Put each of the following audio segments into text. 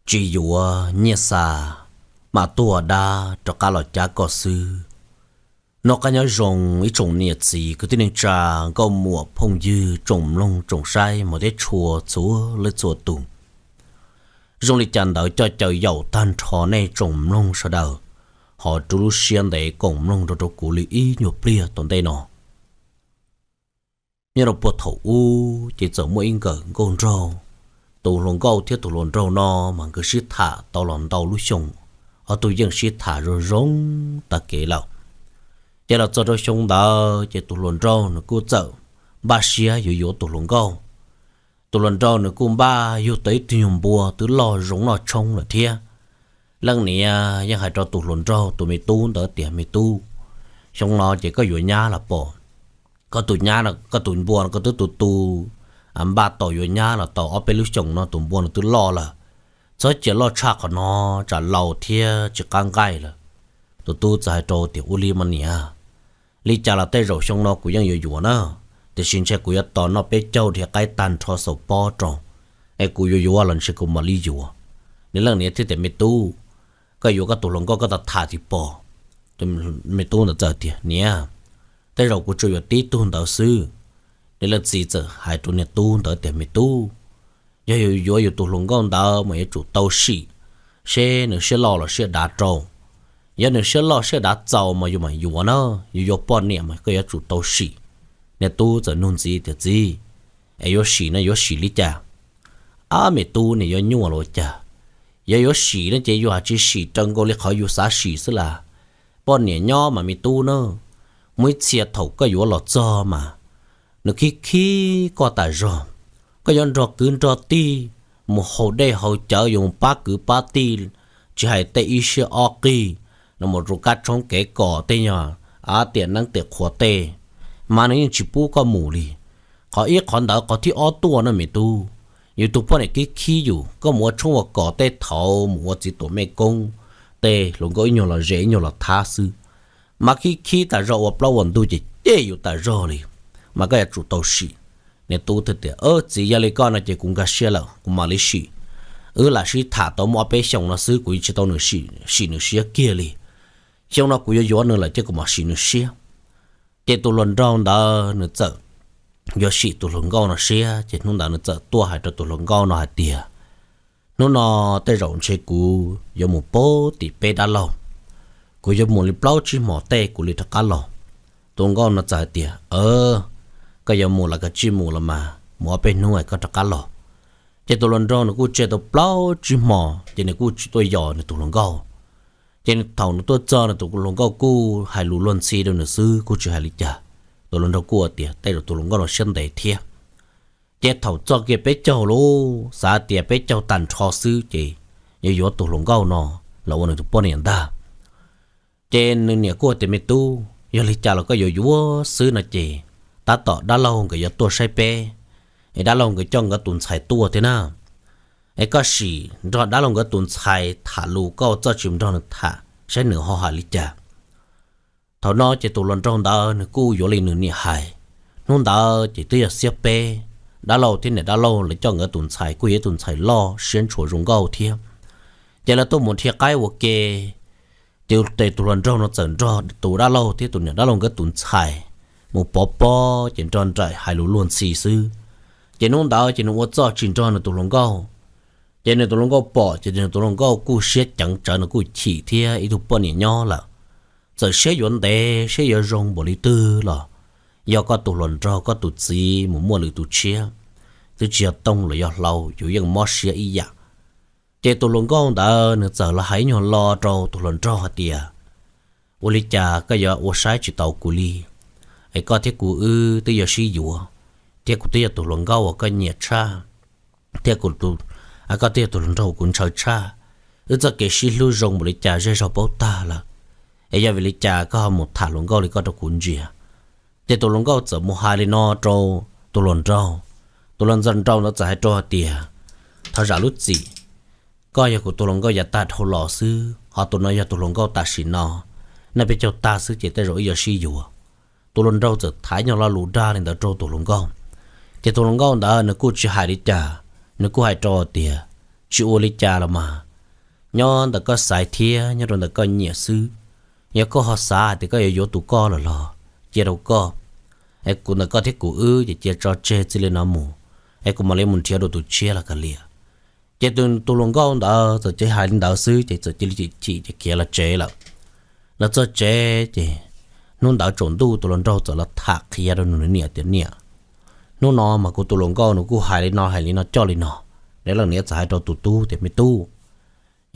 Tsis yuav nyiaj xa, mam tuaj dab rov qab los cab koj xwb. Noj qab nyob zoo ib tsoom niam txiv kwv tij neej tsa, nkauj muam phooj ywg, tsoom mloog tsoom saib mus teb tshua txhua leej txhua tus. Zoo li cas ntawd coj caw yaum tag nrho nej tsoom mloog sawv daws ho rub lub siab ntev koom mloog rau rau kuv li ib nyuag pliag tom ntej no. Nyob rau puag thaum ub ces txawm muaj ib nkawm nkauj nraug. Tus hluas nkauj thiab tus hluas nraug no mas nkawd sib tham tau los ntau lub xyoo, ob tug yeej sib tham zoo zoo tag kev lawm. Ces los txog rau xyoo ntawd ces tus hluas nraug nws kuj txawm npaj siab yuav yuav tus hluas nkauj. Tus hluas nraug nws kuj npaj yug tau ib tug nyuag npua twb loj zoo noj tshoob lawm thiab. Leej niam yeej hais rau tus hluas nraug tus me tub ntawd tias, Me tub, xyoo no ces koj yuav nyab los pom. Koj tus nyab, koj tus npua no koj twb tu tu, npaj tau yuav nyab los tau ob peb lub xyoos no, tus npua no twb loj lawm. Txhob cia loj tshaj qhov no, tsam laus thiab tsis qab nqaij lawm. Tus tub txawm hais rau tias, Ua li mas niam, li cas los tej zaum xyoo no kuv yeej yuav yuav na, tiam sis ntshe kuv yuav tos noj peb caug dhia qaib tag nrho xaus pob rau, es kuv yuav yuav los ntshe kuv mam li yuav. Nws leej niam thiaj tias, Me tub, koj yuav koj tus hluas nkauj koj tau tham tsis pom. Me tub ntawd txawm tias, Niam, tej zaum kuv tsuas yuav tib tug ntawd xwb. Nws leej txiv txawm hais rau niag tub ntawd tias, Me tub, yog yuav yus tus hluas nkauj ntawd mas yuav tsum tau sim seb nws siab loj los siab dav rau. Yog nws siab loj siab dav txaus mas yus mam yuav na, yus yuav poj niam mas koj yuav tsum tau sim. Niag tub txawm nug ntxiv tias, Txiv, es yuav sim no yuav sim li cas? Ab, me tub, nws yuav nyuaj los cas? Yog yuav sim no ces yus hais tsis sim raws nkaus li qhov yus xav sim xwb las. Poj niam nyob mas me tub na, muaj ib txhia thaum koj yuav los txog mas nws khib khib koj tas zog. Koj yuav nrog kwv nrog tij mus haus dej haus cawv, yuav mus pab kwv pab tij, tsis hais tej ib siab ob qig, no mus rau kab tshoob kev kom tej nyuag tiam neeb tiam qhuav tej, mas nws yeej tsis pub koj mus li. Qhov ib qhov ntawd, qhov thib ob tuaj na me tub, yus tus poj niam khib khib yus, koj mus ua tshoob ua kos tej thaud mus ua txiv tuam mej koob, tej hluas nkauj ib nyuag los ze ib nyuag los thab xwb, mas khib khib tas zog ua plaub ua ntug ces cem yus tas zog li, mas koj yuav tsum tau sim. Niag tub thiaj tias, Txiv, yog li koj no ces kuv nkag siab lawm, kuv mam li sim. Wb lam sib tham tau muaj ob peb xyoos no xwb, kuv yeej tsis tau nws sim, sim nws siab kiag li. Xyoo no kuv yuav yuav nws lawm ces kuv mam sim nws siab. Ces tus hluas nraug ntawd nws txawm yuav sim tus hluas nkauj no siab, ces hnub ntawd nws txawm tuaj hais rau tus hluas nkauj no hais tias, Hnub no tej zaum ntshe kuv yuav mus pab tim peb dab laug, kuv yuav mus li plaub tsib hmos tej kuv li rov qab los. Tus hluas nkauj no txawm hais tias, Koj yuav mus los koj tsij mus los mas, mus ob peb hnub es koj rov qab los. Ces tus hluas nraug nws kuj tseg tau plaub tsib hmos ces nws kuj tsis tuaj yos nws tus hluas nkauj. Ces thaum nws tuaj txog nws tus hluas nkauj kuj hais lus luag ntxhi rau nws xwb, kuj tsis hais li cas. Tus hluas nraug kuj tias tej zaum tus hluas nkauj no siab ntev thiab. Ces thaum txog kiag peb caug lub, xav tias peb caug tag nrho xwb ces yuav yuav tus hluas nkauj no los ua nws tus poj niam ntag. Ces nws niam kuj tias, Me tub, yog li cas los koj yuav yuav xwb no ces tab tom dab laug nkawd yuav tuaj saib peb, es dab laug nkawd coj nkawd tus ntxhais tuaj thiab na. Es koj sim nrog dab laug nkawd tus ntxhais tham lus, koj txoj tsis nrog nws tham saib nws ho hais li cas. Thaum no ces tus hluas nraug ntawd nws kuj yuav li nws niam hais. Hnub ntawd ces twb yog xiab peb, dab laug thiab niam dab laug lawv coj nkawd tus ntxhais kuj yog ib tus ntxhais loj siab ntshua zoo nkauj thiab. Ces lawv tuaj mus dhia qaib ua ke, ces tus hluas nraug no txawm nrog tus dab laug thiab tus niam dab laug nkawd tus ntxhais mus pov pob, ces nrog nraim hais lus luag ntxhi xwb. Ces hnub ntawd ces nws ua txoj tsis nrog nws tus hluas nkauj. Ces nws tus hluas nkauj pom ces nws tus hluas nkauj kuj siab ceev tsawv, nws kuj chim thiab, ib tug poj niam nyob lawm, txawm siab yuav ntev siab yuav zoo npaum li twg los yog koj tus hluas nraug koj tus txiv mus muaj lwm tus tshiab, twb tsis yog tooj los yog hlau, yus yeej mob siab ib yam. Ces tus hluas nkauj ntawd nws txawm los hais ib nyuag lo rau tus hluas nraug hais tias, Ua li cas koj yuav ua saib tsis taus kuv li? Es koj thiab kuv wb twb yuav sib yuav, thiab kuv twb yog tus hluas nkauj uas koj nyiam tshaj, thiab koj twb yog tus hluas nraug kuv ntshaw tshaj. Wb txoj kev sib hlub zoo npaum li cas zej zog paub tag lawm, es yog vim li cas koj ho mus tham hluas nkauj li koj rau kuv ntsia? Ces tus hluas nkauj txawm mus hais li no rau tus hluas nraug. Tus hluas nraug ntawd txawm hais rau hais tias, Thov zam lub txim, koj yog kuv tus hluas nkauj yav tag dhau los xwb, ho tus no yog tus hluas nkauj tam sim no, nej peb caug tag xwb ces tej zaum wb yuav sib yuav. Tus hluas nraug txawm thaiv nyuag lo lus dag li ntawd rau tus hluas nkauj. Ces tus hluas nkauj ntawd nws kuj tsis hais li cas, nws kuj hais rau tias, Tsis ua li cas los mas, nyob ntawm koj xaiv thiab nyob rau ntawm koj nyiam xwb. Yog koj ho xav hais tias koj yuav yuav tus koj lawm los cia rau koj, es kuv ntawm koj thiab kuv wb ces cia tso tseg txij li no mus, es kuv mam li mus nrhiav dua tus tshiab los kav liam. Ces tus hluas nkauj ntawd txawm cia hais li ntawd xwb ces txawm cia li chim chim ces khiav los tsev lawm. Los txog tsev ces hnub ntawd tsaus ntuj tus hluas nraug txawm los tham qhia rau nws niam tias, Niam, hnub no mas kuv tus hluas nkauj nws kuj hais li no hais li no coj li no. Nws leej niam txawm hais rau tus tub tias, Me tub,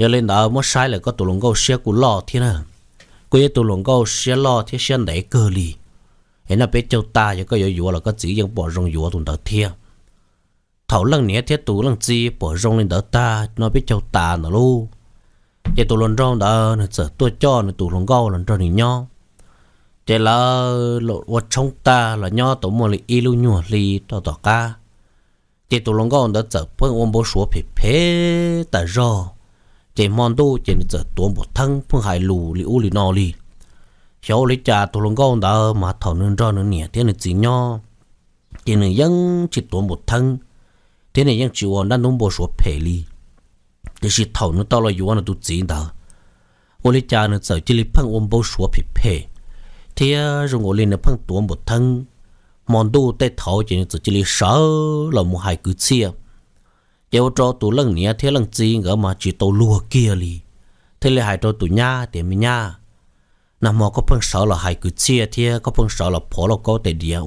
yog li ntawd muab saib lawm koj tus hluas nkauj siab kuj loj thiab na, kuj yog tus hluas nkauj siab loj thiab siab ntev kawg li. Es noj peb caug tas yog koj yuav yuav los koj txiv yeej pom zoo yuav tus ntawd thiab. Thaum leej niam thiab tus leej txiv pom zoo li ntawd tag noj peb caug tas ntawd lauj, ces tus hluas nraug ntawd nws txawm tuaj coj nws tus hluas nkauj los nrog nws nyob. Ces lawv ua tshoob tag los nyob tau muaj li ib lub nyuag hli rau tom qab, ces tus hluas nkauj ntawd txawm pheej ua npau suav phem phem tas zog. Ces hmo ntuj ces nws txawm tuav npum theeb pheej hais lus li ub li no li. Xyov ua li cas tus hluas nkauj ntawd mas thaum nws nrog nws niam thiab nws txiv nyob, ces nws yeej tsis tuav npum theeb thiab nws yeej tsis ua dab ntub npau suav phem li. Tiam sis thaum nws tau los yuav nws tus txiv ntawd, ua li cas nws txawm cia li pheej ua npau suav phem phem, thiab zoo nkaus li nws pheej tuav npum theeb. Hmo ntuj tej thaum ces nws txawm cia li sawv los mus hais kwv txhiaj. Ces ua rau tus leej niam thiab leej txiv nkawd mas tsis tau luag kiag li, thiaj li hais rau tus nyab tias, Me nyab, nag hmo koj pheej sawv los hais kwv txhiaj thiab koj pheej sawv los phov lauj kaub tais diav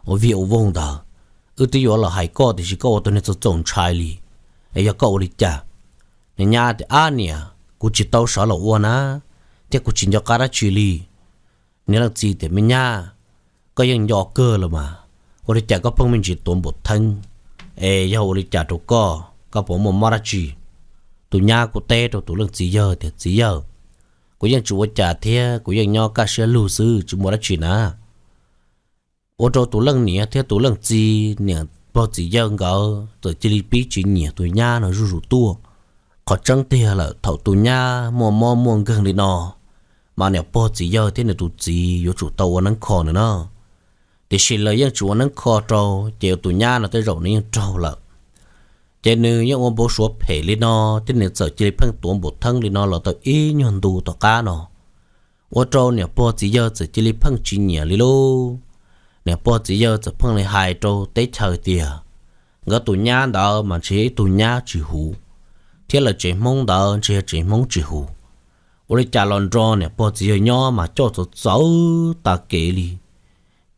ua viag ua voog ntawd, wb twb yuav los hais koj tiam sis koj ua tus neeg txaus txaus ntshai li, es yog koj ua li cas? Nws nyab tias, Ab niam, kuv tsis tau sawv los ua na, thiab kuv tsis nco qab dab tsi li. Nws leej txiv tias, Me nyab, koj yeej nco kawg los mas, ua li cas koj pheej me ntsis tuav npum theeb? Es yog ua li cas rau koj, koj puas muaj mob dab tsi? Tus nyab kuj teb rau tus leej txiv yawg tias, Txiv yawg, kuv yeej tsis ua cas thiab kuv yeej nyob kaj siab lug xwb, tsis muaj dab tsi na. Ua rau tus leej niam thiab tus leej txiv niam pog txiv yawg nkawd txawm cia li pib tsis nyiam tus nyab no zuj zus tuaj. Qhov tseeb tiag lawm thaum tus nyab muaj mob muaj nkeeg li no, mas niam pog txiv yawg thiab nws tus txiv yuav tsum tau ua neeb kho nws na. Tiam sis lawv yeej tsis ua neeb kho rau, ces tus nyab no tej zaum nws yeej raug lawm. Ces nws yeej ua npau suav phem li no, thiab nws txawm cia li pheej tuav npum theeb li no los tau ib nyuag ntu tom qab no, ua rau niam pog txiv yawg txawm cia li pheej tsis nyiam li lauj. Niam pog txiv yawg txawm pheej li hais rau teb chaws tias, nkawd tus nyab ntawd mas ntshe yog ib tug nyab tsis huv, thiab lawv tsev Hmoob ntawd ntshe yog tsev Hmoob tsis huv. Ua li cas los nrog niam pog txiv yawg nyob mas coj txawv txawv tas kev li,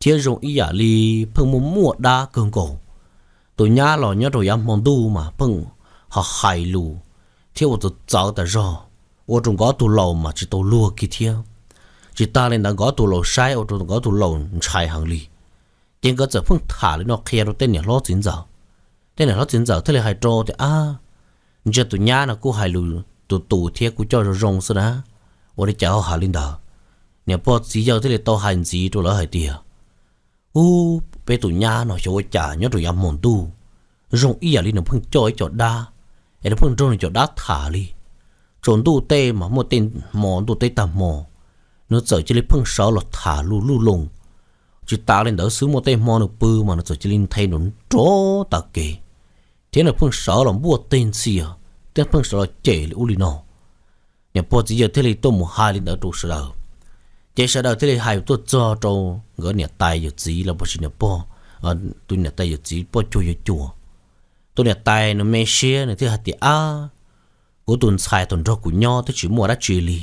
thiab zoo ib yam li pheej muaj muaj dab kawg nkaus. Tus nyab los nyob rau yav hmo ntuj mas pheej ho hais lus thiab ua txawv txawv tas zog, ua rau nkawd ob tug laus mas tsis tau luag kiag thiab. Tsis tas li ntawd nkawd ob tug laus saib ua rau nkawd ob tug laus ntshai heev li. Ces nkawd txawm pheej tham li no qhia rau tej niam hlob txiv ntxawm. Tej niam hlob txiv ntxawm thiaj li hais rau tias, Ab, ntsia tus nyab no kuj hais lus tus tus thiab kuj coj zoo zoo xwb na, ua li cas ho hais li ntawd? Niam pog txiv yawg thiaj li tau hais ntxiv rau lawv hais tias, Ub, peb tus nyab no xyov ua cas nyob rau yav hmo ntuj zoo ib yam li nws pheej coj ib co dab, es nws pheej nrog nws cov dab tham li. Tsaus ntuj tej mas muaj tej hmo ntuj teb tag hmo, nws txawm cia li pheej sawv los tham lus luj loos. Tsis tas li ntawd xwb muaj tej hmo nws pw mas nws txawm cia li nthe nrov nrov tas kev, thiab nws pheej sawv los npuaj teg ntxhias, thiab pheej sawv los cem li ub li no. Niam pog txiv yawg thiaj li tuaj mus hais li ntawd rau sawv daws. Ces sawv daws thiaj li hais tuaj txog rau nkawd niam tais yawm txiv los puas tsis niam pog, tus niam tais yawm txiv poj cuag yuav cuag. Tus niam tais nws me siab nws thiaj hais tias, Ab, kuv tus ntxhais thaum nrog kuv nyob twb tsis muaj dab tsi li,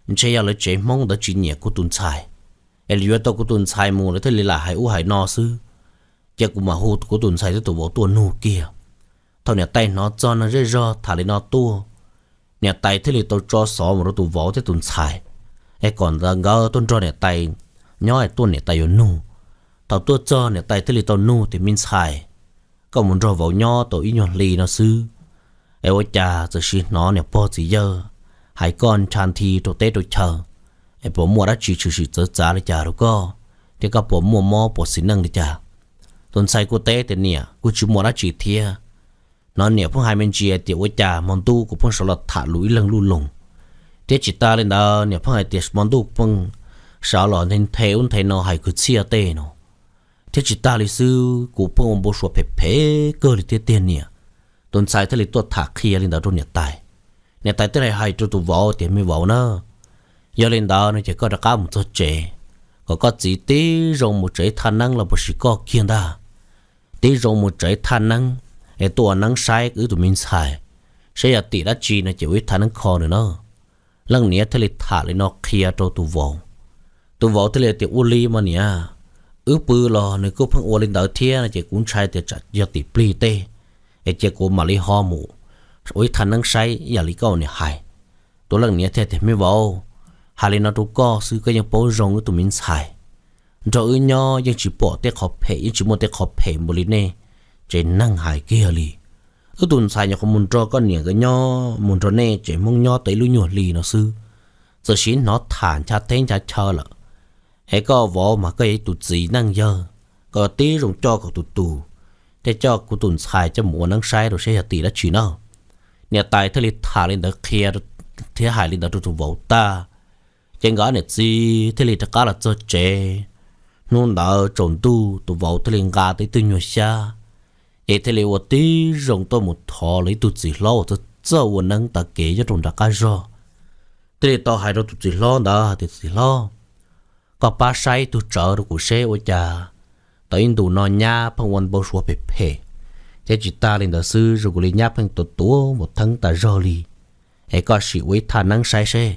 ntshe yog lawv tsev Hmoob ntawd tsis nyiam kuv tus ntxhais, es lawv yuav tau kuv tus ntxhais mus lawv thiaj li lam hais ub hais no xwb. Ces kuv mam hu kuv tus ntxhais thiab tus vauv tuaj nug kiag. Thaum niam tais hnov txog neeg zej zog tham li no tuaj, niam tais thiaj li tau tso xov mus rau tus vauv thiab tus ntxhais, es kom nkawd tuaj nrog niam tais nyob es tuaj niam tais yuav nug. Thaum tuaj txog niam tais thiaj li tau nug tias, Me ntxhais, koj mus nrog vauv nyob tau ib nyuag hli no xwb, es ua cas txawm sis hnov niam pog txiv yawg hais koj ncha nthi rau teb rau chaw, es puas muaj dab tsi tshwm sim txawv txav li cas rau koj, thiab koj puas muaj mob puas xiv neej li cas? Tus ntxhais kuj teb tias, Niam, kuj tsis muaj dab tsi thiab. Hnov niam pheej hais me ntsis tias ua cas hmo ntuj kuv pheej sawv los tham lus ib leeg luj loos, thiab tsis tas li ntawd niam pheej hais tias hmo ntuj pheej sawv los nthe ub nthe no hais kwv txhiaj tej no. Thiab tsis tas li xwb kuv pheej ua npau suav phem phem kawg li thiab tiag niam. Tus ntxhais thiaj li tuaj tham qhia li ntawd rau niam tais. Niam tais thiaj li hais rau tus vauv tias, Me vauv na, yog li ntawd no ces koj rov qab mus txog tsev, kom koj txiv tib zoo mus tsev thaj neeb los puas sis koj kiag ntag, tib zoo mus tsev thaj neeb es tuaj ua neeb saib wb tus me ntxhais, saib yog tim dab tsi no ces ua ib thaj neeb kho nws na. Leej niam thiaj li tham li no qhia rau tus vauv. Tus vauv thiaj li tias, Ua li mas niam, wb pw los nws kuj pheej ua li ntawd thiab no ces kuv ntshai tias tsam yog tim plig tej, es cia kuv mam li ho mus ua ib thaj neeb saib ib yam li koj niam hais. Tus leej niam thiaj tias, Me vauv, hais li no rau koj xwb, koj yeej paub zoo wb tus me ntxhais, nrog wb nyob yeej tsis pom tej qhov phem, yeej tsis muaj tej qhov phem npaum li nej tsev neeg hais kiag li. Wb tus ntxhais nyuam qhuav mus nrog koj niam nkawd nyob, mus nrog nej tsev Hmoob nyob tau ib lub nyuag hli no xwb, txawm sim hnov tham ncha teb ncha chaw lawm. Es koj vauv mas koj yog ib tus txiv neej yawg, koj tib zoo coj kom tus tus, thiaj coj kuv tus ntxhais coj mus ua neeb saib rau saib yog tim dab tsi na. Niam tais thiaj li tham li ntawd qhia thiab hais li ntawd rau tus vauv tag, ces nkawd niam txiv thiaj li rov qab los txog tsev. Hnub ntawd tsaus ntuj tus vauv thiaj li nqa tau ib tug nyuag xyab, ces thiaj li ua tib zoo tuaj mus thov lawv ib tug txiv hlob uas txawj ua neeb tav kev nyob rau nram qab zog, thiaj li tau hais rau tus txiv hlob ntawd tias, Txiv hlob, koj pab saib ib tug tsawv rau kuv seb ua cas tau ib ntus no nyab pheej ua npau suav phem phem, thiab tsis tas li ntawd xwb zoo nkaus li nyab pheej tuav tuav mus theeb tas zog li, es koj sim ua ib thaj neeb saib seb.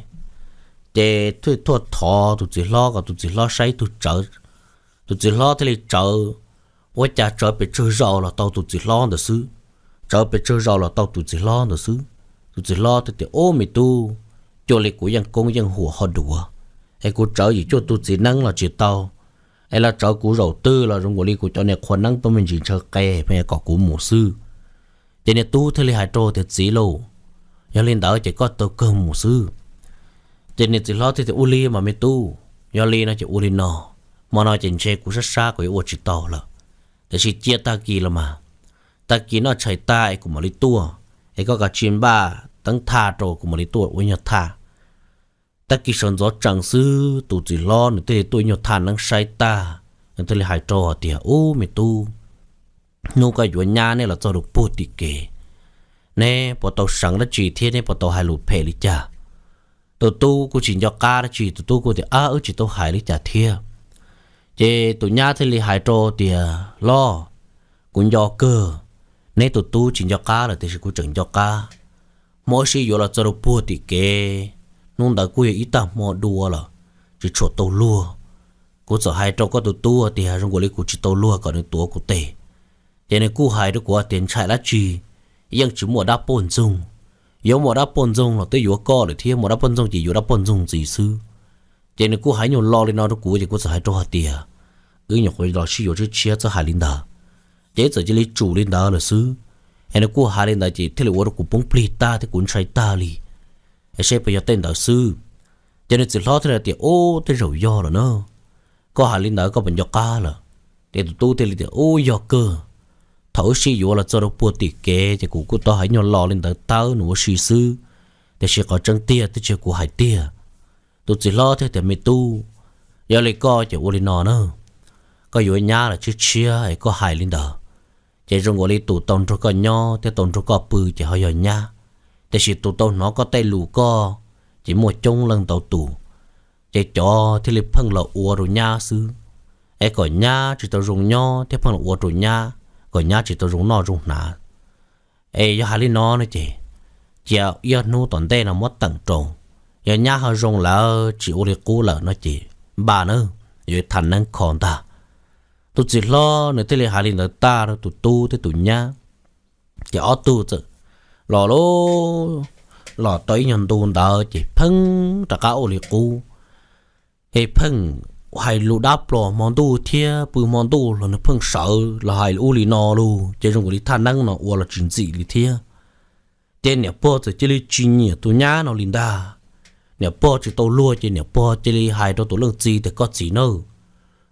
Ces thiaj thov tus txiv hlob kom tus txiv hlob saib ib tug tsawv. Tus txiv hlob thiaj li tsawv, ua cas tsawv pes tsawg zaus los tau tus txiv hlob ntawd xwb, tsawv pes tsawg zaus los tau tus txiv hlob ntawd xwb. Tus txiv hlob thiaj tias, Ub me tub, cuaj li kuv yeej koob yeej huam ho duav, es kuv tsawv yim cuaj tug txiv neeb los tsis tau, es los tsawv kuv zaum twg los zoo nkaus li kuv cov niag qhua neeb tuaj me ntsis ntshaw qe pheej kom kuv mus xwb. Ces niag tub thiaj li hais rau tias, Txiv lauj, yog li ntawd ces koj tau kawg mus xwb. Ces niag txiv hlob thiaj tias, Ua li mas me tub, yog li no ces ua li no, hmo no ces ntshe kuv sab sab kuv yuav ua tsis tau lawm, tiam sis cia tag kis los mas, tag kis noj tshais tag es kuv mam li tuaj, es koj kav tsij npaj teeb thaj rau kuv mam li tuaj ua nyuag thaj. Tag kis sawv ntxov tsees xwb tus txiv hlob nws thiaj li tuaj ib nyuag thaj neeb saib tag, nws thiaj li hais rau hais tias, Ub me tub, hnub koj yuav nyab nej los txog rau puag tim kev, neb puas tau seev dab tsi thiab neb puas tau hais lus phem li cas? Tus tub kuj tsis nco qab dab tsi, tus tub kuj tias, Ab, wb tsis tau hais li cas thiab. Ces tus nyab thiaj li hais rau tias, Hlob, kuv nco kawg, neb tus tub tsis nco qab lawm tiam sis kuv tseem nco qab. Hmo wb sib yuav los txog rau puag tim kev, hnub ntawd kuj yog ib tag hmo dua lawm, tsis tshua tau luag. Kuv txawm hais rau koj tus tub tias zoo nkaus li kuv tsis tau luag kom nws tuav kuv tes, ces nws kuj hais rau kuv tias ntshai dab tsi, yeej tsis muaj dab poj ntxoog, yuav muaj dab poj ntxoog los twb yuav koj lawm thiab, muaj dab poj ntxoog ces yuav dab poj ntxoog ntxiv xwb. Ces nws kuj hais nyuag lo li no rau kuv ces kuv txawm hais rau hais tias, Wb nyuam qhuav los sib yuav tshiab tshiab txhob hais li ntawd. Ces wb txawm cia li tsum li ntawd lawm xwb. Es nws kuj hais li ntawd ces thiaj li ua rau kuv poob plig tag thiab kuv ntshai tag li, es seb puas yog tej ntawd xwb. Ces nws txiv hlob thiaj li tias, Ub, tej zaum yog lawm na, koj hais li ntawd koj puas nco qab lawm? Ces tus tub thiaj li tias, Ub, yog kawg, thaum wb sib yuav los txog rau puag tim kev ces kuv kuj tau hais nyuag lo li ntawd tawb nws ua si xwb, tiam sis qhov tseeb tiag twb tsis yog kuv hais tiag. Tus txiv hlob thiaj tias, Me tub, yog li koj ces ua li no na, koj yuav nyab los tshiab tshiab es koj hais li ntawd, ces zoo nkaus li tus tau nrog koj nyob thiab tau nrog koj pw ces ho yog nyab, tiam sis tus tau hnov koj tej lus koj ces muaj coob leej ntau tus, ces cov thiaj li pheej los ua rau nyab xwb, es kom nyab tsis tau zoo nyob thiab pheej los ua rau nyab, kom nyab tsis tau zoo noj zoo hnav. Es yog hais li no no ces cia ib ob hnub tom ntej no muab teem rau, yog nyab ho zoo lawm tsis ua li qub lawm no ces npaj na, yuav tham neeb kho ntag. Tus txiv hlob nws thiaj li hais li ntawd tag rau tus tub thiab tus nyab, ces ob tug txawm los lub, los tau ib nyuag ntu ntawd ces pheej rov qab ua li qub. Es pheej hais lus dab plos hmo ntuj thiab pw hmo ntuj los nws pheej sawv los hais ub li no lus ces zoo nkaus li thaj neeb no ua los tsis ntxim li thiab. Ces niam pog txawm cia li tsis nyiam tus nyab no li ntag. Niam pog tsis tau luag ces niam pog cia li hais rau tus leej txiv tias, Koj txiv na,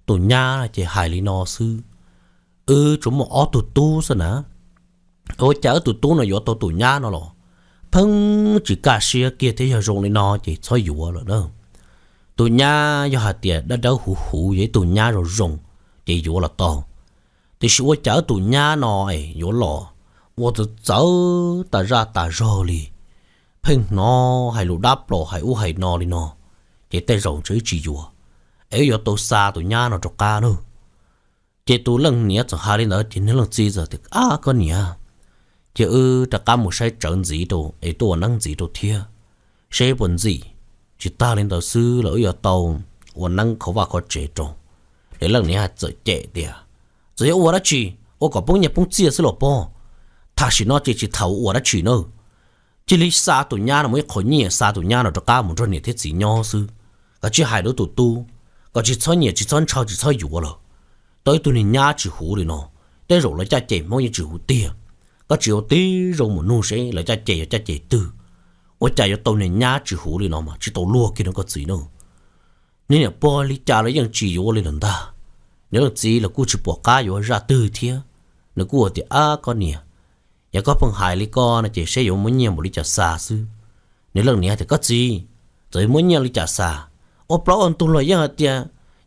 tus nyab ces hais li no xwb, wb tsuas muaj ob tug tub xwb na. Ua cas wb tus tub no yuav tau tus nyab no los? Pheej tsis kaj siab kiag thiab, yog zoo li no ces txhob yuav lawm na. Tus nyab yog hais tias dawb dawb huv huv, yog ib tug nyab zoo zoo ces yuav los tau. Tiam sis ua cas wb tus nyab no es yuav los ua txawv txawv tas zaj tas zog li, pheej hnov hais lus dab plos hais ub hais no li no, ces tej zaum ntshe wb tsis yuav, es wb yuav tau xa tus nyab no rov qab nawb. Ces tus leej niam txawm hais li ntawd ces nws leej txiv txawm tias, Ab koj niam, cia wb rov qab mus saib tsawv ntxiv rau es tuaj ua neeb ntxiv rau thiab, seb puas ntxim. Tsis tag li ntawd xwb los wb yuav tau ua neeb khov vaj khov tsev rau. Nws leej niam txawm cem tias, Txawm yuav ua dab tsi, ua kom poob nyiaj poob txiaj xwb los pob. Tam sim no ces tsis thaum ua dab tsi na, cia li xa tus nyab no mus ib qho nyiaj, xa tus nyab no rov qab mus nrog niam thiab txiv nyob xwb. Koj tsis hais rau tus tub, koj tsis txhob nyiam, tsis txhob ntshaw, tsis txhob yuav lawm. Tau ib tug niag nyab tsis huv li no, tej zaum lawv caj ces Hmoob yeej tsis huv tiag. Koj tsis ua tib zoo mus nug seb lawv caj ces yog caj ces twg, ua cas yuav tau niag nyab tsis huv li no mas tsis tau luag kiag no koj txiv na. Nws niam pog li cas los yeej tsis yuav li lawm ntag. Nws leej txiv los kuj tsis pom qab yuav zaj twg thiab, nws kuj hais tias, Ab koj niam, yog koj pheej hais li koj no ces seb yuav muab nyiaj npaum li cas xa xwb. Nws leej niam tias, Koj txiv, txawm muab nyiaj li cas xa, ua plaub ua ntug los yeej hais tias,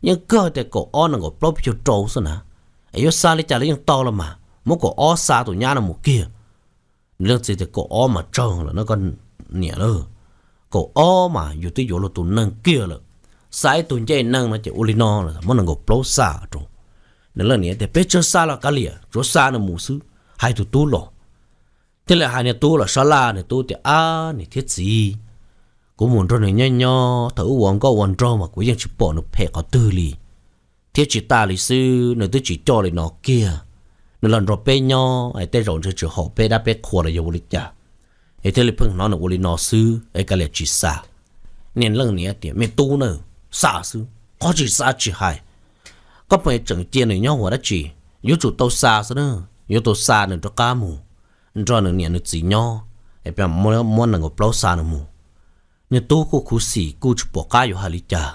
yeej kawg tias kaum ob nees nkaum plaub peb caug rau xwb na, es yuav xa li cas los yeej tau los mas, muab kaum ob xa tus nyab no mus kiag. Nws leej txiv tias, Kaum ob mas tsawg lawm no koj niam na, kaum ob mas yus twb yuav luag tus neeg kiag lawm, xa ib tug ncej neeg no ces ua li no lawm, muab nees nkaum plaub xa rau. Nws leej niam tias, Peb tsawg xa los kav liam, tsuav xa nws mus xwb, hais tus tub los. Thiaj li hais niag tub los sab laj, nws tub tias, Ab niam thiab txiv, kuv mus nrog nws nyob nyob, thaum wb ua nkauj ua nraug mas kuv yeej tsis pom nws phem qhov twg li, thiab tsis tas li xwb nws twb tsis coj li no kiag. Nws los nrog peb nyob es tej zaum ntshe tsis haum peb dab peb qhua los yog ua li cas, es thiaj li pheej hnov nws ua li no xwb es kav liam tsis xa. Niag leej niam tias, Me tub na, xa xwb, qhov tsis xa tsis hais, koj pheej tseem cia nws nyob ua dab tsi? Yuav tsum tau xa xwb na, yuav tau xa nws rov qab mus nrog nws niam nws txiv nyob, es peb muab nees nkaum plaub xa nws mus. Niag tub kuj khuv xim kuj tsis pom qab yuav hais li cas,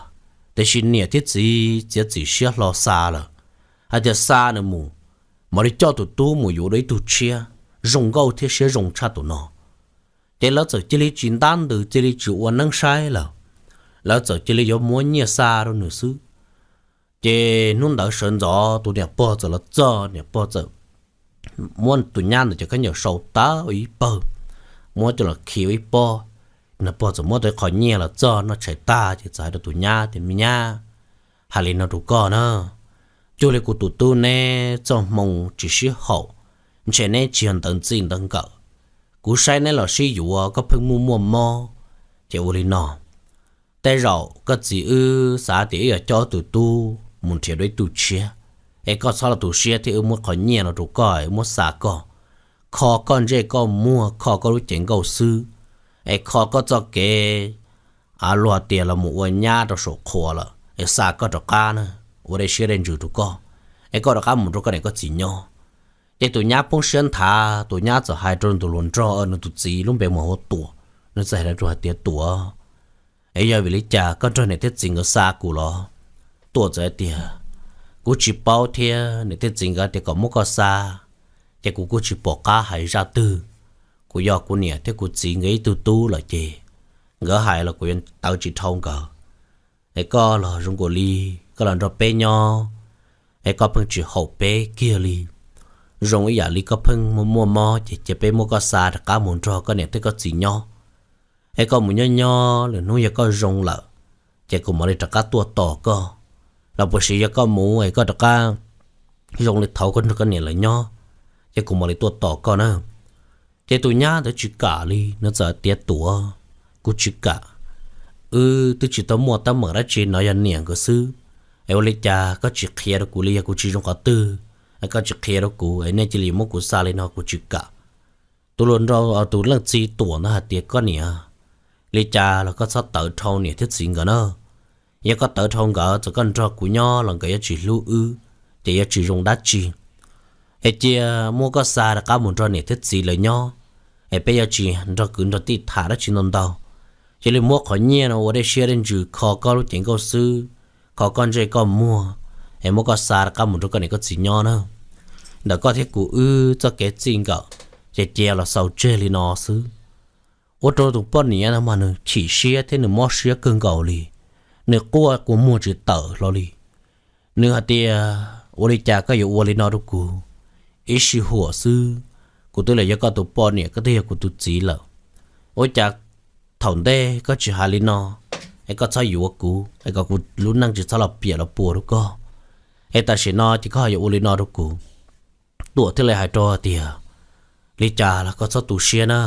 tiam sis niam thiab txiv txiav txim siab hlo xa lawm, hais tias xa nws mus, mam li coj tus tub mus yuav dua ib tug tshiab zoo nkauj thiab siab zoo tshaj tus no. Ces lawv txawm cia li tsis ntab ntws, cia li tsis ua neeb saib lawm, lawv txawm cia li yuav muab nyiaj xa rau nws xwb. Ces hnub ntawd sawv ntxov tus niam pog txawm los txog, niam pog txawm muab tus nyab ntawd cov khaub ncaws sau tag ua ib pawg, muab coj los khi ua ib pob. Niam pog txawm muab tau ib qho nyiaj los txog noj tshais tag ces txawm hais rau tus nyab tias, Me nyab, hais li no rau koj na, cuag li kuv tus tub neb txoj hmoo tsis sib haum, ntshe neb tsis yog ntawv txij ntawv nkawm. Kuv saib neb los sib yuav, koj pheej muaj muaj mob, ces ua li no, tej zaum koj txiv wb xav tias wb yuav coj tus tub mus nrhiav dua ib tug tshiab, es koj txhob los tu siab thiab, wb muab qhov nyiaj no rau koj, wb muab xa koj, kho koj ntsej koj muag, kho koj lub cev nkauj xwb, es kho koj txoj kev, luag tias los mus ua nyab rau saum qhua lawm es xa koj rov qab na, ua dej siab dej ntsws rau koj, es koj rov qab mus nrog koj niam koj txiv nyob. Ces tus nyab poob siab nthav, tus nyab txawm hais rau nws tus hluas nraug, nws tus txiv lub npe mus hu ua Tuam, nws txawm hais rau hais tias, Tuam, es yog vim li cas koj nrog niam thiab txiv nkawd xa kuv los? Tuam txawm hais tias, Kuv tsis paub thiab, niam thiab txiv nkawd tias kom muab koj xa, ces kuv kuj tsis pom qab hais zaj twg. Kuv yog kuv niam thiab kuv txiv nkawd ib tug tub lawm ces nkawd hais los kuv yuav tawv tsis dhau nkawd. Es koj los zoo nkaus li koj los nrog peb nyob, es koj pheej tsis haum peb kiag li. Zoo ib yam li koj pheej muaj muaj mob ces cia peb muab koj xa rov qab mus nrog koj niam thiab koj txiv nyob. Es koj mus nyob nyob lwm hnub yog koj zoo lawm, ces kuv mam li rov qab tuaj tos koj. Los puas siv yog koj mus es koj rov qab zoo li thaud koj nrog koj niam lawv nyob, ces kuv mam li tuaj tos koj na. Ces tus nyab ntawd tsis kam li, nws txawm tias, Tuam, kuv tsis kam. Wb twb tsis tau muaj teeb meem dab tsi, no yog niam nkawd xwb. Es ua li cas koj tsis qhia rau kuv li? Yog kuv tsis zoo qhov twg, koj tsis qhia rau kuv es nej cia li muab kuv xa li no, kuv tsis kam. Tus hluas nraug, tus leej txiv Tuam ntawd hais tias, Koj niam, li cas los koj txhob tawv dhau niam thiab txiv nkawd na. Yog koj tawv dhau nkawd, txawm koj nrog kuv nyob los nkawd yuav tsis hlub wb, ces yuav tsis zoo dab tsi. Es cia muab koj xa rov qab mus nrog niam thiab txiv lawv nyob, es peb yuav tsis nrog kwv nrog tij tham dab tsi ntau ntau. Cia li muab qhov nyiaj no ua dej siab dej ntsws kho koj lub cev nkauj xwb, kho koj ntsej koj muag, es muab koj xa rov qab mus nrog koj niam koj txiv nyob na. Ntawm koj thiab kuv wb txoj kev txij nkawm, ces cia los xaus tseg li no xwb. Ua rau tus poj niam no mas nws chim siab thiab nws mob siab kawg nkaus li, nws quaj kua muag tsis tawm hlo li. Nws hais tias, Ua li cas koj yuav ua li no rau kuv? Ib sij huam xwb, kuv twb los yog koj tus poj niam, koj twb yog kuv tus txiv lawm. Ua cas thaum ntej koj tsis hais li no, es koj txhob yuav kuv, es kom kuv lub neej tsis txhob los piam los puas rau koj, es tam sim no ces koj ho yuav ua li no rau kuv. Tuam thiaj li hais rau tias, li cas los koj txhob tu siab na,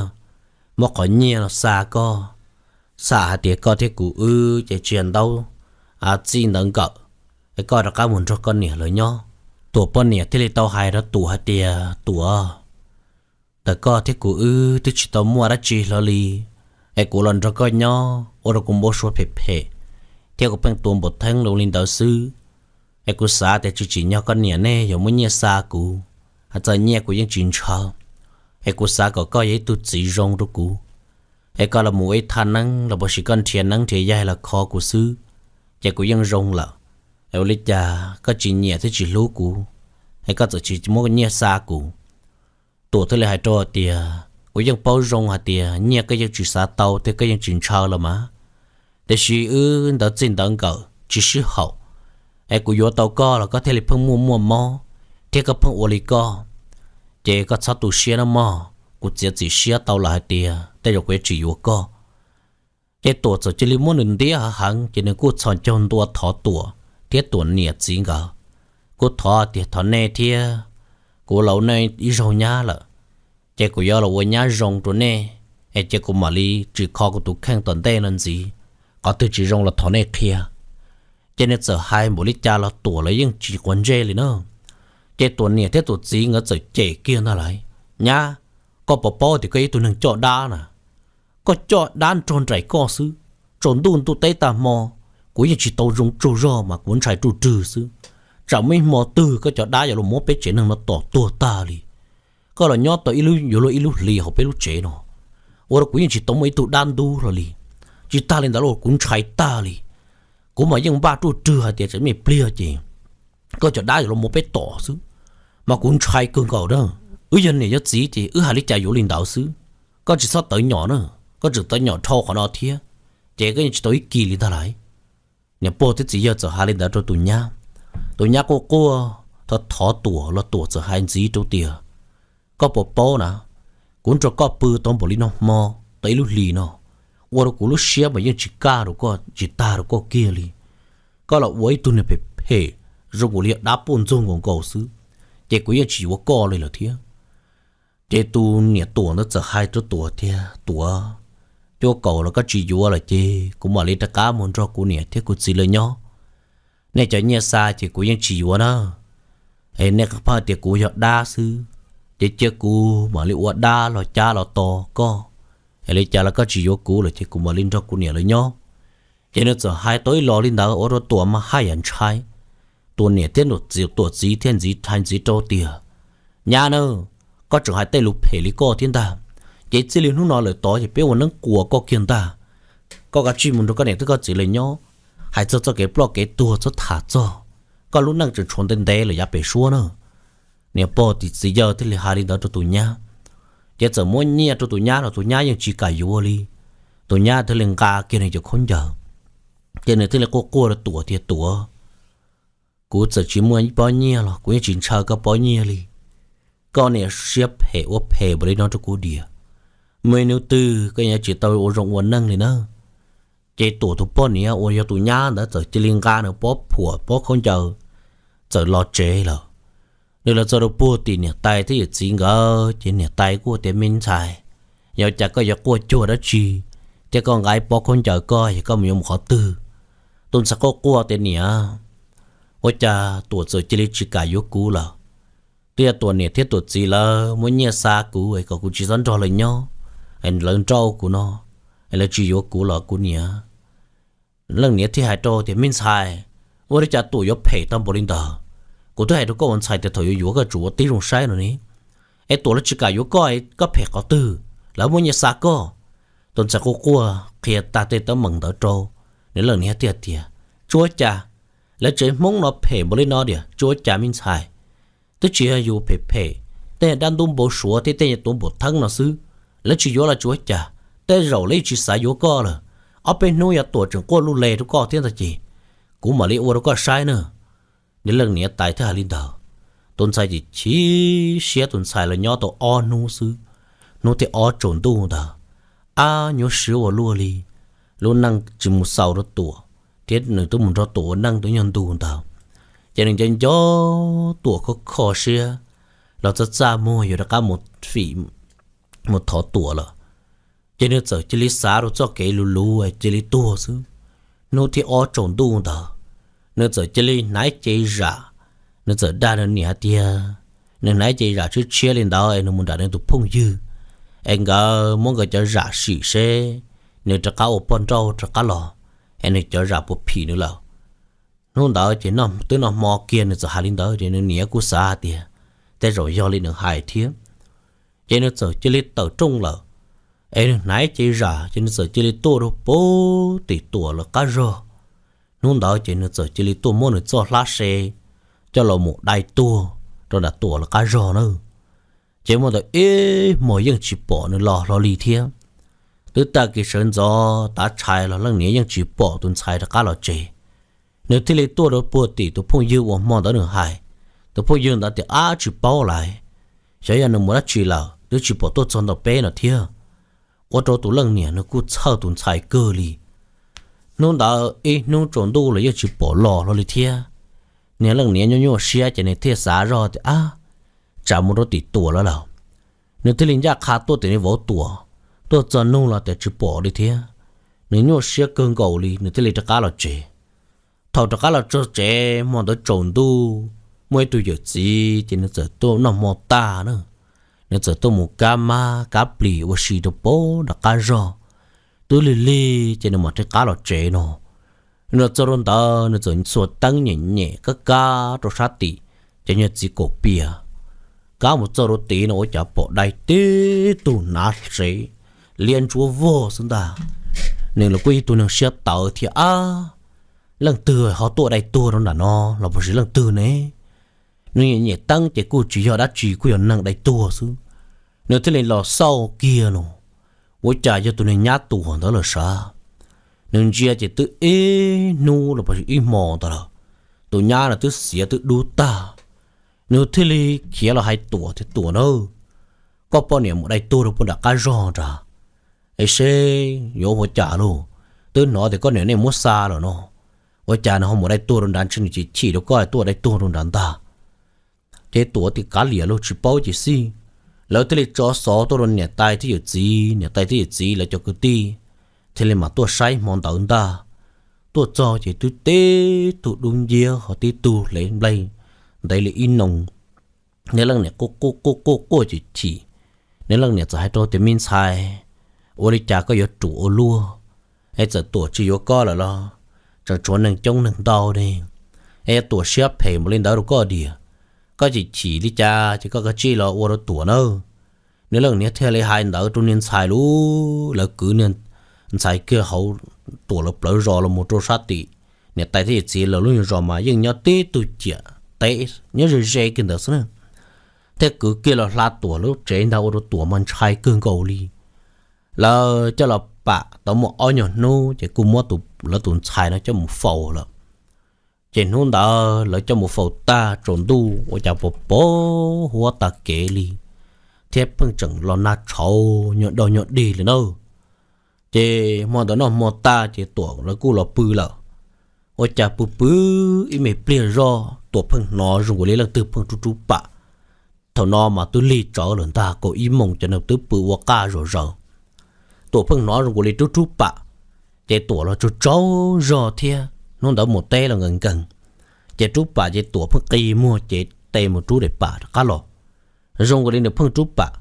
muab qhov nyiaj no xa koj, xa hais tias koj thiab kuv wb ces tsis ntaub txij ntawv nkawm, es koj rov qab mus nrog koj niam lawv nyob. Tuam poj niam thiaj li tau hais rau Tuam hais tias, Tuam, ntawm koj thiab kuv wb twb tsis tau muaj dab tsi hlo li, es kuv los nrog koj nyob ua rau kuv npau suav phem phem, thiab kuv pheej tua npau theeb li ntawd xwb. Es kuv xav tias tsis tsim nyog koj niam nej yuav muab nyiaj xa kuv, hais txog nyiaj kuv yeej tsis ntshaw. Es kuv xav kom koj yog ib tug txiv zoo rau kuv, es koj los mus ua ib thaj neeb los puas sis koj nrhiav neeb nrhiav yaig los kho kuv xwb, ces kuv yeej zoo lawm. Es ua li cas koj tsis nyiam thiab tsis hlub kuv, es koj txawm tsis muab nyiaj xa kuv? Tuam thiaj li hais rau tias, kuv yeej paub zoo hais tias nyiaj koj yeej tsis xav tau thiab koj yeej tsis ntshaw los mas, tiam sis wb ntawv txij ntawv nkawm tsis sib haum, es kuv yuav tau koj los koj thiaj li pheej muaj muaj mob, thiab koj pheej ua li koj. Ces koj txhob tu siab no mog, kuv txiav txim siab tau lawm hais tias tej zaum kuv yuav tsis yuav koj. Ces Tuam txawm cia li muab nws ntiab heev heev, ces nws kuj txhos caug ntua thov Tuam thiab Tuam niam txiv nkawd, kuj thov tias, thov nej thiab, kuv los ua nej ib zaug nyab lawm, ces kuv yuav los ua nyab zoo rau nej, es ces kuv mam li tsis kho kuv tus kheej tom ntej no ntxiv, qhov twg tsis zoo los thov nej qhia. Ces nws txawm hais npaum li cas los Tuam los yeej tsis quav ntsej li na. Ces Tuam niam thiab Tuam txiv nkawd txawm cem kiag ntag lauj, nyab, koj puas paub tias koj yog ib tug neeg coj dab na? Koj coj dab nrog nraim koj xwb, tsaus ntuj ntuj teb tag hmo, kuv yeej tsis tau zoo tsaug zog mas kuv ntshai ruj rwg xwb. Tsam muaj ib hmo twg koj cov dab yuav los muab peb tsev neeg no tom tuag tag li. Koj los nyob tau ib lub, yuav luag ib lub hlis hauv peb lub tsev no, ua rau kuv yeej tsis tau muaj ib tug dab ntub hlo li. Tsis tag li ntawd los kuv ntshai tag li. Kuv mas yeej npaj ruj rwg hais tias tsam me pliag ces koj cov dab yuav los muab peb tom xwb, mas kuv ntshai kawg nkaus na. Wb yog niam yog txiv ces wb hais li cas yuav li ntawd xwb. Koj tsis txhob tawv nyom na, koj tseem tawv nyom dhau qhov no thiab, ces koj yeej tsis tau ib kis li ntag lauj. Niam pog thiab txiv yawg txawm hais li ntawd rau tus nyab. Tus nyab quaj quaj thov thov Tuam los Tuam txawm hais ntxiv rau tias, koj puas paub na, kuv nrog koj pw tau npaum li no hmo, tau ib lub hlis no, ua rau kuv lub siab mas yeej tsis kaj rau koj, tsis tag rau koj kiag li. Koj los ua ib tug niag phem phem zoo nkaus li yog dab puj ntxoog nkaus nkaus xwb, ces kuv yeej tsis yuav koj li lawm thiab. Ces tus niam Tuam ntawd txawm hais rau Tuam tias, Tuam, cuaj kaum los koj tsis yuav lawm ces kuv mam li rov qab mus nrog kuv niam thiab kuv txiv lawv nyob. Nej cov nyiaj xa ces kuv yeej tsis yuav na. Es nej pheej tias kuv yog dab xwb, ces cia kuv mam li ua dab los cab los tos koj. Es li cas los koj tsis yuav kuv lawm ces kuv mam li nrog kuv niam lawv nyob. Ces nws txawm hais tau ib los li ntawd ua rau Tuam mas haj yam ntshai. Tuam niam thiab Tuam txiv thiaj ntxiv hais ntxiv rau tias, nyab na, koj tseem hais tej lus phem li koj thiab ntag. Ces txij li hnub no lawm tod ces peb ua neeb quas koj kiag ntag. Koj kav tsij mus nrog koj niam thiab koj txiv lawv nyob. Hais txog txoj kev ploj kev tuag txhob tham txog, koj lub neej tseem tshuav ntev ntev lawm yav pem suab na. Niam pog thiab txiv yawg thiaj li hais li ntawd rau tus nyab. Ces txawm muab nyiaj rau tus nyab los tus nyab yeej tsis kam yuav li. Tus nyab thiaj li nqa kiag nws cov khaub ncaws, ces nws thiaj li quaj quaj rau Tuam tias, Tuam, kuv txawm tsis muaj pob nyiaj los kuv yeej tsis ntshaw koj pob nyiaj li. Koj niam siab phem ua phem npaum li no rau kuv diam, muaj ib hnub twg koj yuav tsis tau ua zoo ua neej li na. Ces Tuam tus poj niam uas yog tus nyab ntawd txawm cia li nqa nws pob phuam pob khaub ncaws txawm los tsev lawm. Nws los txog rau puag tim niam tais thiab yawm txiv nkawd ces niam tais kuj tias, me ntxhais, yog cas koj yuav quaj cuag dab tsi, thiab koj nqa ib pob khaub ncaws koj yog koj mus yuav mus qhov twg? Tus ntxhais quaj quaj tias, niam, ua cas Tuam txawm cia li tsis kam yuav kuv lawm? Twb yog Tuam niam thiab Tuam txiv lawv muab nyiaj xa kuv es kom kuv tsis txhob nrog lawv nyob, es lawv nrauj kuv no, es lawv tsis yuav kuv los kuv niam. Leej niam thiaj hais rau tias, me ntxhais, ua li cas Tuam yuav phem tau npaum li ntawd? Kuv twb hais rau koj ua ntxhais tias thaum yuav yuav koj tsum ua tib zoo saib no ne. Es Tuam lawv tsis kam yuav koj, koj phem qhov twg? Lawv muab nyiaj xa koj. Tus ntxhais quaj quaj qhia tag tej teeb meem ntawd rau nws leej niam thiaj tias, tsuav cas, lawv tsev Hmoob no phem npaum li no diam, tsuav cas me ntxhais? Twb tsis yog yus phem phem, tej dab ntub npau suav thiab tej tuav npau theeb no xwb. Lawv tsis yuav los tsuav cas, tej zaum lawv yeej tsis xav yuav koj lawm. Ob peb hnub yog Tuam tseem quaj luj le rau koj thiab ntag ces kuv mam li ua rau koj saib na. Nws leej niam tais thiaj hais li ntawd. Tus ntxhais ces chim siab, tus ntxhais los nyob tau ob hnub xwb, hnub thib ob tsaus ntuj ntawd, ab nyuaj siab ua luaj li, lub neej tsis mus xaus rau Tuam, thiab nws twb mus nrog Tuam ua neej twb nyuag ntu ntawd, ces nws nco nco Tuam kho kho siab, los txaj txaj muag yuav rov qab mus fim mus thov Tuam lawm. Ces nws txawm cia li xav rau txoj kev luv luv cia li tuag xwb. Hnub thib ob tsaus ntuj ntawd, nws txawm cia li hnav cev zam, nws txawm dag nws niam hais tias nws hnav cev zam tshiab tshiab li ntawd es nws mus nram nws tus phooj ywg, es nkawd muab nkawd cov zam sim seb nws rov qab ua poj nrauj rov qab los, es nws cov zam puas phim nws lawm. Hnub ntawd ces twb noj hmo kiag nws txawm hais li ntawd ces nws niam kuj xav hais tias tej zaum yog li nws hais thiab. Ces nws txawm cia li tawm rooj lawm, es nws hnav cev zam ces nws txawm cia li tuaj rau puag tim Tuam lawv qab zog. Hnub ntawd ces nws txawm cia li tuaj muab nws txoj hlab se coj los mus dai tuag rau nram Tuam lawv qab zog na. Ces muaj ntawd ib hmos yeej tsis pom nws los hlo li thiab. Twb tag kis sawv ntxov tav tshais los leej niam yeej tsis pom tus ntxhais rov qab los tsev. Nws thiaj li tuaj rau puag tim tus phooj ywg uas hmo ntawd nws hais. Tus phooj ywg ntawd tias, Ab, tsis paub lawm, xyov yog nws mus dab tsi lawm, twb tsis pom tuaj txog ntawm peb no thiab. Ua rau tus leej niam nws kuj txhawj tus ntxhais kawg li. Hnub ntawd ib hnub tsaus ntuj los yeej tsis pom los hlo li thiab. Niag leej niam nyuaj nyuaj siab ces nws thiaj xav zoj tias, Ab, tsam mus rau tim Tuam lawv lawm. Nws thiaj li ncaj qha tuaj tim nws vauv Tuam, tuaj txog nug los tias tsis pom li thiab. Nws nyuaj siab kawg nkaus li, nws thiaj li rov qab los tsev. Thaum rov qab los txog tsev hmo ntawd tsaus ntuj, muaj ib tug yawm txiv ces nws txawm tuaj noj hmo tag na, nws txawm tuaj mus kab mab kab plis ua si rau puag nram qab zog. Twb lig lig ces nws mam rov qab los tsev no. Nws los txog rau ntawd nws txawm xuas teeb nyem nyem kab kab rau sab tim cov nyuag txiv kaum pias. Kab mus txog rau tid no ua cas pom dai tib tug hnav sev liab ntsuab vog xwb ntag. Nws los kuj ib tug neeg siab tawv thiab, Ab, leej twg ho tuaj dai tuag rau nram no los puas yog leej twg ne? Nws nyem nyem teeb ces kuj tsis yog dab tsi, kuj yog neeg dai tuag xwb. Nws thiaj li los xauj kiag no, ua cas yog tus niag nyab Tuam ntawd lawm sav. Nws ntsia ces twb ib hnub los puas yog ib hmo ntawd lawm, tus nyab no twb xiav twb dub tag. Nws thiaj li khiav los hais Tuam tias, Tuam na, koj poj niam mus dai tuag rau puag nram qab zog nrad, es seb yuav ua cas lauj. Twb hnov tias koj niam nej muab xa lawm no, ua cas nws ho mus dai tuag rau nrad, ntshe nws chim chim rau koj tuaj dai tuag rau nrad ntag. Ces Tuam tias, Kav liam lauj, tsis paub ces xij. Lawv thiaj li tso xov tuaj rau niam tais thiab yawm txiv, niam tais thiab yawm txiv lawv cov kwv tij thiaj li mam tuaj saib hmo ntawd ntag. Tuaj txog ces twb tib tug dub nciab ho tib tug hle nplej ntev li ib noo. Nws leej niam quaj quaj quaj quaj chim chim. Nws leej niam txawm hais rau tias, Me ntxhais, ua li cas koj yuav ruam ua luaj? Es txawm Tuam tsis yuav koj lawm los tseem tshuav neeg coob neeg ntau ne. Es yog Tuam siab phem npaum li ntawd rau koj diam, koj chim chim li cas ces koj kav tsij los ua rau Tuam nawb. Nws leej niam thiaj li hais ntawd rau niag ntxhais lub, lawv kwv niag ntxhais kiag hauv Tuam lawv plawv zos los mus rau sab tim niam tais thiab yawm txiv lawv lub nyuag zos mas yeej nyob tib tug ciam teb nyob ze ze kiag ntawd xwb na. Thiaj kwv kiag los hla Tuam lub tsev ntag, ua rau Tuam mas ntshai kawg nkaus li. Lawv coj los pam tau muaj ob nyuag hnub ces kuj muab lawv tus ntxhais no coj mus faus lawm. Ces hnub ntawd lawv coj mus faus tag tsaus ntuj ua cas pos pos huab tag kev li, thiab pheej tseem los nag tshauv nyuag dog nyuag dig li na. Ces hmo ntawd noj hmo tag ces Tuam lawv kuj los pw lawm. Ua cas pw pw ib me pliag zoj Tuam pheej hnov zoo nkaus li leej twg pheej rub rub pam. Thaum no mas twb lig tsawv lawm ntag, kaum ib moos ces nws twb pw ua qaj zom zaws. Tuam pheej hnov zoo nkaus li rub rub pam, ces Tuam los tsaug tsaug zog thiab, hnub ntawd mus teb los nkees nkees, ces rub pam ces Tuam pheej qi muag cev tes mus rub daim pam rov qab los. Zoo nkaus li nws pheej rub pam,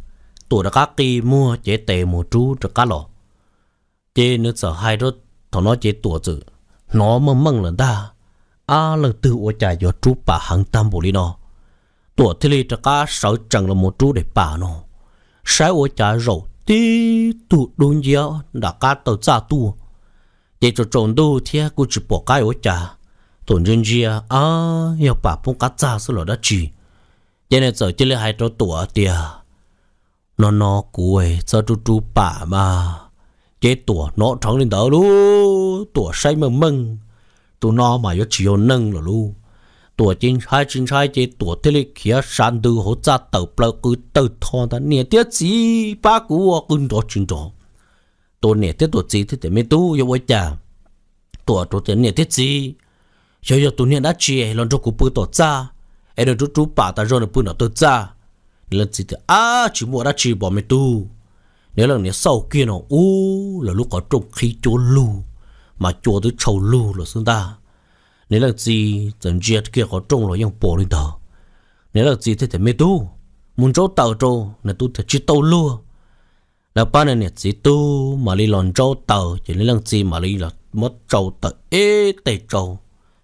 Tuam rov qab qi muag cev tes mus rub rov qab los. Ces nws txawm hais rau, thaum no ces Tuam txawm hnov meej meej lawm ntag, ab, leej twg ua cas yuav rub pam heev tag npaum li no. Tuam thiaj li rov qab sawv tsees los mus rub daim pam no, saib ua cas zaum tib tug dub nciab nram qab taw txaj tuaj. Ces tsaus tsaus ntuj thiab kuj tsis pom qab ua cas, Tuam ntsia ntsia, ab, yog pam poob qab txaj xwb los dab tsi. Ces nws txawm cia li hais rau Tuam tias, no no kuv txhob rub rub pam mas. Ces Tuam hnov dheev li ntawd lauj, Tuam saib meej meej, tus no mas yuav tsis yog neeg lawm lauj. Tuam ces ntshai tsis ntshai ces Tuam thiaj li khiav sav ntws hauv txaj tawm plaws qw tawg tho ntag, Niam thiab txiv, pab kuv ua qw nrov tsis nrov. Tuam niam thiab Tuam txiv thiaj tias, Me tub, yuav ua cas? Tuam rau tias, Niam thiab txiv, xyov yog tus niag dab tsi los nrog kuv pw tom txaj, es nws rub rub pam tas zog nws pw nram tawg txaj. Niam leej txiv tias, Ab, tsis muaj dab tsi pom me tub. Niam leej niam xauj kiag no ub, lawv lub qhov rooj qhib cuab lug, mas cua twb tshau lug lawm xwb ntag. Niam leej txiv txawm ntsia kiag qhov rooj los yeej pom li ntawd. Niam leej txiv thiaj tias, Me tub, mus ntsaub taws rau. Nws tub tias, Tsis tau luag. Lawv pab niag niam txiv tub mam li los ntsaub taws ces niam leej txiv mam li los muab tsau tawm ib teg tsau.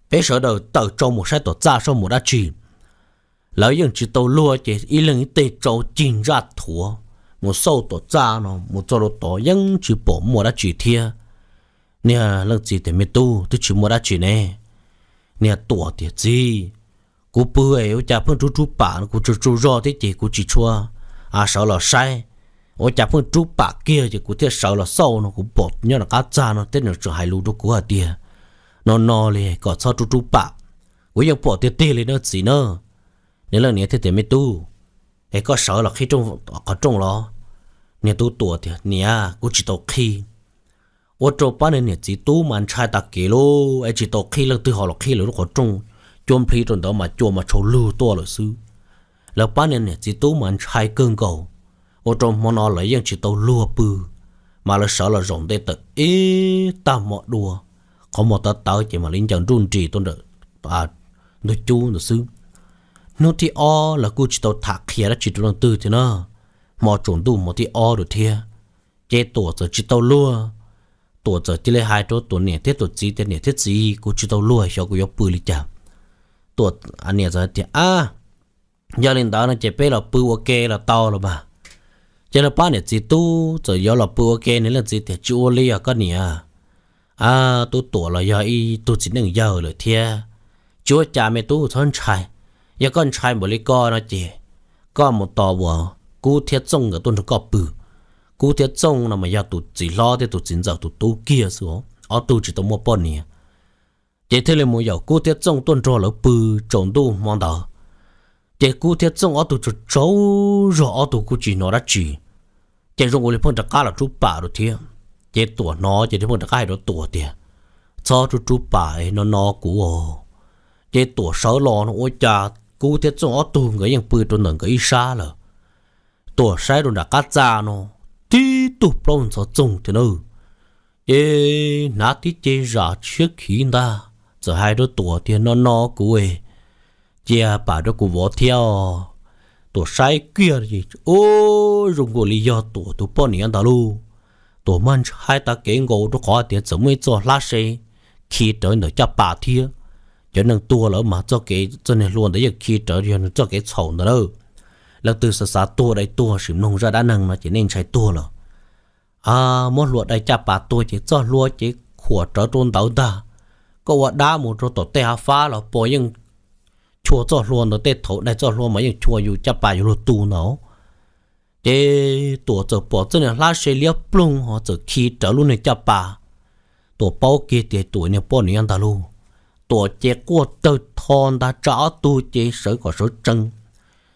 Peb sawv daws tawm tsau mus saib tom txaj seb muaj dab tsi. Lawv yeej tsis tau luag ces ib leeg ib teg tsau cig ntsaj thuav mus xauj tom txaj no mus txog rau tod yeej tsis pom muaj dab tsi thiab. Niag leej txiv tias, Me tub, twb tsis muaj dab tsi ne. Niag Tuam tias, Txiv, kuv pw es ua cas pheej rub rub pam no, kuv tsaug tsaug zog thiab ces kuv tsis tshua sawv los saib. Ua cas pheej rub pam kiag ces kuv thiaj sawv los xauj no, kuv pom nyob nram qab txaj no thiab nws tseem hais lus rau kuv hais tias no no li kom txhob rub rub pam. Kuv yeej pom tiag tiag li na txiv na. Niag leej niam thiaj tias, Me tub, es koj sawv los qhib qhov rooj los? Niag tub Tuam tias, Niam, kuv tsis tau qhib. Ua rau pab niag niam txiv tub mas ntshai tag kev lauj, es tsis tau qhib, leej twg ho los qhib lawv lub qhov rooj, cua nplhi rau ntawd mas cua mas tshau lug tuaj lawm xwb. Lawv pab niag niam txiv tub mas ntshai kawg nkaus, ua rau hmo no lawv yeej tsis tau luag pw, mas lawv sawv los zaum ntej tawm ib tag hmo dua, qhov muag tawv tawv ces mam li ncaws nruj nris tuaj ntawm ntug cub ntawd xwb. Hnub thib ob lawv kuj tsis tau tham qhia dab tsi rau leej twg thiab na, hmo tsaus ntuj hmo thib ob lawm thiab. Ces Tuam txawm tsis tau luag, Tuam txawm cia li hais rau Tuam niam thiab Tuam txiv tias, Niam thiab txiv, kuv tsis tau luag, xyov kuv yuav pw li cas. Tuam niam txawm tias, Ab, yog li ntawd no ces peb los pw ua ke los tau los mas. Ces lawv pab niam txiv tub txawm yuav los pw ua ke, niam leej txiv tias, Tsis ua li os koj niam, tub Tuam los yog ib tug txiv neej yawg lawm thiab. Tsis ua cas me tub, txhob ntshai. Yog koj ntshai npaum li ko no ces koj mus tos uas Kub thiab Txooj nkawd tuaj nrog koj pw. Kub thiab Txooj no mas yog tus txiv hlob thiab tus txiv ntxawm tus tub kiag xwb, ob tug tsis tau muaj poj niam. Ces thiaj li mus yaum Kub thiab Txooj tuaj nrog lawv pw tsaus ntuj hmo ntawd. Ces Kub thiab Txooj ob tug tsaug tsaug zog, ob tug kuj tsis hnov dab tsi, ces zoo ua li pheej rov qab los rub pam rau thiab. Ces Tuam hnov ces thiaj pheej rov qab hais rau Tuam tias, Txhob rub rub pam no no kuv os. Ces Tuam sawv los no ua cas Kub thiab Txooj ob tug nkawd yeej pw rau ntawm nkawd ib sab lawm. Tuam saib rau nram qab txaj no, tib tug plaub ntxhov txoog tiag na. Ces hnav tib ce zam tshiab khiv ntag, txawm hais rau Tuam tias, No no kuv, cia pam rau kuv vov thiab os. Tuam saib kiag, ub, zoo nkaus li yog Tuam tus poj niam ntag lauj. Tuam mas ntshai tag kev nkaus rau qhov tias txawm muaj ib txoj hlab se khi rawv ntawm caj pas thiab. Cov neeg tuag lawm mas txoj kev, txoj niag hlua ntawd yeej khi rawv, yog nws txoj kev txhaum ntawd lawm. Leej twg xav xav tuag dai tuag sim mloog zaj dab neeg no ces nej ntshai tuag lawm. Muab hlua dai caj pas tuag ces txoj hlua ces khuam rawv rau ntawd ntag. Koj ua dab mus rau tom tej hav fab los puas yeej chua txoj hlua ntawd, tej thaum dai txoj hlua mas yeej chua yus caj pas yuav luag tu ntawd. Ces Tuam txawm pom txoj niag hlab se liab ploog ho txawm khi rawv lub niag caj pas. Tuam paub kiag tias Tuam niag poj niam ntag lauj. Tuam ces quaj tawg tho ntag, tsa ob tug ces sawv kom sawv tsees.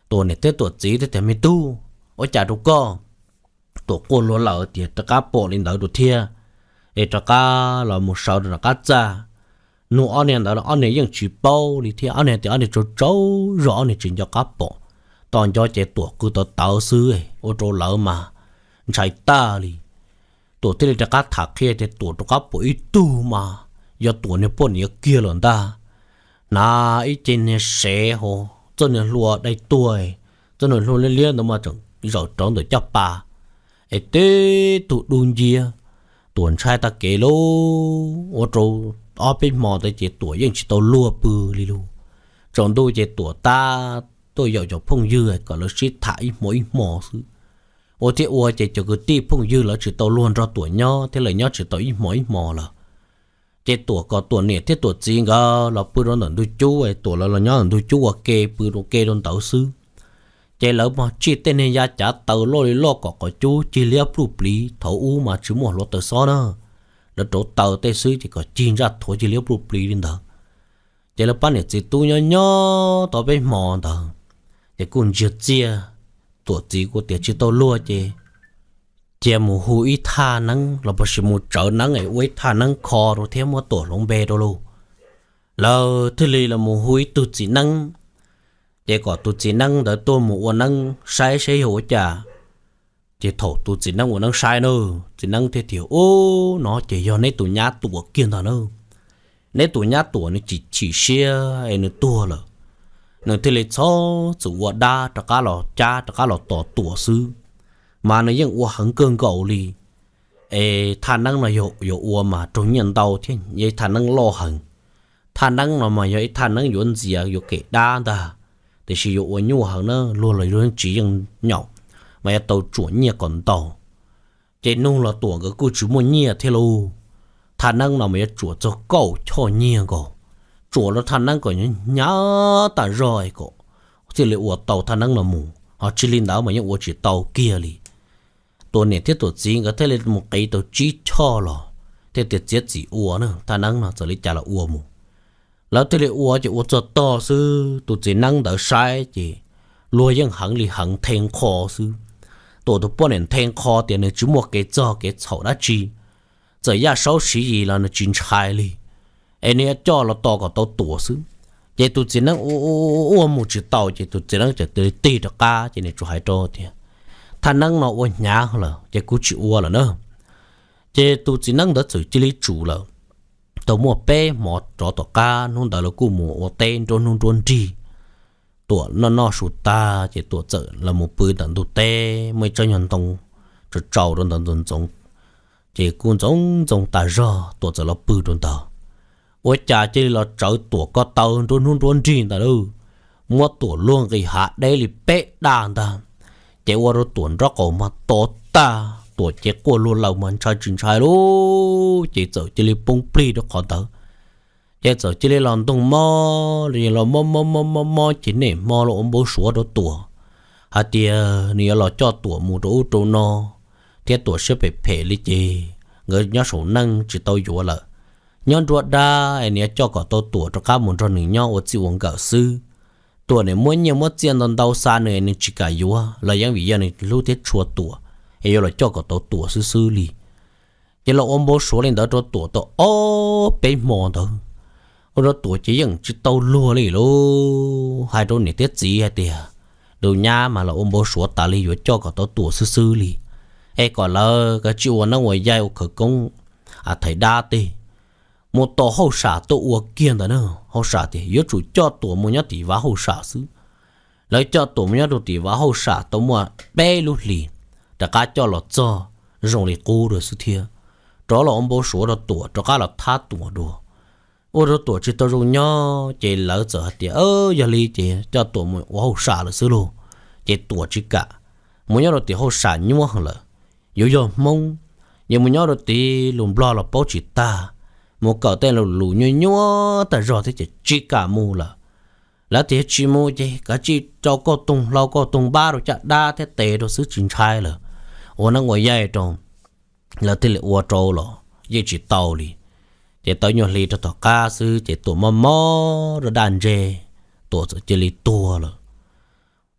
Tuam niam thiab Tuam txiv thiaj tias, Me tub, ua cas rau koj? Tuam quaj luag lawm tias rov qab pom li ntawd rau thiab, es rov qab los mus sawv rau nram qab txaj. Nug ob niag ntawd los ob niag yeej tsis paub li thiab, ob niag tias ob niag tsaug tsaug zog, ob niag tsis nco qab pom. Tos nco ces Tuam qw tawv tawv xwb, ua rau lawv mas ntshai tag li. Tuam thiaj li rov qab tham qhia tias Tuam rov qab pom ib tug mas yog Tuam niag poj niam kiag lawm ntag. Hnav ib ce niag sev hauv txoj niag hlua dai tuag, txoj niag hlua liab liab ntawd mas tseem zawm rawv ntawm caj pas, es tib tug dub nciab. Tuam ntshai tag kev lauj, ua rau ob peb hmo ntawd ces Tuam yeej tsis tau luag pw li lauj. Tsaus ntuj ces Tuam tab tuaj yaum cov phooj ywg kom lawv sib tham ib hmo ib hmo xwb. Ua thiab ua ces cov kwv tij phooj ywg lawv tsis tau luag nrog Tuam nyob thiab, lawv nyob tsis tau ib hmo ib hmo lawm. Ces Tuam kom Tuam niam thiab Tuam txiv nkawd los pw rau ntawm ntug cub, Tuam lawv los nyob ntawm ntug cub ua ke pw rau ke rau ntawd xwb. Ces lawv mas tsij tej niag ya cav taws loj li loj kom qhov cub cig liab pluj pliv, thaum ub mas tsis muaj hluav taws xob na, lawv rauv taws tej xwb ces kom cig ntsaj thuav cig liab pluj pliv li ntawd. Ces lawv pab niam txiv tub nyob nyob tau peb hmo ntawd, ces kuj ntsiag txiaj, Tuam txiv kuj tias tsis tau luag ces cia mus hu ib thaj neeb los puas sis mus tsawv neeb es ua ib thaj neeb kho rau thiab muab Tuam hloov npe rau lauj. Lawv thiaj li los mus hu ib tug txiv neeb, ces kom tus txiv neeb ntawd tuaj mus ua neeb saib seb yog ua cas. Ces thaum tus txiv neeb ua neeb saib na, txiv neeb thiaj tias, Ub, no ces yog neb tus nyab Tuam kiag ntag na. Neb tus nyab Tuam nws chim chim siab es nws tuag lawm, nws thiaj li txhob txwm ua dab rov qab los cab rov qab los tos Tuam xwb, mas nws yeej ua heev kawg nkaus li. Es thaj neeb no yog yuav ua mas raug nyiaj ntau thiab, yog ib thaj neeb loj heev. Thaj neeb no mas yog ib thaj neeb yuav ntxias yuav kem dab ntag, tiam sis yuav ua nyuaj heev na, luag los luag tsis yeej nyaum, mas yuav tau tsuam nyiaj kom ntau. Ces nug los Tuam nkawd kuj tsis muaj nyiaj thiab lauj. Thaj neeb no mas yuav tsuam txog kaum choj nyiaj nkaus, tsuam rau thaj neeb kom hnyav tas zog kom thiaj li ua tau thaj neeb no mus, ho tsis li ntawd mas yeej ua tsis tau kiag li. Tuam niam thiab Tuam txiv nkawd thiaj li mus qiv tau tsib choj los thiaj tias txiav txim ua na, thaj neeb no txawm li cas los ua mus. Lawv thiaj li ua ces ua txog tog xwb, tus txiv neeb ntawd saib ces luag yeej heev li heev nthe nqho xwb. Tuam tus poj niam nthe nqho tias nws tsis muaj kev txog kev txhaum dab tsi, txawm Yaj Saub Siv Yis los nws tsis ntshai li, es nws yuav coj los tos kom tau Tuam xwb. Ces tus txiv neeb ua ua mus tsis tau ces tus txiv neeb txawm tig rov qab ces nws tsuas hais rau tias, Thaj neeb no ua hnyav lawm ces kuv tsis ua lawm na. Ces tus txiv neeb ntawd txawm cia li tsum lawm. Tau muaj peb hmo rov tom qab hnub ntawd lawv kuj mus ua teb nruab hnub nruab nrig. Tuam noj noj su tag ces Tuam txawm los mus pw ntawm ntug teb, muaj ib tsob nyuag ntoo tsaus tsaus rau ntawd ntxoov ntxoov, ces kuj ntxoov ntxoo tas zog, Tuam txawm los pw rau ntawd. Ua cas cia li los tsawv Tuam ko taw nruab hnub nruab nrig ntawd lauj, muab Tuam luag nqis hav deb li peb daj ntag. Ces ua rau Tuam nraub qaum mas to tag, Tuam cev quaj luag laws mas ntshai tsis ntshai lauj, ces txawm cia li poob plig rau qhov ntawd. Ces txawm cia li los ntoog mob, los mob mob mob mob mob ces niaj hmo los ua npau suav rau Tuam hais tias nws yuav los coj Tuam mus rau ub rau no, thiab Tuam siab phem phem li ces nkawd nyob saum neej tsis tau yuav lawm. Nyob nruab dab es nws yuav coj kom tau Tuam rov qab mus nrog nws nyob ua txij ua nkawm xwb. Tuam nws muab nyiaj muab txiaj ntau ntau xa nws, nws tsis kam yuav los yeej vim yog nws hlub thiab tshua Tuam, es yuav los coj kom tau Tuam xwb xwb li. Ces los ua npau suav li ntawd rau Tuam tau ob peb hmo ntawd, ua rau Tuam ces yeej tsis tau luag li lauj. Hais rau niam thiab txiv hais tias, tus nyab mas los ua npau suav tas li yuav coj kom tau Tuam xwb xwb li, es kom lawv kav tsij ua neeb ua yaig ua khawv koob, a, thaiv dab tej, mus tos hauj sam tuaj ua kiag ntawd na. Hauj sam tias yuav tsum coj Tuam mus nyob tim vaj hauj sam xwb. Lawv coj Tuam mus nyob rau tim vaj hauj sam tau muaj peb lub hlis, rov qab coj los txog zoo li qub rau xwb thiab. Rov los ua npau suav rau Tuam, rov qab los thab Tuam dua. Ua rau Tuam tsis tau zoo nyob ces lawv txawm hais tias, yog li ces coj Tuam mus ua hauj sam lawm xwb lauj. Ces Tuam tsis kam, mus nyob rau tim hauj sam nyuab heev lawm. Yuav yog Hmoob, yuav mus nyob rau tim lus Nplog los paub tsis tag, mus kawm tej lus nyuaj nyuaj tag zog thiab ces tsis kam mus lawm. Lawv tias tsis mus ces kav tsij rau kauj toog hlau kauj toog npab rau caj dab thiab tes rau xwb tsis ntshai lawm, ua neeb ua yaig rau. Lawv thiaj li ua rau los yeej tsis tau li. Ces tau nyuag hli rau tom qab xwb ces Tuam mob mob rau daj ntseg, Tuam txawm cia li tuag lawm.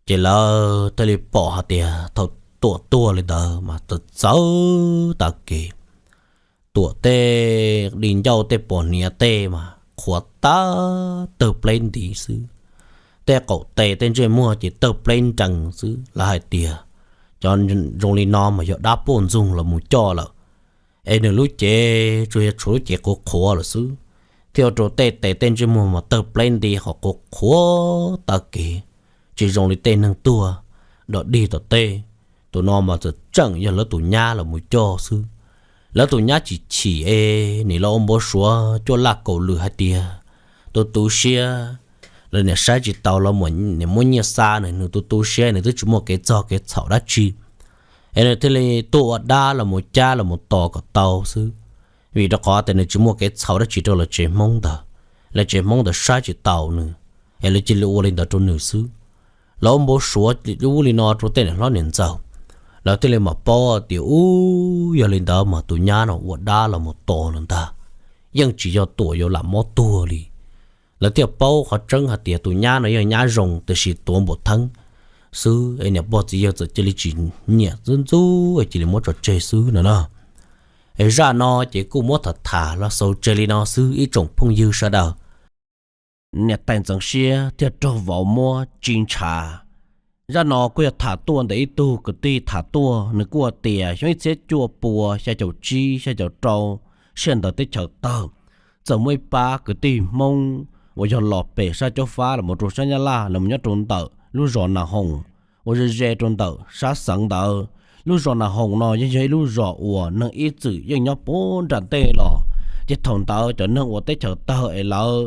Ces lawv thiaj li pom hais tias thaum Tuam tuag li ntawd mas txawv txawv tag kev. Tuam tej di ncauj tej pos hniav tej mas qhuav tag tawg pleb nti xwb. Tej qaum tes tej ntsej muag ces tawg pleb nrees xwb. Lawv hais tias cov zoo li no mas yog dab poj ntxoog los mus coj lawm, es nws lub cev tsuas yog tshuav lub cev qhuav qhuav lawm xwb, thiaj ua rau tej tes tej ntsej muag mas tawg pleb nti ho qhuav qhuav tag kev, tsis zoo li tej neeg tuag dog dig tom tej. Tus no mas txawm tseem yog lawv tus nyab los mus coj xwb. Lawv tus nyab chim chim es nim los ua npau suav cuaj laj kaum lwm hais tias tu tu siab, lawv niam saib tsis taus los nim muab nyiaj xa nws, nws tu tu siab nws twb tsis muaj kev txog kev txhaum dab tsi, es nws thiaj li tuaj ua dab los mus cab los mus tos kom tau xwb. Vim rau qhov tias nws tsis muaj kev txhaum dab tsi rau lawv tsev Hmoob ntawd, lawv tsev Hmoob ntawd saib tsis taus nws, es lawv cia li ua li ntawd rau nws xwb. Lawv ua npau suav ub li no rau tej niam hlob niam ntxawm, lawv thiaj li mam paub tias ub, yog li ntawd mas tus nyab no ua dab los mus tos lawm ntag, yeej tsis yog Tuam yuav lam mob tuag li. Lawv thiaj paub qhov tseeb hais tias tus nyab no yog nyab zoo tiam sis tuav npau theeb xwb es niam pog txiv yawg txawm cia li tsis nyiam ntxub ntxub cia li muab tso tseg xwb no na. Es zaj no ces kuj muab tham tham los xaus tseg li no xwb ib tsoom phooj ywg sawv daws. Niam tais ntxeev siab thiaj raug vauv muab tsis ntshav. Zaj no kuj yog tham tuaj ntawm ib tug kwv tij tham tuaj, nws kuj tias xyoo ib txhiab cuaj pua xya caum tsib xya caum rau, sij hawm ntawd teb chaws tawg, txawm muaj ib pab kwv tij Hmoob uas yog los pem sab Cob Fab los mus rau sab Nyab Laj los nyob rau ntawm lub zos Nas Hoos uas ze ze rau ntawm sab xeev ntawd. Lub zos Nas Hoos no yeej yog ib lub zos uas neeg ib txwm yeej nyob puag nram ntej los, ces thaum ntawd cov neeg uas teb chaws tawg es lawv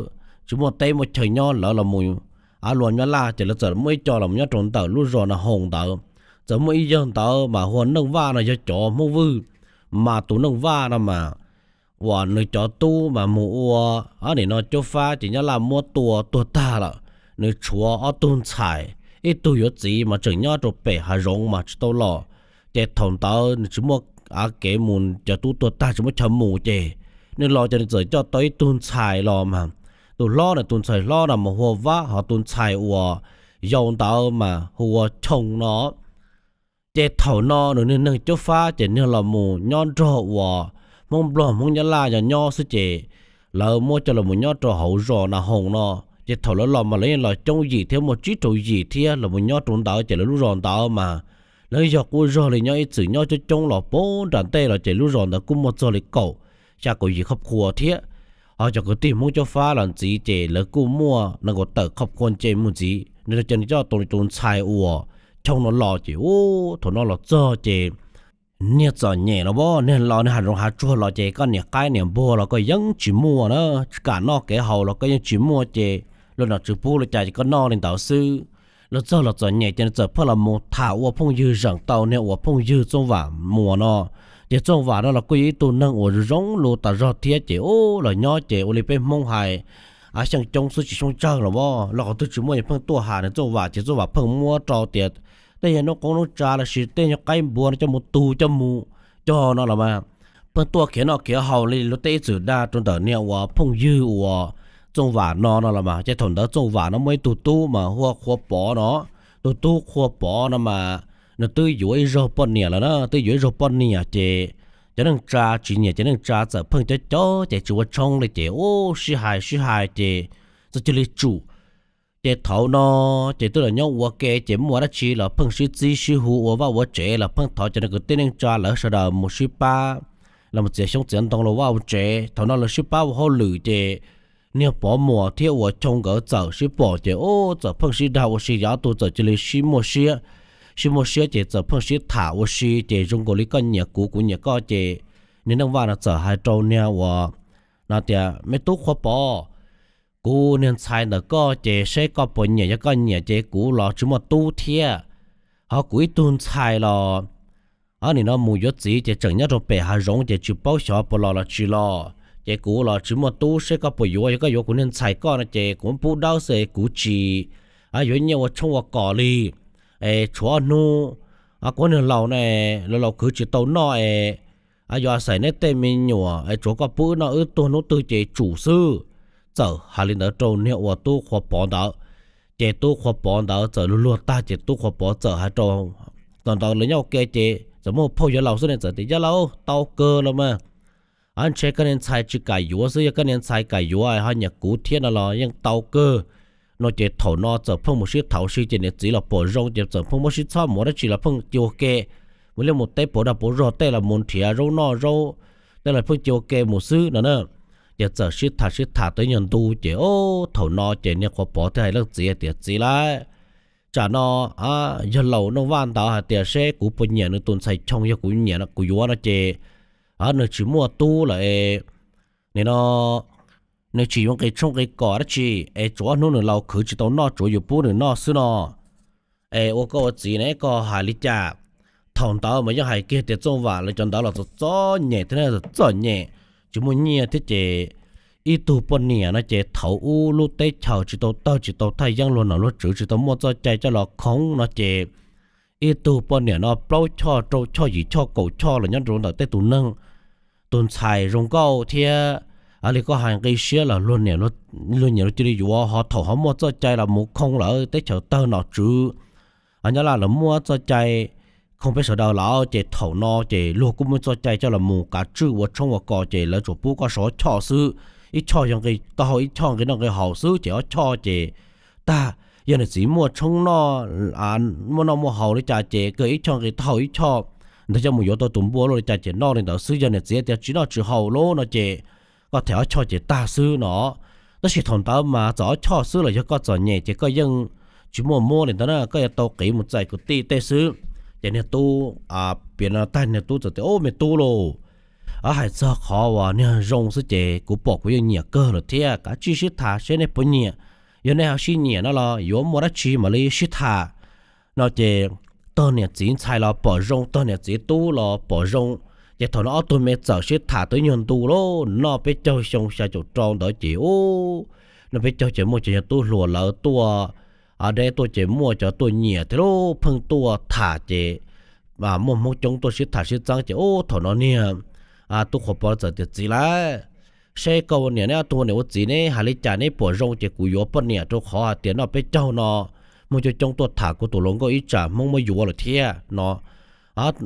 tsis muaj teb muaj chaw nyob lawv los mus av luas Nyab Laj ces lawv txawm muaj ib co los nyob rau ntawm lub zos Nas Hoos ntawd. Txawm muaj ib yawg ntawd mas hu ua Neej Vaj no yog cov Hmoob Vwj, mas tus Neej Vaj no mas uas nws cov tub mas mus ua, nim no Cob Fab ces Nyab Laj muab tua tuag tag lawm, nws tshuav ob tug ntxhais, ib tug yuav txiv mas tseem nyob rau pem hav zoov mas tsis tau los. Ces thaum ntawd nws tsis muaj av kev mus, cov tub tuag tag tsis muaj chaw mus ces nws los ces nws txawm coj tau ib tug ntxhais los mas, tus hlob no, tus ntxhais hlob no mas hu ua Vab, ho tus ntxhais uas yau ntawd mas hu ua Choo no. Ces thaum no nws niag neeg Cob Fab ces niag los mus nyob nrog uas Hmoob Nplog Hmoob Nyab Laj yog nyob xwb ces lawv muab coj los mus nyob rau hauv zos Nas Hoos no. Ces thaum lawv los mas lawv yeej los coob yim thiab, muaj tsib rau yim thiab los mus nyob rau ntawd ces lawv lub zos ntawd mas lawv yog quab zog li nyob ib txwm nyob coob coob los puag nram ntej los ces lub zos ntawd kuj muaj txog li kaum xya kaum yim khoj khua thiab. Ho cov kwv tij Hmoob Cob Fab los ntxiv ces lawv kuj muaj nees nkaum tawm khoj khua nce mus ntxiv. Nws coj tau tus ntxhais uas Choo no los ces ub thaum no los txog ces niag txom nyem los as, niag los niag hav zoov hav tsuag los ces koj niam qaib niam npua los koj yeej tsis muaj na, tsis kam noj kev haus los koj yeej tsis muaj ces luag nom tswv pub li cas ces koj noj li ntawd xwb. Los txog los txom nyem ces nws txawm pheej los mus tham ua phooj ywg zeem tau niag uas phooj ywg Txooj Vam Muas no. Ces Txooj Vam no los kuj yog ib tug neeg uas zoo zoo lus tas zog thiab ces ub los nyob ces ua li peb Hmoob hais, av xyeej coob xwb tsis xyoob tsawg los as, los qhov twg tsis muaj ces pheej tuaj has nws Txooj Vam ces Txooj Vam pheej muab rau tias tej yog noob qoob noob tsav los sis tej yog qaib npua no coj mus tu coj mus cog no los mas pheej tuaj khiav noj khiav haus li luag tej ib txwm dag rau ntawm niag uas phooj ywg uas Txooj Vam no no los mas. Ces thaum ntawd Txooj Vam no muaj ib tug tub mas hu ua Qhua Pov no. Tus tub Qhua Pov no mas nws twb yuav ib zaug poj niam lawm na, twb yuav ib zaug poj niam ces cov neej tsa tsis nyiam, cov neej tsa txawm pheej cov cov ces tsis ua tshoob li ces ub sib hais sib hais ces txawm cia li tsum. Ces thaum no ces twb los nyob ua ke ces muaj dab tsi los pheej sib txib sib hu ua vaj ua tsev los pheej thov cov kwv tij neej tsa lawv sawv daws mus sib pab los mus txiav xyoob txiav ntoo los vaj ua tsev. Thaum no lawv sib pab ua hauj lwm ces niag Pov Muas thiab uas Choo nkawd txawm sib pom ces ub txawm pheej sib dag ua si, yog ob tug txawm cia li sib muaj siab. Sib muaj siab ces txawm pheej sib tham ua si ces zoo nkaus li koj nyiam kuv kuv nyiam koj ces niag Neej Vaj no txawm hais rau niag uas no tias me tub Qhua Pov, kuv niag ntxhais ntawm koj ces seb koj puas nyiam, yog koj nyiam ces kuv los tsis muaj tub thiab, ho kuv ib tug ntxhais los nim no mus yuav txiv ces tseem nyob rau pem hav zoov ces tsis paub xyov puas los los tsis los ces kuv los tsis muaj tub, seb koj puas yuav, yog koj yuav kuv niag ntxhais koj no ces kuv pub dawb xwb kuv tsis yuav nyiaj ua tshoob ua kos li. Es tshuav ob hnub kuv niag laus no laus laus khwv tsis tau noj es yuav xaiv neb tej me nyuam es tsuav koj pub wb noj wb tuag hnub twg ces tsum xwb. Txawm hais li ntawd rau niag uas tub Qhua Pov ntawd. Ces tub Qhua Pov ntawd txawm luag luag tag ces tub Qhua Pov txawm hais rau, thaum ntawd lawv nyob ua ke ces txawm muaj phauj yuav laus xwb ne, txawm tias yawg laus tau kawg los mas, ntshe koj niag ntxhais tsis kam yuav xwb, yog koj niag ntxhais kam yuav ho nyiam kuv thiab no los yeej tau kawg. No ces thaum no txawm pheej mus sib tham ua si ces niam txiv los pom zoo ces txawm pheej muab sib txhob mus ua dab tsi los pheej cia ua ke, mus liaj mus teb pauv dag pauv zog, tej los mus nrhiav zaub noj zaub, tej los pheej cia ua ke mus xwb no na. Ces txawm sib tham sib tham tau ib nyuag ntu ces thaum no ces niag Qhua Pov thiaj hais leej txiv tias txiv lauj, tsam no yog laus Neej Vaj ntawd hais tias seb kuv puas nyiam nws tus ntxhais Choo, yog kuv nyiam kuv yuav no ces nws tsis muaj tub lawm es nim no nws tsis yuav nqi tshoob nqi kos dab tsi es tsuav ob hnub nws laus khwv tsis tau noj tsuav yus pub nws noj xwb no. Es ua koj ua txiv ne koj hais li cas? Thaum ntawd mas yeej hais kiag tias Txooj Vam lawv cov ntawd los txom txom nyem thiab, txom nyem, tsis muaj nyiaj thiab ces ib tug poj niam no ces thaum ub lub teb chaws tsis tau tawg tsis tau thaj yeeb, luag nom luag tswv tsis tau muaj txoj cai coj los khoob no ces ib tug poj niam no plaub choj rau choj yim choj kaum choj los nyob rau ntawm tej tus neeg, tus ntxhais zoo nkauj thiab Li koj hais nqi siab los luag nyiam luag cia li yuav, ho thaum ho muaj txoj cai los mus khoo lawm teb chaws tawg nom tswv, nyob laj lawv muab txoj cai khoo peb sawv daws lawm ces thaum no ces luag kuj muaj txoj cai coj los mus kav tswj ua tshoob ua kos ces lawv tsuas pub koj sau ob choj xwb. Ib choj yog nqi taub hau, ib choj nqi noj nqi haus xwb ces ob choj ces tag. Yog niam txiv muaj tshoob noj, muaj noj muaj haus li cas ces kawg ib choj nqi taub hau ib choj ntawd coj mus yuav tau tus npua luaj li cas ces noj li ntawd xwb. Yog niam txiv tias tsis noj tsis haus lawm no ces koj them ob choj ces tag xwb no. Tab sis thaum ntawd mas txawm ob choj xwb los yog koj txom nyem ces koj yeej tsis muaj muab li ntawd na, koj yuav tau qiv mus txais kwv tij tej xwb. Ces niag tub piav no tag niag tub txawm tias, Ub, me tub lauj, hais txog qhov uas niag zoo xwb ces kuv pom kuv yeej nyiam kawg lawm thiab, kav tsij sib tham seb nej puas nyiam. Yog nej ho sib nyiam no los yuav muaj dab tsi mam li sib tham no ces tog niam txiv ntxhais los pom zoo, tog niam txiv tub los pom zoo. Ces thaum no ob tug me txawm sib tham twb nyuag ntu lawm, noj peb caug xyoo xya caum rau ntawd ces ub, noj peb caug ces muaj cov yog tub hluas lawv tuaj deb tuaj ces muaj cov tuaj nyiam thiab lub pheej tuaj tham ces muaj hmoob coob tuaj sib tham sib txeeb ces ub thaum no niag tub Qhuav Pov txawm tias, Txiv lauj, seb koj ua niam neb ob tug ua niam ua txiv neb hais li cas neb pom zoo ces kuv yuav poj niam rau qhov hais tias noj peb caug no muaj coob coob tuaj tham kuv tus hluas nkauj ib tsam hmoob muab yuav lawm thiab no.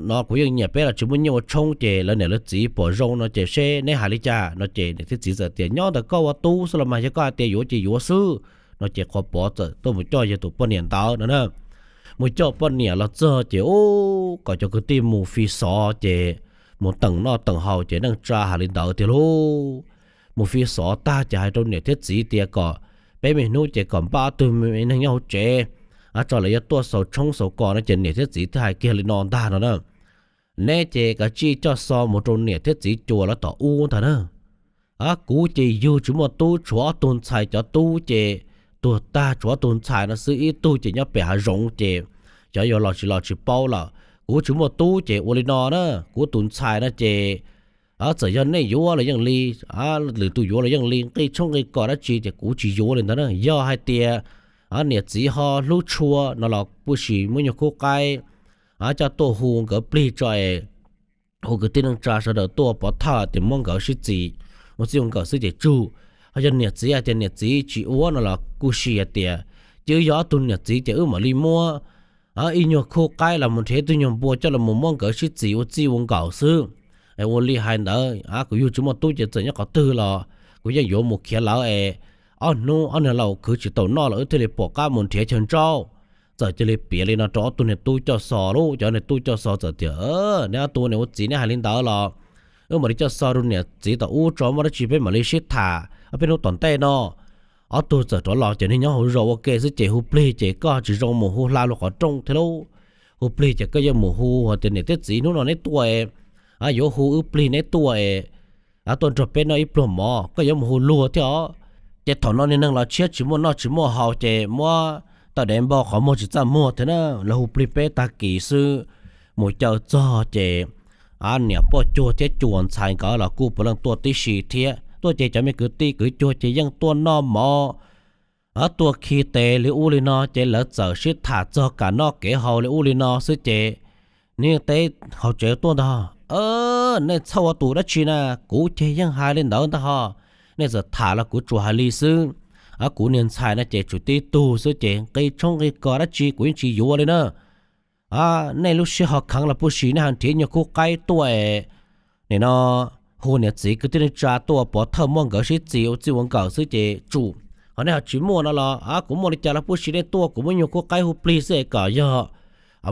No kuv yeej nyiam peb los tsis muaj nyiaj ua tshoob ces lawv niam lawv txiv pom zoo no ces seb neb hais li cas no ces niam thiab txiv txawm tias, Nyob ntawm koj ua tub xwb los mas, yog koj hais tias yuav ces yuav xwb no ces Qhuav Pov txawm tuaj mus coj yog tus poj niam ntawd no na. Mus coj poj niam los txog ces ub kom cov kwv tij mus fi xov ces mus teem noj teem haus ces neej tsa hais li ntawd tiag lauj. Mus fi xov tag ces hais rau niam thiab txiv tias kom peb me hnub ces kom npaj ob tug me neeg nyob hauv tsev, tso lawv yuav tuaj xaus tshoob xaus kos no ces niam thiab txiv thiaj hais kiag li no ntag no na. Neb ces kav tsij coj xov mus rau niam thiab txiv cuas lawv tom ub ntag na. Kuv ces yug tsis muaj tub, tshuav ob tug ntxhais, cov tub ces tuag tag, tshuav ob tug ntxhais no xwb, ib tug ces nyob pem hav zoov ces xyov yuav los tsis los tsis paub lawm. Kuv tsis muaj tub ces ua li no na, kuv tus ntxhais no ces txawm yog nej yuav los yeej li, lwm tus yuav los yeej li, nqi tshoob nqi kos dab tsi ces kuv tsis yuav li ntawd na. Yog hais tias niam txiv ho hlub tshua no los kuj sim muab nyuag khub qaib coj tuaj hu nkawd plig tso es hu kwv tij neej tsa sawv daws tuaj pov thawj tias muab nkawd sib txis ua txij ua nkawm xwb ces tsum. Ho yog niam txiv hais tias niam txiv tsis ua no los kuj sim hais tias cia wb yog ob tug niam txiv ces wb mam li muab ib nyuag khub qaib los mus nrhiav ib tug nyuag npua coj los mus muab nkawd sib txis ua txij ua nkawm xwb. Es ua li hais ntawd, kuv yug tsis muaj tub ces txawm nyob qhov twg los kuv yeej yuav mus khiav lawv es ob hnub ob niag laus khwv tsis tau noj los wb thiaj li pom qab mus nrhiav chaw ntsauj. Txawm cia li piav li no rau ob tug niag tub coj xov lauj. Cov niag tub coj xov txawm tias, Neb ob tug niam ua txiv neb hais li ntawd los wb mam li coj xov rau niam txiv tom ub tso, muaj dab tsi peb mam li sib tham ob peb hnub tom ntej no. Ob tug txawm rov los ces niag nyob hauv zos ua ke xwb ces hu plig ces koj tsis zoo mus hu hla luag qhov rooj thiab lauj. Hu plig ces koj yeej mus hu hais tias niam thiab txiv hnub no neb tuaj es yuav hu wb plig neb tuaj es tuaj nrog peb noj ib pluag mov, koj yuav mus hu luag thiab os. Ces thaum no niag neeg los tshiab tsis muaj noj tsis muaj haus ces muab tawm dev npau qhov muag tsis txaj muag thiab na. Lawv hu plig peb tag kis xwb, mus caw txog ces niam poj cuag thiab cuas ntxhais nkawd los kuj puav leej tuaj tib si thiab. Tuaj ces cov me kwv tij kwv cuag ces yeej tuaj noj mov, tuaj khi tes li ub li no ces lawv txawm sib tham txog kev noj kev haus li ub li no xwb ces niag teb hauv tsev tuaj ntag, Nej txhawj ua tus dab tsi na? Kuv ces yeej hais li ntawd ntag ho. Nej txawm tham los kuv tsuas hais li xwb. Kuv niag ntxhais no ces tsum tib tug xwb ces nqi tshoob nqi kos dab tsi kuv yeej tsis yuav li na. Nej lub siab ho kheev los puj si nej ho nrhiav nyuag khub qaib tuaj es nim no hu niam txiv kwv tij neej tsa tuaj pov thawj muab nkawd sib txis ua txij ua nkawm xwb ces tsum. Ho nej ho tsis muaj no los kuv muaj li cas los puj si nej tuaj, kuv muab nyuag khub qaib hu plig xwb es kom yog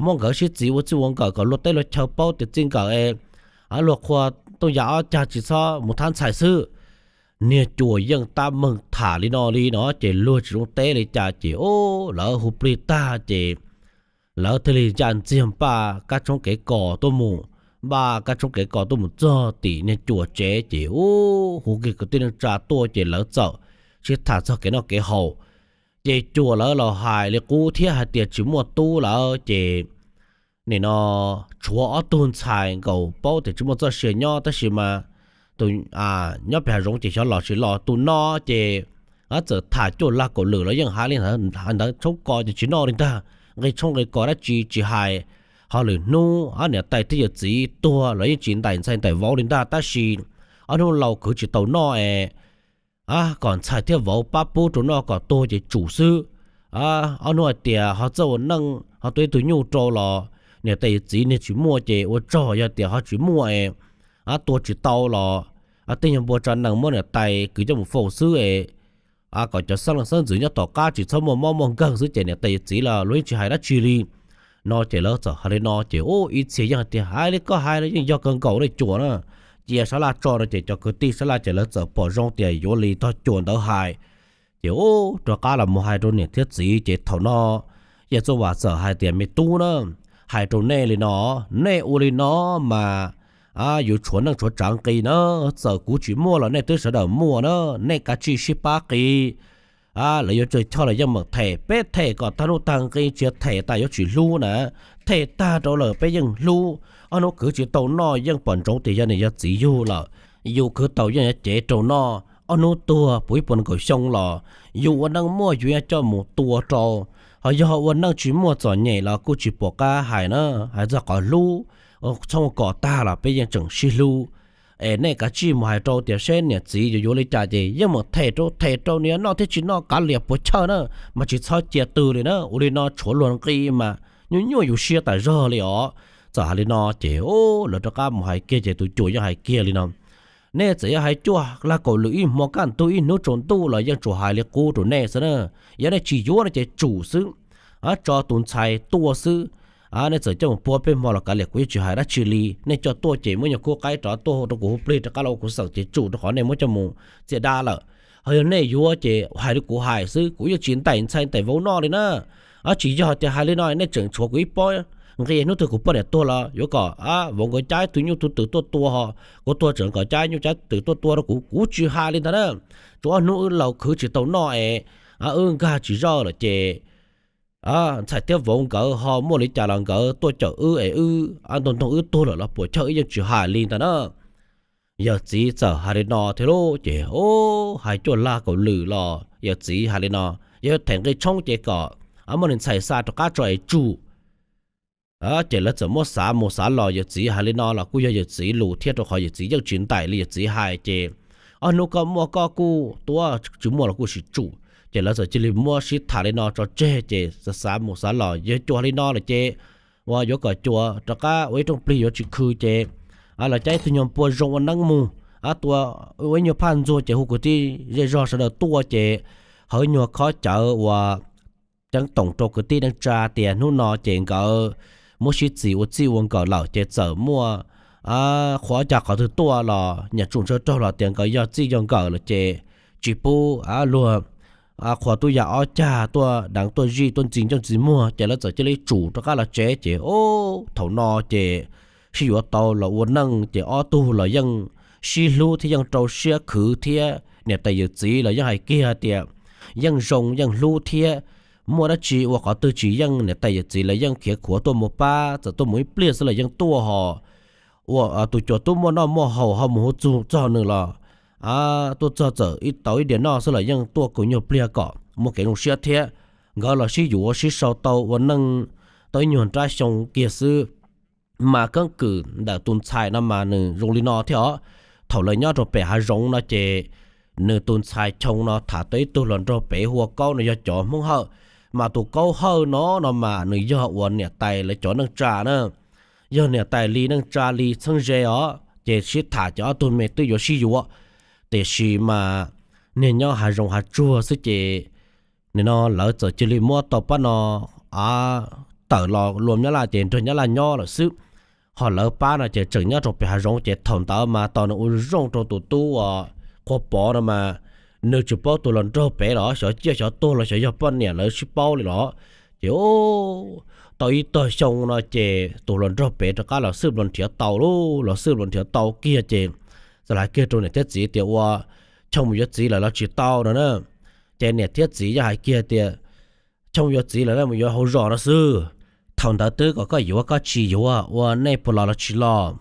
muab nkawd sib txis ua txij ua nkawm kom luag teb luag chaw paub tias txij nkawm es luag qhua tooj yam ob cag tsis txhob mus thab ntxhais xwb. Niag cuas yeej tab meeg tham li no li no ces luag tsis zoo teb li cas ces lawv hu plig tag ces lawv thiaj li ncaj ntxiag npaj kab tshoob kev kos tuaj mus, npaj kab tshoob kev kos tuaj mus txog tim niag cuas tsev ces ub hu kiag kwv tij neej tsa tuaj ces lawv txawm sib tham txog kev noj kev haus. Ces cuas lawv los hais li qub thiab hais tias tsis muaj tub lawm ces nim no tshuav ob tug ntxhais nkaus paub tias tsis muaj txoj sia nyob tab sis mas tus nyob pem hav zoov ces xyov los tsis los. Tus no ces txawm tham cuaj lag kaum lwm los yeej hais li ntawd, tshoob kos ces tsis noj li ntag, nqi tshoob nqi kos dab tsi tsis hais. Ho lwm hnub niam tais thiab yawm txiv tuag los yeej tsis ntaim ntxhais ntaim vauv li ntag tab sis ob hnub laus khwv tsis tau noj es, a, kom ntxhais thiab vauv pab pub rau noj kom tuag ces tsum xwb. A, ob hnub hais tias ho txawj ua neej ho tua ib tug nyuj rau los niam tais yawm txiv niag tsis muaj ces ua tsaug, yog tias ho tsis muaj es, a, tua tsis tau los, a, tej nyuag npua tsa nees muab niam tais kwv coj mus faus xwb es, a, kom cov xeeb leej xeeb ntxwv nyob tom qab tsis txhob muaj mob muaj nkeeg xwb ces niam tais yawm txiv los luag yeej tsis hais dab tsi li. No ces lawv txawm hais li no ces, u, ib txhia yeej hais tias, hais li koj hais los yeej yog kawg nkaus ne cuas na, cia sab laj tso no ces cov kwv tij sab laj ces lawv txawm pom zoo tias yuav li tog cuas ntawd hais. Ces, u, rov qab los mus hais rau niam thiab txiv ces thaum no yawg Txooj Vam txawm hais tias, me tub na, hais rau nej li no, nej ua li no mas, a, yuav tshuav neej tshuav tsav nqi na, txawm kuv tsis muaj los nej twb sawv daws muaj na, nej kav tsij sib pab qis. A, lawv yuav tsawg choj los yeej meem them, peb them kom tag nuj tag nqi, tsis them tas yuav tsis hlub na, them tag rau lawm peb yeej hlub. Ob hnub khwv tsis tau noj yeej pom ntsoov tias yog niam yog txiv yug lawm, yus khwv tau yeej yuav cev rau noj. Ob hnub tuag puv ib puas nkaum xyoo los yus ua neej muaj yus yuav coj mus tua rau, ho yog ua neej tsis muaj txom nyem los kuj tsis pom qab hais na, hais txog qhov hlub, txhob kom tag los peb yeej tseem sib hlub. Es nej kav tsij mus hais rau tias seb niam txiv yuav yuav li cas ces yeej meem them rau them rau nws noj thiab tsis noj kav liam puas chawj na, mas tsis txhob cia tw li na, ua li no tshuav luag nqi mas nyuaj nyuaj yus siab tas zog li os. Txawm hais li no ces, u, lawv rov qab mus hais kiag ces tus cuas yeej hais kiag li no, nej txawm yog hais cuaj lag kaum lwm ib hmo kaj ntug ib hnub tsaus ntuj los yeej tsuas hais li qub rau nej xwb na, yog nej tsis yuav no ces tsum xwb, a, tso tus ntxhais tuaj xwb. A, nej txawm coj mus puag peb hmo los kav liam kuv yeej tsis hais dab tsi li, nej coj tuaj ces muab nyuag kub qaib rov tuaj rau kuv hu plig rov qab los ua kuv xeem ces tsum rau qhov nej muab coj mus txiaj dab lawm. Ho yog nej yuav ces hais li kuv hais xwb, kuv yeej tsis ntaim ntxhais ntaim vauv noj li na. A, tsis yog tias hais li no nej tseem tshuav kuv ib pob nqi, hnub twg kuv poj niam tuag los yuav kom, a, vauv nkawd cab ib tug nyuj tug twm tuaj tua ho, kuv tuag tseem kom cab nyuj cab twm tuaj tua rau kuv, kuv tsis hais li ntag na. Tsuas ob hnub wb laus khwv tsis tau noj es, a, wb nkag tsis zoj lawm ces, a, ntxhais thiab vauv nkawd ho muaj li cas los nkawd tuaj caum wb es wb, a, ntoog ntoog wb tuag lawm los puas chawj, wb yeej tsis hais li ntag na. Yawm txiv txawm hais li no thiab lauj ces, u, hais cuaj lag kaum lwm los yawm txiv hais li no, yog them nqi tshoob ces kom, a, muab nws ntxhais xa rov qab tso es tsum. Ces lawv txawm muab xav mus xav los, yawm txiv hais li no los kuj yog yawm txiv lus thiab, rau qhov yawm txiv yeej tsis ntaim li yawm txiv hais ces, ob hnub koj muaj koj kuj tua, tsis muaj los kuj sim tsum. Ces lawv txawm cia li muab sib tham li no tso tseg ces xav xav mus xav los, yog cuag li no lawm ces uas yuav kom cuas rov qab ua ib rooj plig yuav tsis khw ces, a, los cab ib tug nyuag npua zoo ua neeb mus, a, tua ua ib nyuag phaj ntxuag ces hu kwv tij zej zog sawv daws tuaj ces, hawv nyuag khob cawv uas ceeb toom rau kwv tij neej tsa tias hnub no ces nkawd muab sib txis ua txij ua nkawm lawm ces txawm muaj, a, qhua cas qhov twg tuaj los nyias tsum ntshaw raug los tias nkawd yog txij yog nkawm lawm ces tsis pub, a, luag, a, qhua tub yam ob cag tuaj deev tuaj zij tuaj ntxi ncauj ntxi muag ces lawv txawm cia li tsum rov qab los tsev ces, u, thaum no ces sib yuav tau los ua neej ces ob tug los yeej sib hlub thiab yeej rau siab khwv thiab, niam tais yawm txiv los yeej hais kiag tias yeej zoo yeej hlub thiab, muaj dab tsi ua qhov twg tsis yeej niam tais yawm txiv los yeej khiav khuav tuaj mus pab, txawm tuaj mus ib pliag xwb los yeej tuaj ho. Ua, a, tus cuas tub muaj noj muaj haus ho mus hu txug txog nws los, a, tuaj txog txawm ib tau ib diav noj xwb los yeej tuaj kaus nyuag pliag kom muaj kev zoo siab thiab. Nkawd los sib yuav sib sau tau ua neej tau ib nyuag nrab xyoo kiag xwb. Mas keeb kwm ntawm tus ntxhais no mas nws zoo li no thiab os. Thaum lawv nyob rau pem hav zoov no ces nws tus ntxhais Choo no tham tau ib tug hluas nraug pem hu ua Kaub no yog cov Hmoob Hawj. Mas tus Kaub Hawj no no mas nws yog uas niam tais lawv cov neej tsa na, yog niam tais li neej tsa li txheeb ze os ces sib tham ces ob tug me twb yuav sib yuav. Tiam sis mas niag nyob hav zoov hav tsuag xwb ces nim no lawv txawm cia li muab tau pab no, a, tawm los lua Nyab Laj ces nrog Nyab Laj nyob lawm xwb. Ho lawv pab no ces tseem nyob rau pem hav zoov ces thaum ntawd mas tos nws ua zoo rau tus tub uas Qhua Pov no mas nws tsis paub tus hluas nraug pem los xyov ciaj xyov tuag los xyov yog poj niam lawv sib paub li los. Ces tau ib tog xyoo no ces tus hluas nraug pem rov qab los xwb los nrhiav tau lauj, los xwb los nrhiav tau kiag ces txawm hais kiag rau niam thiab txiv tias ua Choo mus yuav txiv lawm los tsis tau no na. Ces niam thiab txiv yeej hais kiag tias Choo yuav txiv lawm na, mus yuav hauv zos no xwb. Thaum ntawd twb kom koj yuav koj tsis yuav, ua nej puas los los tsis los.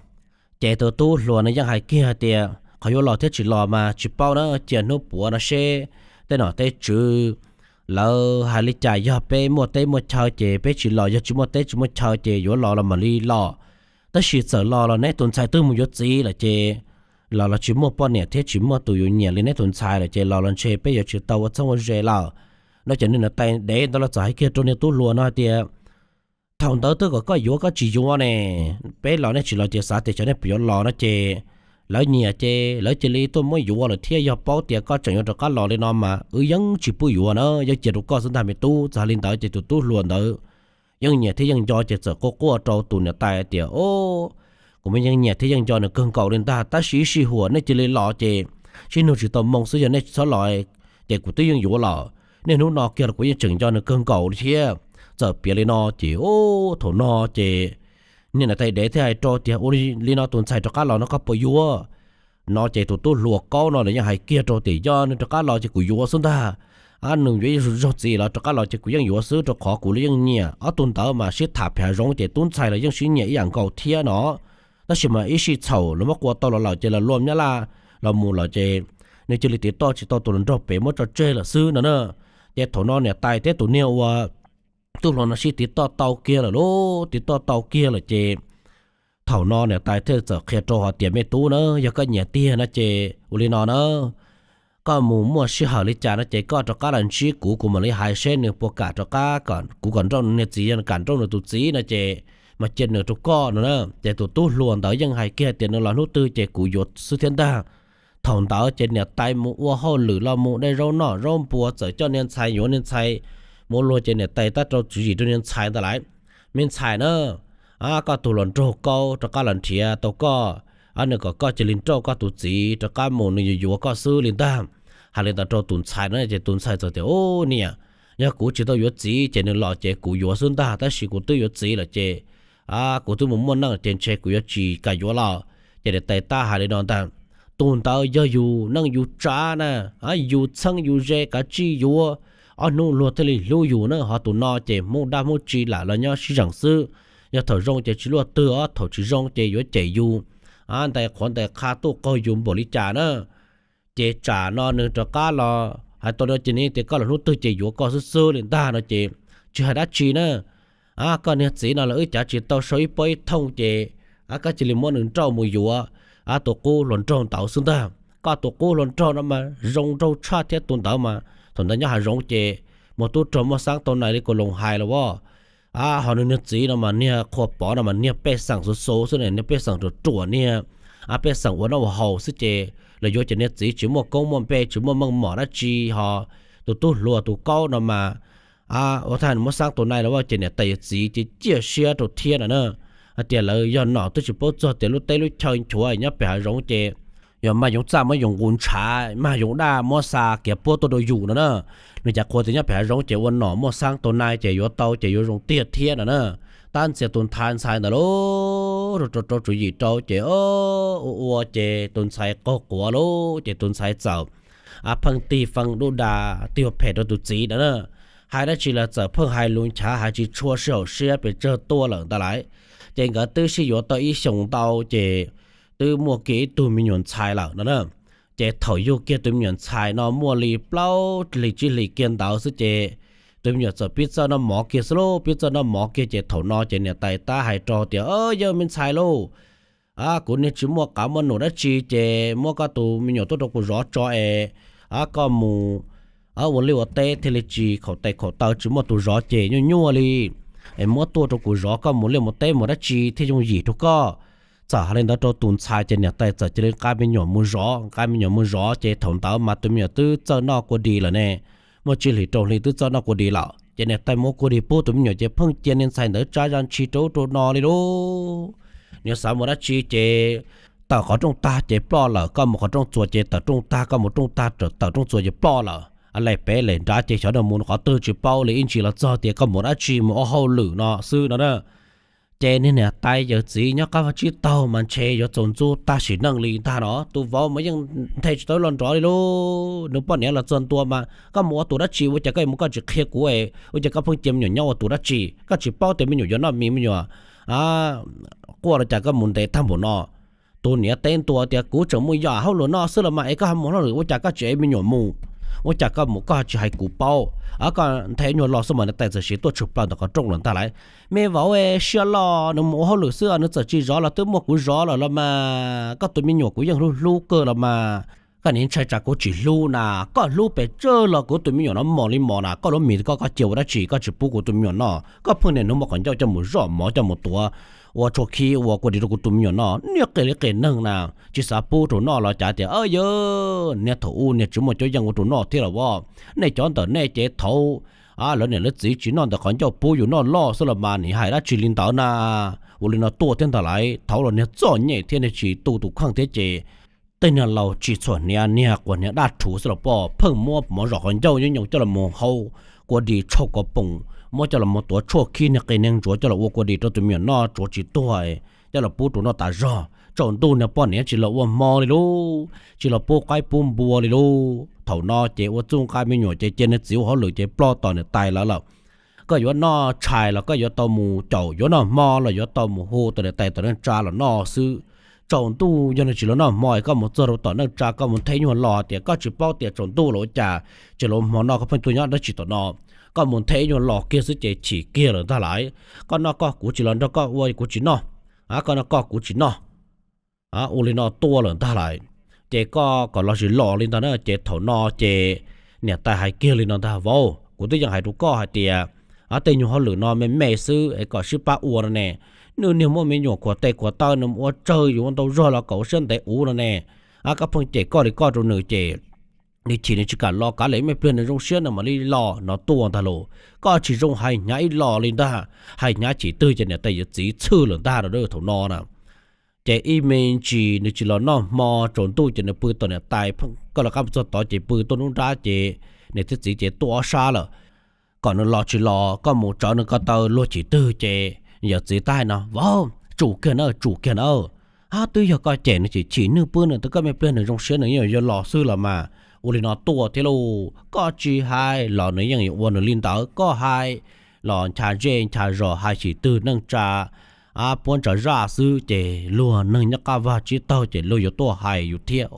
Ces tus tub hluas no yeej hais kiag tias qhov yuav los thiab tsis los mas tsis paub na, cia hnub puav no seb tej nom tej tswv lawv hais li cas, yog peb muaj teb muaj chaw ces peb tsis los, yog tsis muaj teb tsis muaj chaw ces yuav los los mam li los. Tab sis txawm los los neb tus ntxhais twb mus yuav txiv lawm ces los los tsis muaj poj niam thiab tsis muaj tus yuav nyiam li neb tus ntxhais lawm ces los los ntshe peb yuav tsis tau ua txheeb ua ze lawm. No ces niag niam tais dev ntawd los txawm hais kiag rau niag tub hluas no hais tias, thaum ntawd twb kom koj yuav koj tsis yuav ne, peb los nej tsis los ces xav tias xyov nej puas yuav los no ces lawv nyiam ces lawv cia li tuaj muab yuav lawm thiab. Yog paub tias koj tseem yuav rov qab los li no mas wb yeej tsis pub yuav na, yeej cia rau koj xwb ntag me tub. Txawm li ntawd ces tus tub hluas ntawd yeej nyiam thiab yeej nco ces txawm quaj quaj rau tus niam tais tias, o, kuv mas yeej nyiam thiab yeej nco nws kawg nkaus li ntag, tab sis ib sij huam nej cia li los ces sib nug tsis tau moo xwb, yog nej tsis txhob los ces kuv twb yeej yuav lawm. Niaj hnub no kiag los kuv yeej tseem nco nws kawg nkaus li thiab. Txawm piav li no ces, o, thaum no ces niag niam tais dev thiaj hais rau tias, ua li no tus ntxhais rov qab los no koj puas yuav? No ces tus tub hluas kaub no los yeej hais kiag rau tias, yog nws rov qab los ces kuv yuav xwb ntag. Nws yuav zaug txiv los rov qab los ces kuv yeej yuav xwb, rau qhov kuv los yeej nyiam ob tug ntawd mas sib tham pem hav zoov ces tub ntxhais los yeej sib nyiam ib yam nkaus thiab no. Tab sis mas ib sij txhaum lawv muab qua tau los lawm ces los luaj nyab laj los mus lawm ces nws cia li tiv toj tsis tau tus hluas nraug pem, muab tso tseg lawm xwb no na. Ces thaum no niam tais thiab tus niag ua tub hluas no sib tiv toj tau kiag lawm lauj, tiv toj tau kiag lawm ces thaum no niam tais thiaj txawm qhia rau hais tias, me tub na, yog koj nyiam tiag no ces ua li no na, koj mus muaj sij hawm li cas no ces koj rov qab los ntsib kuv, kuv mam li hais seb nws puas kam rov qab, kuv kom nrauj nws niag txiv, yog nws kam nrauj nws tus txiv no ces mas cia nws rau koj no na. Ces tus tub hluas ntawd yeej hais kiag tias nws los hnub twg ces kuv yuav xwb thiab ntag. Thaum ntawd ces niam tais mus ua hauj lwm los mus dej zaub noj zaub npua, txawm coj niag ntxhais yuav niag ntxhais mus luag ces niam tais tab rau tswv yim rau niag ntxhais ntawd lawm, me ntxhais na, koj tus hluas nraug kaub rov qab los nrhiav tau koj, nws kom koj cia li nrauj koj tus txiv rov qab mus, nws yuav yuav koj xwb li ntag. Hais li ntawd rau tus ntxhais no ces tus ntxhais txawm tias, u, niam, yog kuv tsis tau yuav txiv ces nws los ces kuv yuav xwb ntag, tab sis kuv twb yuav txiv lawm ces kuv twb mus muaj neej ces ntshe kuv yuav tsis kam yuav lawm. Ces niam tais tab hais li no ntag, tus ntawd yog yus neej yus tsav na, yus txheeb yus ze kav tsij yuav, ob hnub luag thiaj li hlub yus na, ho tus no ces hmoob dab hmoob tsi lam los nyob sib zeem xwb. Yog thaum zoo ces tsis luaj twg, thaum tsis zoo ces yuav cem yus, ntais qhuav ntais qha tuaj qaug yus npaum li cas na. Ces tsam no nws rov qab los hais tau no ces nws tias koj los hnub twg ces yuav koj xwb xwb li ntag no ces tsis hais dab tsi na. Koj niag txiv no los wb cav tsis tau sau ib pob ib thooj ces koj cia li muab nws nrauj mus yuav tus qub hluas nraug ntawd xwb ntag. Koj tus qub hluas nraug no mas zoo nraug tshaj thiab, tus ntawd mas thaum ntawd nyob hav zoov ces muaj tub rog muaj xeeb tau nai li kuv loos hais los as. Ho nws niag txiv no mas niag qhua pov no mas niag pej xeem xuv xuv xwb, niag pej xeem ruam ruam, niag pej xeem ua noj ua haus xwb ces los yuav ces niag txiv tsis muaj koob muaj npe tsis muaj meej mom dab tsi, ho tus tub hluas tus kaub no mas ua thaum muab xeeb tau nai los as ces niam tais yawm txiv ces ciaj siab rau thiab no na. Hais tias lawv yog nom twb tsis paub txog tias lub teb lub chaw nchuav nyob pem hav zoov ces yog mag yoov txaj muab yoov nqus ntshav, mag yoov daj muab xa kiav puab tuaj rau yus no na. Nws cas qhuas tias nyob pem hav zoov ces ua nom muaj xeeb tau nai ces yuav tau ces yuav zoo tiag thiab no na. Tab ntxias tus ntxhais ntxhais ntawd lauj, rau rau tswv yim rau ces ua ua ces tus ntxhais qaug quav lauj, ces tus ntxhais txawm pheej tig feej dub da, tig ua phem rau tus txiv no na. Hais dab tsi los txawm pheej hais lus nchav hais tsis tshua sib haum siab pes tsawg tuaj lawm ntawd lawm. Ces nkawd twb sib yuav tau ib xyoos ntau ces twb muaj kiag ib tug me nyuam ntxhais lawm no na. Ces thaum yug kiag tus me nyuam ntxhais no muaj li plaub hlis tsib hlis kiag ntawd xwb ces tus me nyuam txawm pib txawj noj mov kiag xwb lauj, pib txawj noj mov kiag ces thaum no ces niam tais tab hais rau tias, yawg me ntxhais lauj, kuv niag tsis muaj qav muaj num dab tsi ces muab koj tus me nyuam tuaj rau kuv zov tso es koj mus ua liaj ua teb thiaj li tsis khaum tes khaum taw tsis muaj tus zov ces nyuaj nyuaj li, es muab tuaj rau kuv zov koj mus liaj mus teb mus dab tsi thiaj yooj yim rau koj. Txawm hais li ntawd rau tus ntxhais ces niam tais txawm cia li nqa me nyuam mus zov, nqa me nyuam mus zov ces thaum ntawd mas tus me nyuam twb txawj noj kua dis lawm ne. Muaj tsib hlis rau hli twb txawj noj kua dis lawm ces niam tais muab kua dis pub tus me nyuam ces pheej cia niag ntxhais ntawd tsa zaj ntshis rau ub rau no li lauj. Nws xav mus dab tsi ces tawm qhov rooj tag ces ploj lawm, koj mus qhov rooj txuas ces tawm rooj tag, koj mus rooj tag tawm rooj txuas ces ploj lawm. Lem pem lem nrad ces xyov nws mus qhov twg tsis paub li, ib ntsis los txog tias koj mus dab tsi mus ua hauj lwm no xwb no na. Ces niag niam tais yawm txiv nyob qab vaj tsib taug mas ntshe yuav txaus ntxub tag sim neej li ntag no. Tus vauv mas yeej nthe tsis tau los nrov li lauj. Nws poj niam los txog ntua mas koj mus ua tus dab tsi, ua cas koj mus koj tsis qhia kuv, ua cas koj pheej cia me nyuam nyob ua tus dab tsi, koj tsis paub tias me nyuam yuav noj mis, me nyuam quaj los cas koj mus ntev tag npaum no. Tus niam teb ntua tias kuv tseem mus yos hauj lwm no xwb los mas es koj ho mus hauj lwm, ua cas koj tsis ev me nyuam mus. Ua cas koj mus koj tsis hais kuv paub, koj nthe nyuag lo xwb mas niam tais txawm siv tuaj tshwm plaws ntawm qhov rooj lawm ntag lauj. Me vauv, siab loj, nws mus ua hauj lwm xwb, nws txawm tsis zov los twb muaj kuv zov lawm los mas, koj tus me nyuam kuv yeej hlub hlub kawg los mas. Koj niam ntshai tsam kuv tsis hlub na, koj hlub pes tsawg los kuv tus me nyuam no mos li mos na, koj lub mis koj koj cia ua dab tsi koj tsis pub kuv tus me nyuam noj, koj pheej niaj hnub muab qhov ncauj coj mus zoj mov coj mus tuav ua tshuaj khib ua kua dis rau kuv tus me nyuam noj, niag qias li qias neeg na, tsis xav pub rau noj los cas tias, yog niag thaum ub niag tsis muaj cuab yeej ua rau noj thiab los as. Nej cov ntawm nej ces thaud lawv niam lawv txiv tsis noj ntawm qhov ncauj pub yus noj loj xwb los mas, nim hais dab tsi li ntawd na. Ua li no tuaj thiab ntag lauj, thaud los niag txom nyem thiab niag tsis tu tus kheej thiab ces tej niag laus tsis txhuam hniav, niag quas hniav daj rhuv xwb los poj pheej muab mov zom qhov ncauj nyob nyoos coj los mus hau kua dis tshau kov poom, muab coj los mus tuav tshuaj khib niag qe niag ntsuav coj los ua kua dis rau tus me nyuam noj tsuav tsis tuag, coj los pub rau noj tas zog. Tsaus ntuj niag poj niam tsis los ua hmo li lauj, tsis los pub qaib pub npua li lauj. Thaum no ces ua txuj nqa me nyuam ces cia niag txiv ua hauj lwm ces ploj tos niam tais lawv lawm. Koj yuav noj tshais los koj yuav tau mus caum, yuav noj hmo los yuav tau mus hu tus niam tais tom neej tsa los noj xwb. Tsaus ntuj yog nws tsis los noj hmo es koj mus txog rau tom neej tsa koj mus nthe nyuag lo tias koj tsis paub tias tsaus ntuj los ua cas tsis los hmo noj, koj pheej tuaj nyob dab tsi tom no. Koj mus nthe nyuag lo kiag xwb ces chim kiag lawm ntag lauj. Koj noj koj, kuv tsis los nrog koj ua kuv tsis noj. Koj noj koj, kuv tsis noj. Ua li no tuaj lawm ntag lauj. Ces koj kom los sis los li ntag na, ces thaum no ces niam tais hais kiag li no ntag, vauv, kuv twb yeej hais rau koj hais tias tej nyuag hauj lwm no me me xwb es kom sib pab ua no ne. Nws niag muaj me nyuam khuam tes khuam taw, nws ua tsawg yuav ua ntau zog los kom ua siab ntev ua no ne. Koj pheej cem koj li koj rau nws ces nws chim nws tsis kam los, kav liam ib me pliag nws zoo siab nws mam li los no tuaj ntag lauj. Koj tsis zoo hais hnyav ib los li ntag, hais hnyav chim twg ces niam tais yuav txiv txhwj lawm ntag no thaum no na. Ces ib me ntsis nws tsis los noj hmo, tsaus ntuj ces nws pw tom niam tais, koj lawv qab mus txog tod ces pw tuaj nruab nrab ces niam thiab txiv ces tuaj ob sab lawm. Kom nws los tsis los, koj mus tsawv nws ko taw luag chim twg ces yawm txiv tab hais no, vauv, tsum kiag na, tsum kiag na. Twb yog koj cem nws chim chim nwj pw nws, twb koj me pliag nws zoo siab nws yeej yuav los xwb los mas. Ua li no tuaj thiab lauj, koj tsis hais los nws yeej yuav ua nws li ntawd, koj hais los ncha zej ncha zos hais chim twg neej tsa puab ntsa zaj xwb ces luag neeg nyob qab vag tsib taug ces luag yuav tuaj hais yus thiab.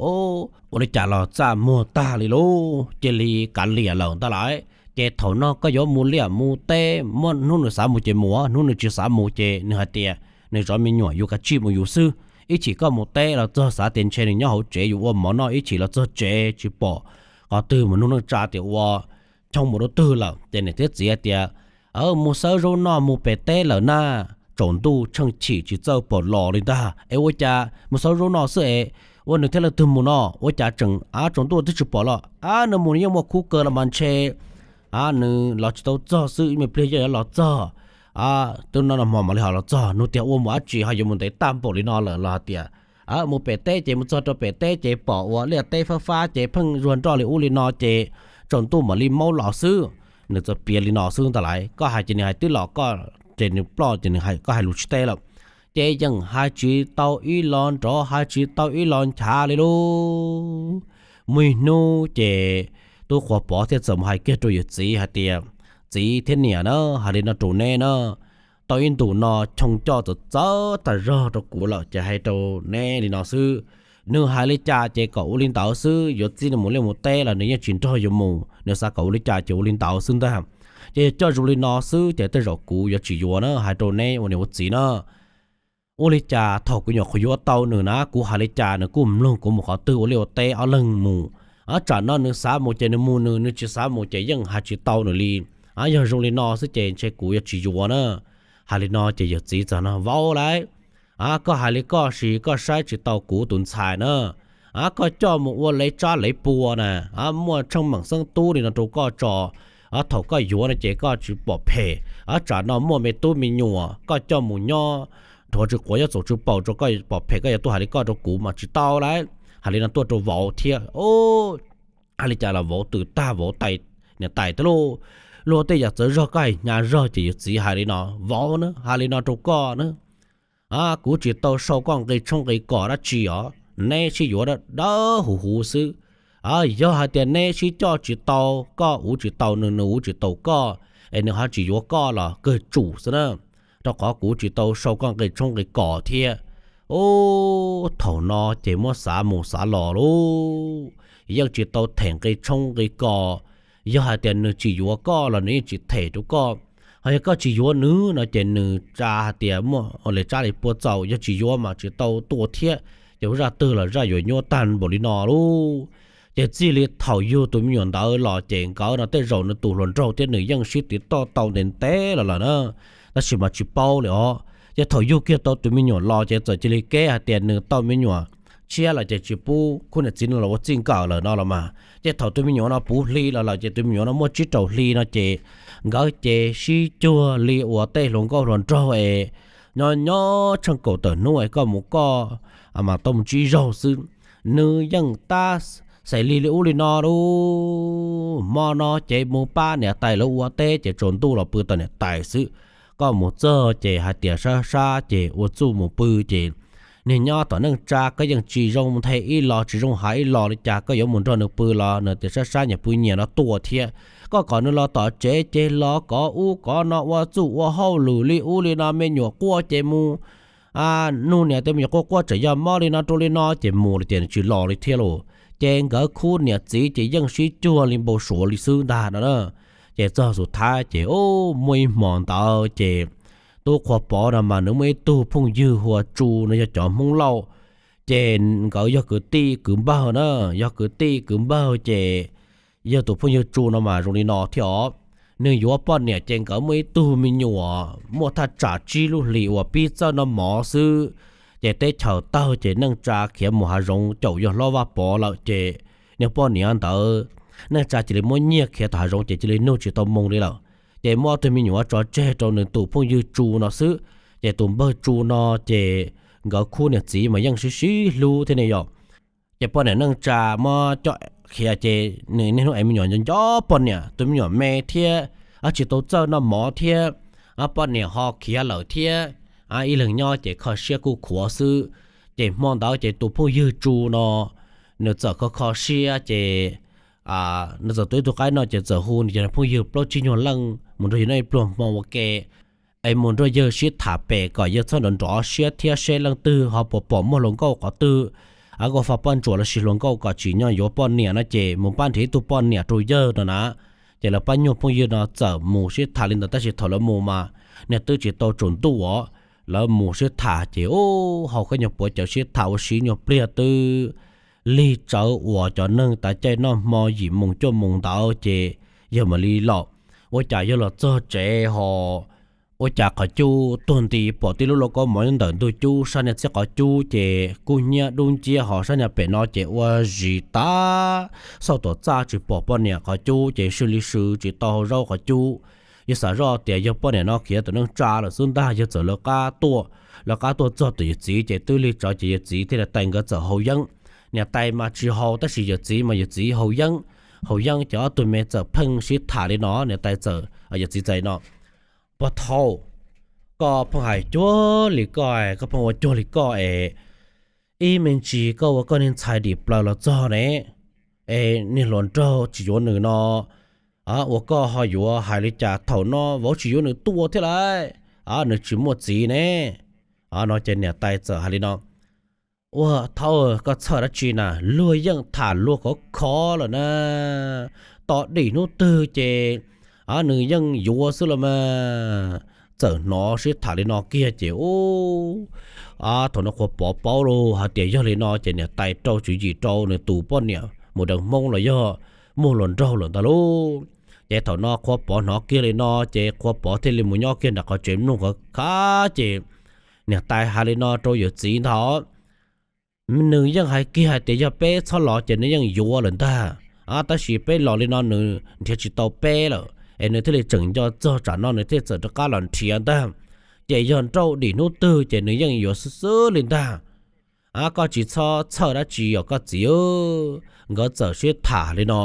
Ua li cas los txaj muag tag li lauj, cia li kav liam lawm ntag lauj. Ces thaum no koj yuav mus liaj mus teb, muaj hnub nws xav mus ces mus, hnub nws tsis xav mus ces nws hais tias nws zov me nyuam yuav kav tsij mus yus xwb. Ib chim koj mus teb los txog xav tias ntshe nws nyob hauv tsev yus ua mov noj, ib chim los txog tsev tsis pom qhov twg, mus nug neej tsa tias ua choob mus rau twg lawm. Ces niam thiab txiv hais tias, mus xawb zaub noj mus pem teb lawm na. Tsaus ntuj tsheej chim tsis txawj pom los li ntag, es ua cas mus xawb zaub noj xwb es ua nws thiab leej twg mus no, ua cas tseem av tsaus ntuj twb tsis pom los, av nws mus nws yeej muaj khub kawg los mas ntshe av nws los tsis tau txog xwb, ib me pliag yeej yuav los txog. Twb no no hmo mam li ho los txog, nug tias ua mus dab tsi ho yuav mus ntev tag npaum li no lawm los hais tias, mus pem teb ces mus txog rau pem teb ces pom ua liaj teb fab fab ces pheej zuag nroj li ub li no ces tsaus ntuj mam li maub los xwb. Nws txawm piav li no xwb ntag lauj, koj hais ces nws hais twb los koj, ces nws ploj ces nws hais koj hais lus tsis teb lawm. Ces yeej hais tsis tau ib los nrov hais tsis tau ib los nchav li lauj. Muaj ib hnub ces tub Qhuav Pov thiaj txawm mus hais kiag rau yawm txiv hais tias, txiv thiab niam na, hais li no rau neb na, tau ib ntus no choo coj txawv txawv tag zog rau kuv lawm ces hais rau neb li no xwb. Nws hais li cas ces kom ua li ntawd xwb, yuav txib nws mus liaj mus teb los nws yeej tsis nrog yuav mus, nws xav kom ua li cas ces ua li ntawd xwb ntag. Ces yog coj zoo li no xwb ces tej zaum kuv yuav tsis yuav na, hais rau neb ua niam ua txiv na. Ua li cas thaum kuv nyuam qhuav yuav tau nws na, kuv hais li cas nws kuj mloog kuv mus qhov twg ua liaj ua teb ob leeg mus. Tsam no nws xav mus ces nws mus nws, nws tsis xav mus ces yeej hais tsis tau nws li. Yog zoo li no xwb ces ntshe kuv yuav tsis yuav na. Hais li no ces yawm txiv txawm no, vauv lauj, koj hais li koj sis koj saib tsis tau kuv tus ntxhais na. Koj coj mus ua lev tsab lev pua na, muaj tsheej meem xeeb tub li no rau koj tso. Thaum koj yuav no ces koj tsis pom phem, tsam no muaj me tub me nyuam koj coj mus nyob, rhuav tsis quav nyob txaus tsis paum rau koj pom phem, koj yuav tuaj hais li koj rau kuv mas tsis tau lauj. Hais li no tuaj rau vauv thiab. Hais li cas los vauv twm tag, vauv tais, niam tais thiab lauj. Luag tej yam txawv zog koj hais hnyav zog ces yawm txiv hais li no, vauv na, hais li no rau koj na, kuv tsis tau sau koj nqi tshoob nqi kos dab tsi os, neb sib yuav dawb huv huv xwb. Yog hais tias neb sib coj tsis tau, koj uv tsis tau nws, nws uv tsis tau koj, es nws ho tsis yuav koj los kawg tsum xwb na, rau qhov kuv tsis tau sau koj nqi tshoob nqi kos thiab. Ub, thaum no ces muab xav mus xav los lauj, yeej tsis tau them nqi tshoob nqi kos. Yog hais tias nws tsis yuav koj los nws yeej tsis them rau koj. Ho yog koj tsis yuav nws no ces nws tsa hais tias muaj li tsab li puab txaus, yog tsis yuav mas tsis tau tua thiab. Ces ua zaj twg los zaj yuav nyuaj tag npaum li no lauj. Ces txij li thaum yug tus me nyuam ntawd los ces nkawd no tej zaum nws tus hluas nraug thiab nws yeej sib tiv toj tau ntev ntev los lawm na, tab sis mas tsis paub li os. Ces thaum yug kiag tau tus me nyuam los ces txawm cia li keb hais tias nws tau me nyuam tshiab lawm ces tsis pub khub niam txiv no los ua txij nkawm lawm no los mas. Ces thaum tus me nyuam no puv hli los lawm ces tus me nyuam no muaj tsib rau hli no ces nkawd ces sib cuag li uas tej hluas nkauj hluas nraug es nyob nyob tsheej kaum tawm hnub es koj mus koj mas tau mus tsib zaug xwb. Nws yeej tab xais li li ub li no lauj. Hmo no ces mus pab niam tais lawv ua teb ces tsaus ntuj los pw tom niam tais xwb. Koj mus txog ces hais tias sab sab ces ua txuj mus pw ces niag nyob tom neej tsa koj yeej tsis zoo nthe ib los tsis zoo hais ib los li cas, koj yuav mus nrog nws pw los nws tias sab sab nyias pw nyias no tuaj thiab. Koj kom nws los tom tsev ces los kov ub kov no ua txuj ua hauj lwm li ub li no me nyuam quaj ces mus nug niam tias me nyuam quaj quaj tseem yog mob li no rau li no ces mus li tias nws tsis los li thiab lauj. Ces nkawd khub niam txiv ces yeej sib cuag li npau suav li xwb ntag no na. Ces txog xus thab ces muaj ib hmo ntawd ces tub Qhua Pov no mas nws muaj ib tug phooj ywg hu ua Tsu no yog cov Hmoob Lauj. Ces nkawd yog kwv tij kwv npawg na, yog kwv tij kwv npawg ces yog tus phooj ywg Tsu no mas zoo li no thiab os. Nws yuav poj niam ces nkawd muaj ib tug me nyuam muaj thaj tsam tsib lub hlis uas pib txawj noj mov xwb. Ces teb chaws tawg ces neej tsa khiav mus hav zoov caum yawg hlob Vaj Pov lawm ces niag poj niam ntawd neej tsa cia li muab nyiag khiav tom hav zoov ces cia li nug tsis tau moo li lawm. Ces muab ob tug me nyuam tso tseg rau nws tus phooj ywg Tsu no xwb. Ces tus npawg Tsu no ces nkawd khub niam txiv mas yeej sib sib hlub thiab ne yom. Ces poj niam neej tsa muab coj khiav ces nws niaj hnub ev me nyuam nco nco poj niam, tus me nyuam me thiab, tsis tau txawj noj mov thiab, poj niam ho khiav lawm thiab, ib leeg nyob ces kho siab kuj khuav xwb. Ces hmo ntawd ces tus phooj ywg Tsu no nws txawm kho kho siab ces nws txawm tua ib tug qaib noj ces txawm hu nws cov phooj ywg plaub tsib nyuag leej mus nrog yawg noj ib pluag hmo ua ke, es mus nrog yawg sib tham pem kom yawg txhob nrov nrov siab thiab seb leej twg ho puas pom muaj hluas nkauj qhov twg, a, nkauj faj pob ntsuas lossis hluas nkauj kom tsim nyog yuav poj niam no ces mus pab nrhiav ib tug poj niam rau yawg no na. Ces lawv pab nyuag phooj ywg no txawm mus sib tham li ntawd tab sis thaum lawv mus mas niag twb tsis tau tsaus ntuj os. Lawv mus sib tham ces ub, haus khaub nyuag puav cawv sib tham ua si nyuag pliag twb lig tsawv uas cov neeg tav caij noj hmo yim moos cuaj moos ntawd ces yawg mam li los. Ua cas yawg los txog tsev ho ua cas qhov cub tuag nti pom tib lub lauj kaub mov nyob ntawm ntug cub, sab niag txij qhov cub ces kub hnyiab dub nciab ho sab niag pem no ces ua zis tag, xauj tuam txaj tsis pom poj niam qhov cub ces sw li sw tsis tau hau zaub qhov cub. Yawg xav zoj tias yog poj niam no khiav tom neej tsa lawm xwb ntag, yawg txawm lawv qab tuaj. Lawv qab tuaj txog tom yawm txiv ces twb lig tsawv ces yawm txiv thiaj li tais nkawd txawm haus yeeb. Niam tais mas tsis haus tab sis yawm txiv mas yawm txiv haus yeeb. Haus yeeb ces ob tug me txawm pheej sib tham li no, niam tais txawm, yawm txiv txawm no, Pog Thauj, koj pheej hais cuag li koj, koj pheej ua cuag li koj es ib me ntsis koj ua koj niag ntxhais dim plaws los txog ne, es niag hluas nraug tsis yuav nws no, ua koj ho yuav hais li cas? Thaum no vauv tsis yuav nws tuaj thiab lauj, nws tsis muaj txiv ne. No ces niam tais txawm hais li no, Ua Thauj, koj txhawj dab tsi na? Luag yeej tham luag khov kho lawm na, tos dim hnub twg ces nws yeej yuav xwb los mas. Txawm hnov sib tham li no kiag ces ub, thaum no Qhua Pov paub lauj, hais tias yog li no ces niam tais rau tswv yim rau nws tus poj niam mus deev Hmoob los yog muaj hluas nraug lawm ntag lauj. Ces thaum no Qhua Pov hnov kiag li no ces Qhua Pov thiaj li mus nyob kiag nram qhov tsev mloog khav khav ces niam tais hais li no rau yawm txiv ntag, Nws yeej hais kiag hais tias yog peb txhob los ces nws yeej yuav lawm ntag. Tab sis peb los li no nws nrhiav tsis tau peb lawm es nws thiaj li tseem nco txog tsam no nws thiaj txawm rov qab los nrhiav ntag. Ces yog nrauj dim hnub twg ces nws yeej yuav xwb xwb li ntag. Koj tsis txhob txhawj dab tsi os koj txiv. Nkawd txawm sib tham li no,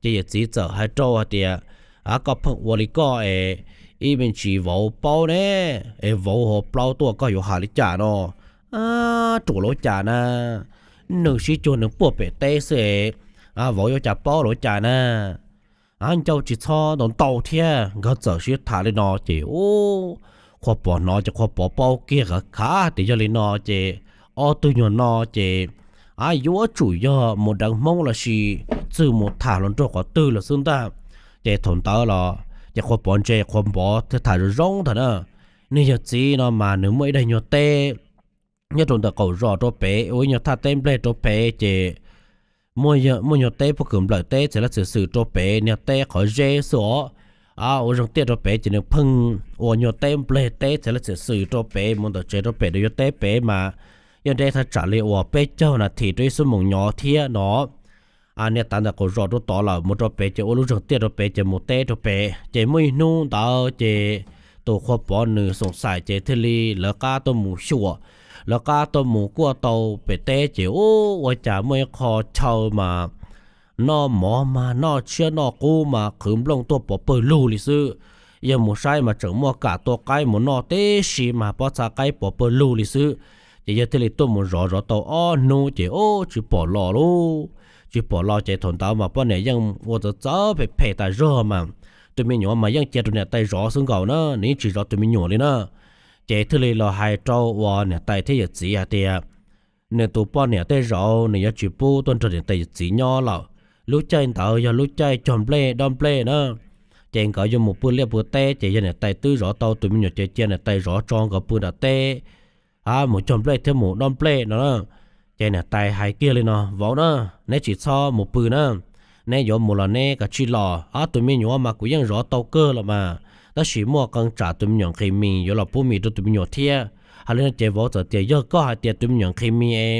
ces yawm txiv txawm hais rau hais tias, Koj pheej ua li koj es ib me ntsis vauv paub ne, es vauv ho plaub tuaj koj yuav hais li cas no? Ruam lawv cas na, nws sib cuag nws puag pem teb xwb es vauv yuav cas paub lawv cas na. Ncauj tsis txhob ntau ntau thiab. Nkawd txawm sib tham li no ces ub, Qhua Pov hnov ces Qhua Pov paub kiag khav khav tias yog li no ces ob tug nyuag no ces a yuav tsum yog mus deev Hmoob los sis txwg mus tham hluas nraug qhov twg los xwb ntag. Ces thaum ntawd los ces Qhua Pov ntse Qhua Pov thiaj tham zoo zoo ntag na: Niag yawg txiv no mas nws muaj ib daim nyuag teb nyob rau ntawm qaum zos rau pem, ua ib nyuag thaj teb nplej rau pem, ces muaj nyuag teb pob kws nplawm teb txiv laj txiv xwm rau pem niag teb qhov zeb xwb os. Ua zoo tiaj rau pem ces nws pheej ua nyuag teb nplej teb txiv laj txiv xwm rau pem mus ntawm tsev rau pem rau yuav teb pem mas yeej deb thaj tsam li uas peb caug nas this rau ib xuab moos nyov thiab no. Niag tav ntawm qaum zos rau tod lawm mus rau pem ces ua lub zeeg tiaj rau pem ces mus teb rau pem. Ces muaj ib hnub ntawd ces tus Qhua Pov nws xoom xaim ces thiaj li lawv qab tuaj mus xyuas, lawv qab tuaj mus kuaj tau pem teb ces ua cas muaj ib qho chaw mas noj mov mas noj tshiab noj qub mas qhwv nplooj tuaj pov pawg lug li xwb. Yawg mus saib mas tseem muaj kam tua qaib mus noj tib si mas pob txha qaib pov pawg lug li xwb. Ces yawg thiaj li tuaj mus zov zov tau ob hnub ces ub tsis pom los lauj, tsis pom los ces thaum ntawd mas poj niam yeej ua txawv txawv phem phem tas zog mas tus me nyuam mas yeej cia rau niam tais zov xwb nkaus na, nws yeej tsis zov tus me nyuam li na. Ces thiaj li los hais rau uas niam tais thiab yawm txiv hais tias nws tus poj niam tej zaum nws yuav tsis pub tuaj nrog niam tais yawm txiv nyob lawm. Lub caij ntawd yog lub caij cog nplej dob nplej na, ces nkawd yuav mus pw liaj pw teb ces yog niam tais twb zov tau tus me nyuam ces cia niam tais zov tso nkawd pw nram teb mus cog nplej thiab mus dob nplej no na. Ces niam tais hais kiag li no: Vauv na, neb tsis txhob mus pw na, neb yuav mus los neb kav tsij los, ob tus me nyuam mas kuv yeej zov tau kawg los mas, tab sis muaj qee tsam tus me nyuam nqhis mis yuav los pub mis rau tus me nyuam thiab. Hais li no ces vauv txawm tias: Yog koj hais tias tus me nyuam nqhis mis es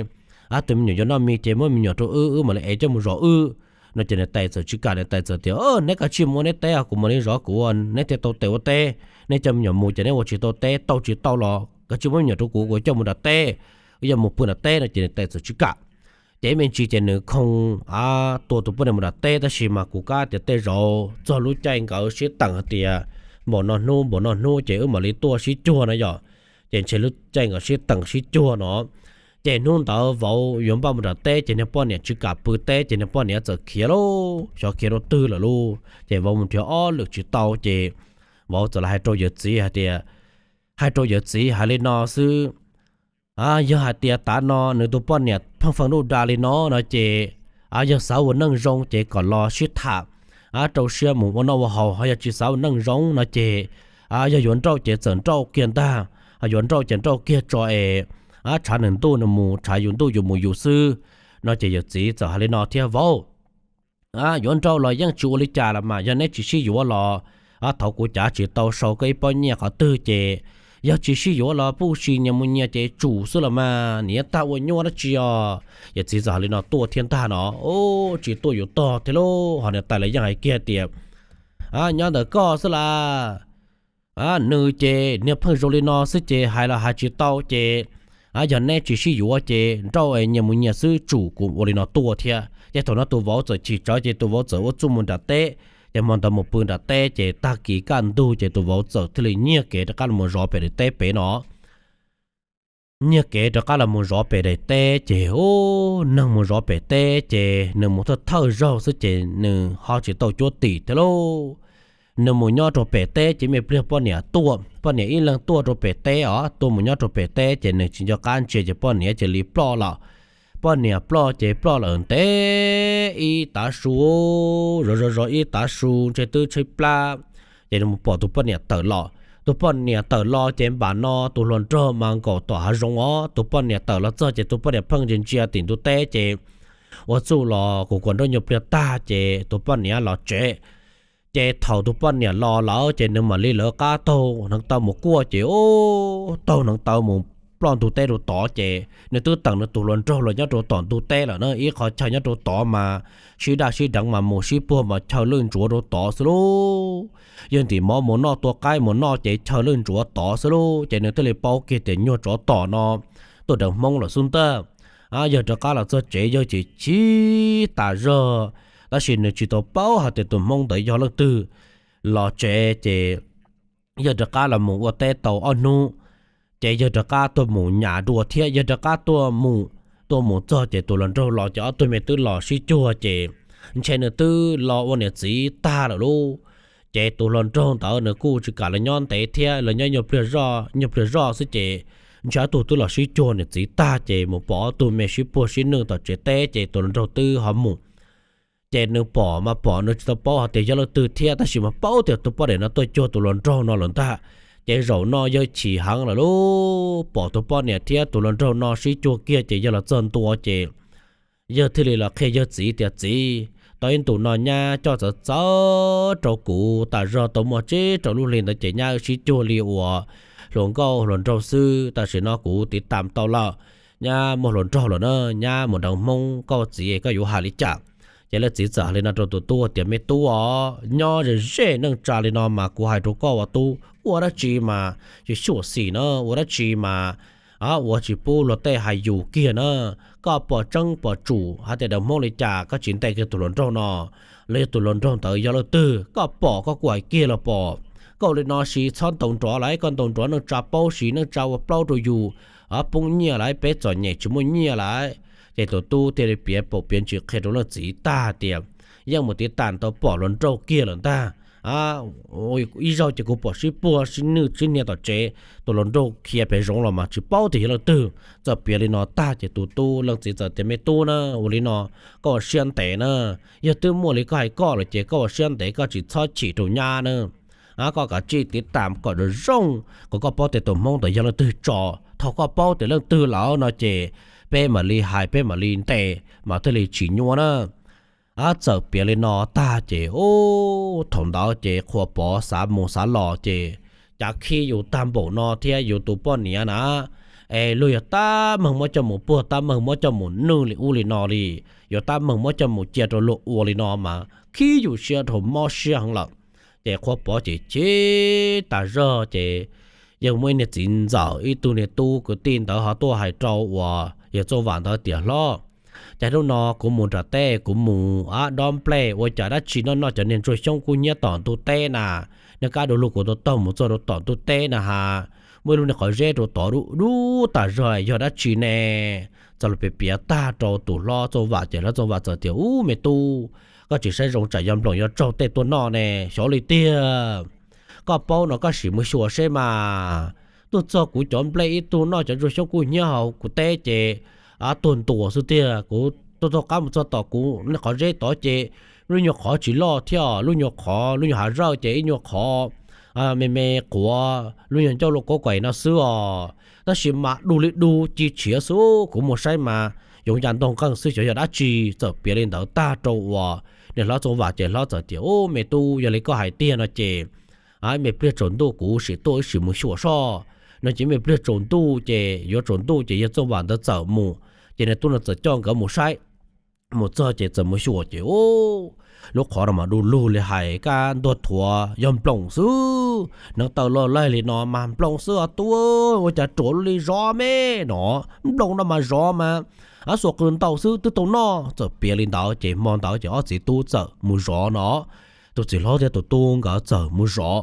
ob tus me nyuam yuav noj mis ces muab me nyuam rau wb, wb mam li ev coj mus zov wb no. Ces niam tais txawm tsis kam, niam tais txawm tias: Neb kav tsij mus ua neb teb, kuv mam li zov kuv, neb thiaj tau tes ua teb. Neb coj me nyuam mus ces neb ua tsis tau teb, tau tsis tau los kav tsij muab me nyuam rau kuv, kuv coj mus nram teb, wb yuav mus pw nram teb no. Ces niam tais txawm tsis kam. Ces ib me ntsis ces nws khoo tua tus poj niam mus nram teb, tab sis mas kuv kam tias tej zaum txog lub caij nkawd sib teem hais tias npaum no hnub npaum no hnub ces wb mam li tuaj sib cuag no yom. Ces ntshe lub caij nkawd sib teem sib cuag no, ces hnub ntawd vauv yuav npaj mus nram teb ces niag poj niam tsis kam pw teb ces niag poj niam txawm khiav lauj, xyov khiav rau twg lawm lauj. Ces vauv mus nrhiav ob lwm tsis tau ces vauv txawm los hais rau yawm txiv hais tias, hais rau yawm txiv hais li no xwb: Yog hais tias tav no nws tus poj niam pheej feem duj da li no no ces yog xav ua neej zoo ces kom los sib tham, rau siab mus ua noj ua haus. Ho yog tsis xav ua neej zoo no ces yog yuav nrauj ces txawm nrauj kiag ntag, ho yuav nrauj ces nrauj kiag tso es tshav nws ntuj nws mus, tshav yus ntuj yus mus yus xwb no. Ces yawm txiv txawm hais li no thiab: Vauv, yuav nrauj los yeej tsis ua li cas los mas, yog neb tsis sib yuav los thov kuv cav tsis tau sau koj ib pob nyiaj qhov twg ces yog tsis sib yuav los pub si nyias mus nyias ces tsum xwb los mas, nim yuav tag ua nyuaj dab tsi os. Yawm txiv txawm hais li no tuaj thiab ntag no, tsis tuaj yuav tog thiab lauj. Ho niam tais los yeej hais kiag tias: Nyob ntawm koj xwb las. Nws ces niag pheej zoo li no xwb ces hais los hais tsis tau ces yog neb tsis sib yuav ces nrauj nyias mus nyias xwb, tsum kuv ua li no tuaj thiab. Ces thaum no tus vauv txawm chim tsawv ces tus vauv txawm ua txuj mus nram teb. Ces hmo ntawd mus pw nram teb ces tag kis kaj ntug ces tus vauv txawm thiaj li nyiag kev rov qab los zov pem daim teb pem no. Nyiag kev rov qab los mus zov pem daim teb ces ub, neeg mus zov pem teb ces nws mus thawj thawj zaug xwb ces nws ho tsis tau cuab tim thiab lauj. Nws mus nyob rau pem teb ces me pliag poj niam tuaj, poj niam ib leeg tuaj rau pem teb os, tuaj mus nyob rau pem teb ces nws tsis nco qab ntsia ces poj niam cia li ploj lawm. Poj niam ploj ces ploj lawm ntev ib tav su, zov zov zov ib tav su ntshe twb tshaib plab, ces nws mus pom tus poj niam tawm los. Tus poj niam tawm los ces npam no tus hluas nraug mas nkaum tom hav zoov os. Tus poj niam tawm los txog ces tus poj niam pheej ntsia ntsia tim ntug teb ces ua txuj los kuv kuas nroj nyuag pliag tag ces tus poj niam los tsev. Ces thaum tus poj niam los lawm ces nws mam li lawv qab taug hneev taw mus kuaj ces ub, taug hneev taw mus ploj ntug teb rau tod ces nws twb teem nws tus hluas nraug los nyob rau tom ntug teb lawm na. Ib qho chaw nyob rau tod mas sib daj sib deev mas mus sib puag mas chaw lwj ntsuav rau tod xwb lauj. Yawg ntim mov mus noj, tua qaib mus noj ces chaw lwj ntsuav tod xwb lauj. Ces nws thiaj li paub kiag tias nyuag tsov tom no tuaj deev Hmoob lawm xwb ntag. Yawg rov qab los txog tsev yawg chim chim tas zog, tab sis nws tsis tau paub hais tias tus Hmoob ntawd yog leej twg. Los tsev ces yawg rov qab los mus ua teb tau ob hnub, ces yawg rov qab tuaj mus nyas dua thiab. Yawg rov qab tuaj mus, tuaj mus txog ces tus hluas nraug los ces ob tug me twb los sib cuag ces ntshe nws twb los ua niam txiv tag lawm lauj. Ces tus hluas nraug ntawd nws kuj tsis kam los nyob ntev thiab, los nyob nyuag pliag zoj, nyuag pliag zoj xwb ces ntshai ob tug twb los sib cuag niam txiv tag ces mus pom ob tug me sib puag sib nwj tom tsev teb ces tus hluas nraug twb ho mus. Ces nws pom mas pom nws tsis tau paub hais tias yog leej twg thiab, tab sis mas paub tias tus poj niam no tuaj cuag tus hluas nraug no lawm ntag. Ces zaum no yawg chim heev lawm lauj, pom tus poj niam thiab tus hluas nraug no sib cuag kiag ces yawg los txog ntua ces yawg thiaj li los qhia yawg txiv tias, Txiv, tau ib ntus no nyab coj txawv txawv rau kuv, tas zog tau muaj tsib rau lub hli ntawd ces nyab wb sib cuag li uas hluas nkauj hluas nraug xwb, tam sim no kuv tiv tam tau lawm, nyab muaj hluas nraug lawm na, nyab mus deev Hmoob, koj txiv koj yuav hais li cas? Ces leej txiv txawm hais li no rau tus tub tias, Me tub os, nyob ze ze neej tsa li no mas kuv hais rau koj ua tub, ua dab tsi mas yuav xyuam xim na, ua dab tsi mas ua tsis pub luag tej hais yus kiag na. Koj pom tseeb pom tsum hais tias deev Hmoob li cas koj tsis ntes kiag tus hluas nraug no, los yog tus hluas nraug ntawd yog leej twg, koj pom koj kuj hais kiag los pom. Koj ua li no sis txhob ntaus nrov lawm, koj ntaus nrov neej tsa paub sis neej tsa ua plaub rau yus poob nyiaj lawm, peb txom nyem tsis muaj nyiaj lawm. Ces tus tub thiaj li piav paus piav ntsis qhia rau leej txiv tag tias, Yeej mus tiv tam tau pom hluas nraug kiag lawm ntag. Ib zaug ces kuv pom sib puag sib nwj sib hnia tom tsev, tus hluas nraug khiav pem zoov los mas tsis paub tias yog leej twg. Txawm piav li no tag ces tus tub leej txiv txawm tias, Me tub na, ua li no, koj ua siab ntev na, yog twb muaj li koj hais koj lawm ces koj ua siab ntev, koj tsis txhob chim rau nyab na. Koj kav tsij tiv tam kom zoo zoo, kom koj paub tias tus Hmoob ntawd yog leej twg tso. Thaum koj paub tias leej twg lawm no ces peb mam li hais, peb mam li ntes mas thiaj li tsis nyuaj na. Txawm piav li no tag ces ub, thaum ntawd ces Qhua Pov xav mus xav los ces cav khib yus tag npaum no thiab yus tus poj niam na, es luag yuav tab meeg muab coj mus puag, tab meeg muab coj mus nwj li ub li no li, yuav tab meeg muab coj mus cia rau luag ua li no mas khib yus siab dhau mob siab heev lawm. Ces Qhua Pov ces chim tas zog ces yog muaj ib niag txiv ntxawm ib tug niag tub kwv tij ntawd ho tuaj hais rau uas yawg Txooj Vam ntawd tias, Hlob, cas hnub no kuv mus nram teb kuv mus dob nplej ua cas dab tsi noj noj cov niag ntsuag xyoob kub hnyiab tom ntug teb na, niag kab du lug kuv tau taug mus txog rau tom ntug teb na has, muaj ib lub niag qhov zeb rau tod dub dub tas zog, yog dab tsi ne? Txawm los piav piav tag rau tus hlob Txooj Vam ces hlob Txooj Vam txawm tias, Ub me tub, koj tsis saib zoo tsam yog nploos yuav raug tej tuaj noj ne, xyov li tiag. Koj paub no koj sim mus xyuas seb mas. Tuaj txog kuv cov nplej ib tug noj cov ntsuag xyoob kub hnyiab hauv kuv teb ces tuag ntua xwb tiag. Kuv tuaj taug qab mus txog tom kuv niag qhov zeb tod ces lub nyuag qhov tsis loj thiab, lub nyuag qhov lub nyuag hav zawj ces ib nyuag qhov me me quav lub nyuag ncauj luaj kuab kaim no xwb os, tab sis mas du li du ci tshiav xwb. Kuv mus saib mas yoov ya ntog nqeeg xwb, xyov yog dab tsi. Txawm piav li ntawd tag rau uas niag hlob Txooj Vam ces hlob txawm tias, Ub me tub, yog li koj hais tiag no ces me pliag tsaus ntuj kuv sim tuaj wb sim mus xyuas soj. No ces me pliag tsaus ntuj ces yuav tsaus ntuj ces yawg Txooj Vam ntawd txawm mus, ces niag tub no txawm coj nkawd mus saib. Mus txog ces txawm mus xyuas ces ub, lub qhov no mas du lug li hais kab ntuag thuav, yog nploos xwb. Hneev taw loj laig li no mas nploos xwb os tub, ua cas ruam li zov me no, nploos no mas zov mas xuas qws ntaus xwb twb tau noj. Txawm piav li ntawd ces hmo ntawd ces ob txiv tub txawm mus zov no. Tus txiv hlob thiab tus tub nkawd txawm mus zov.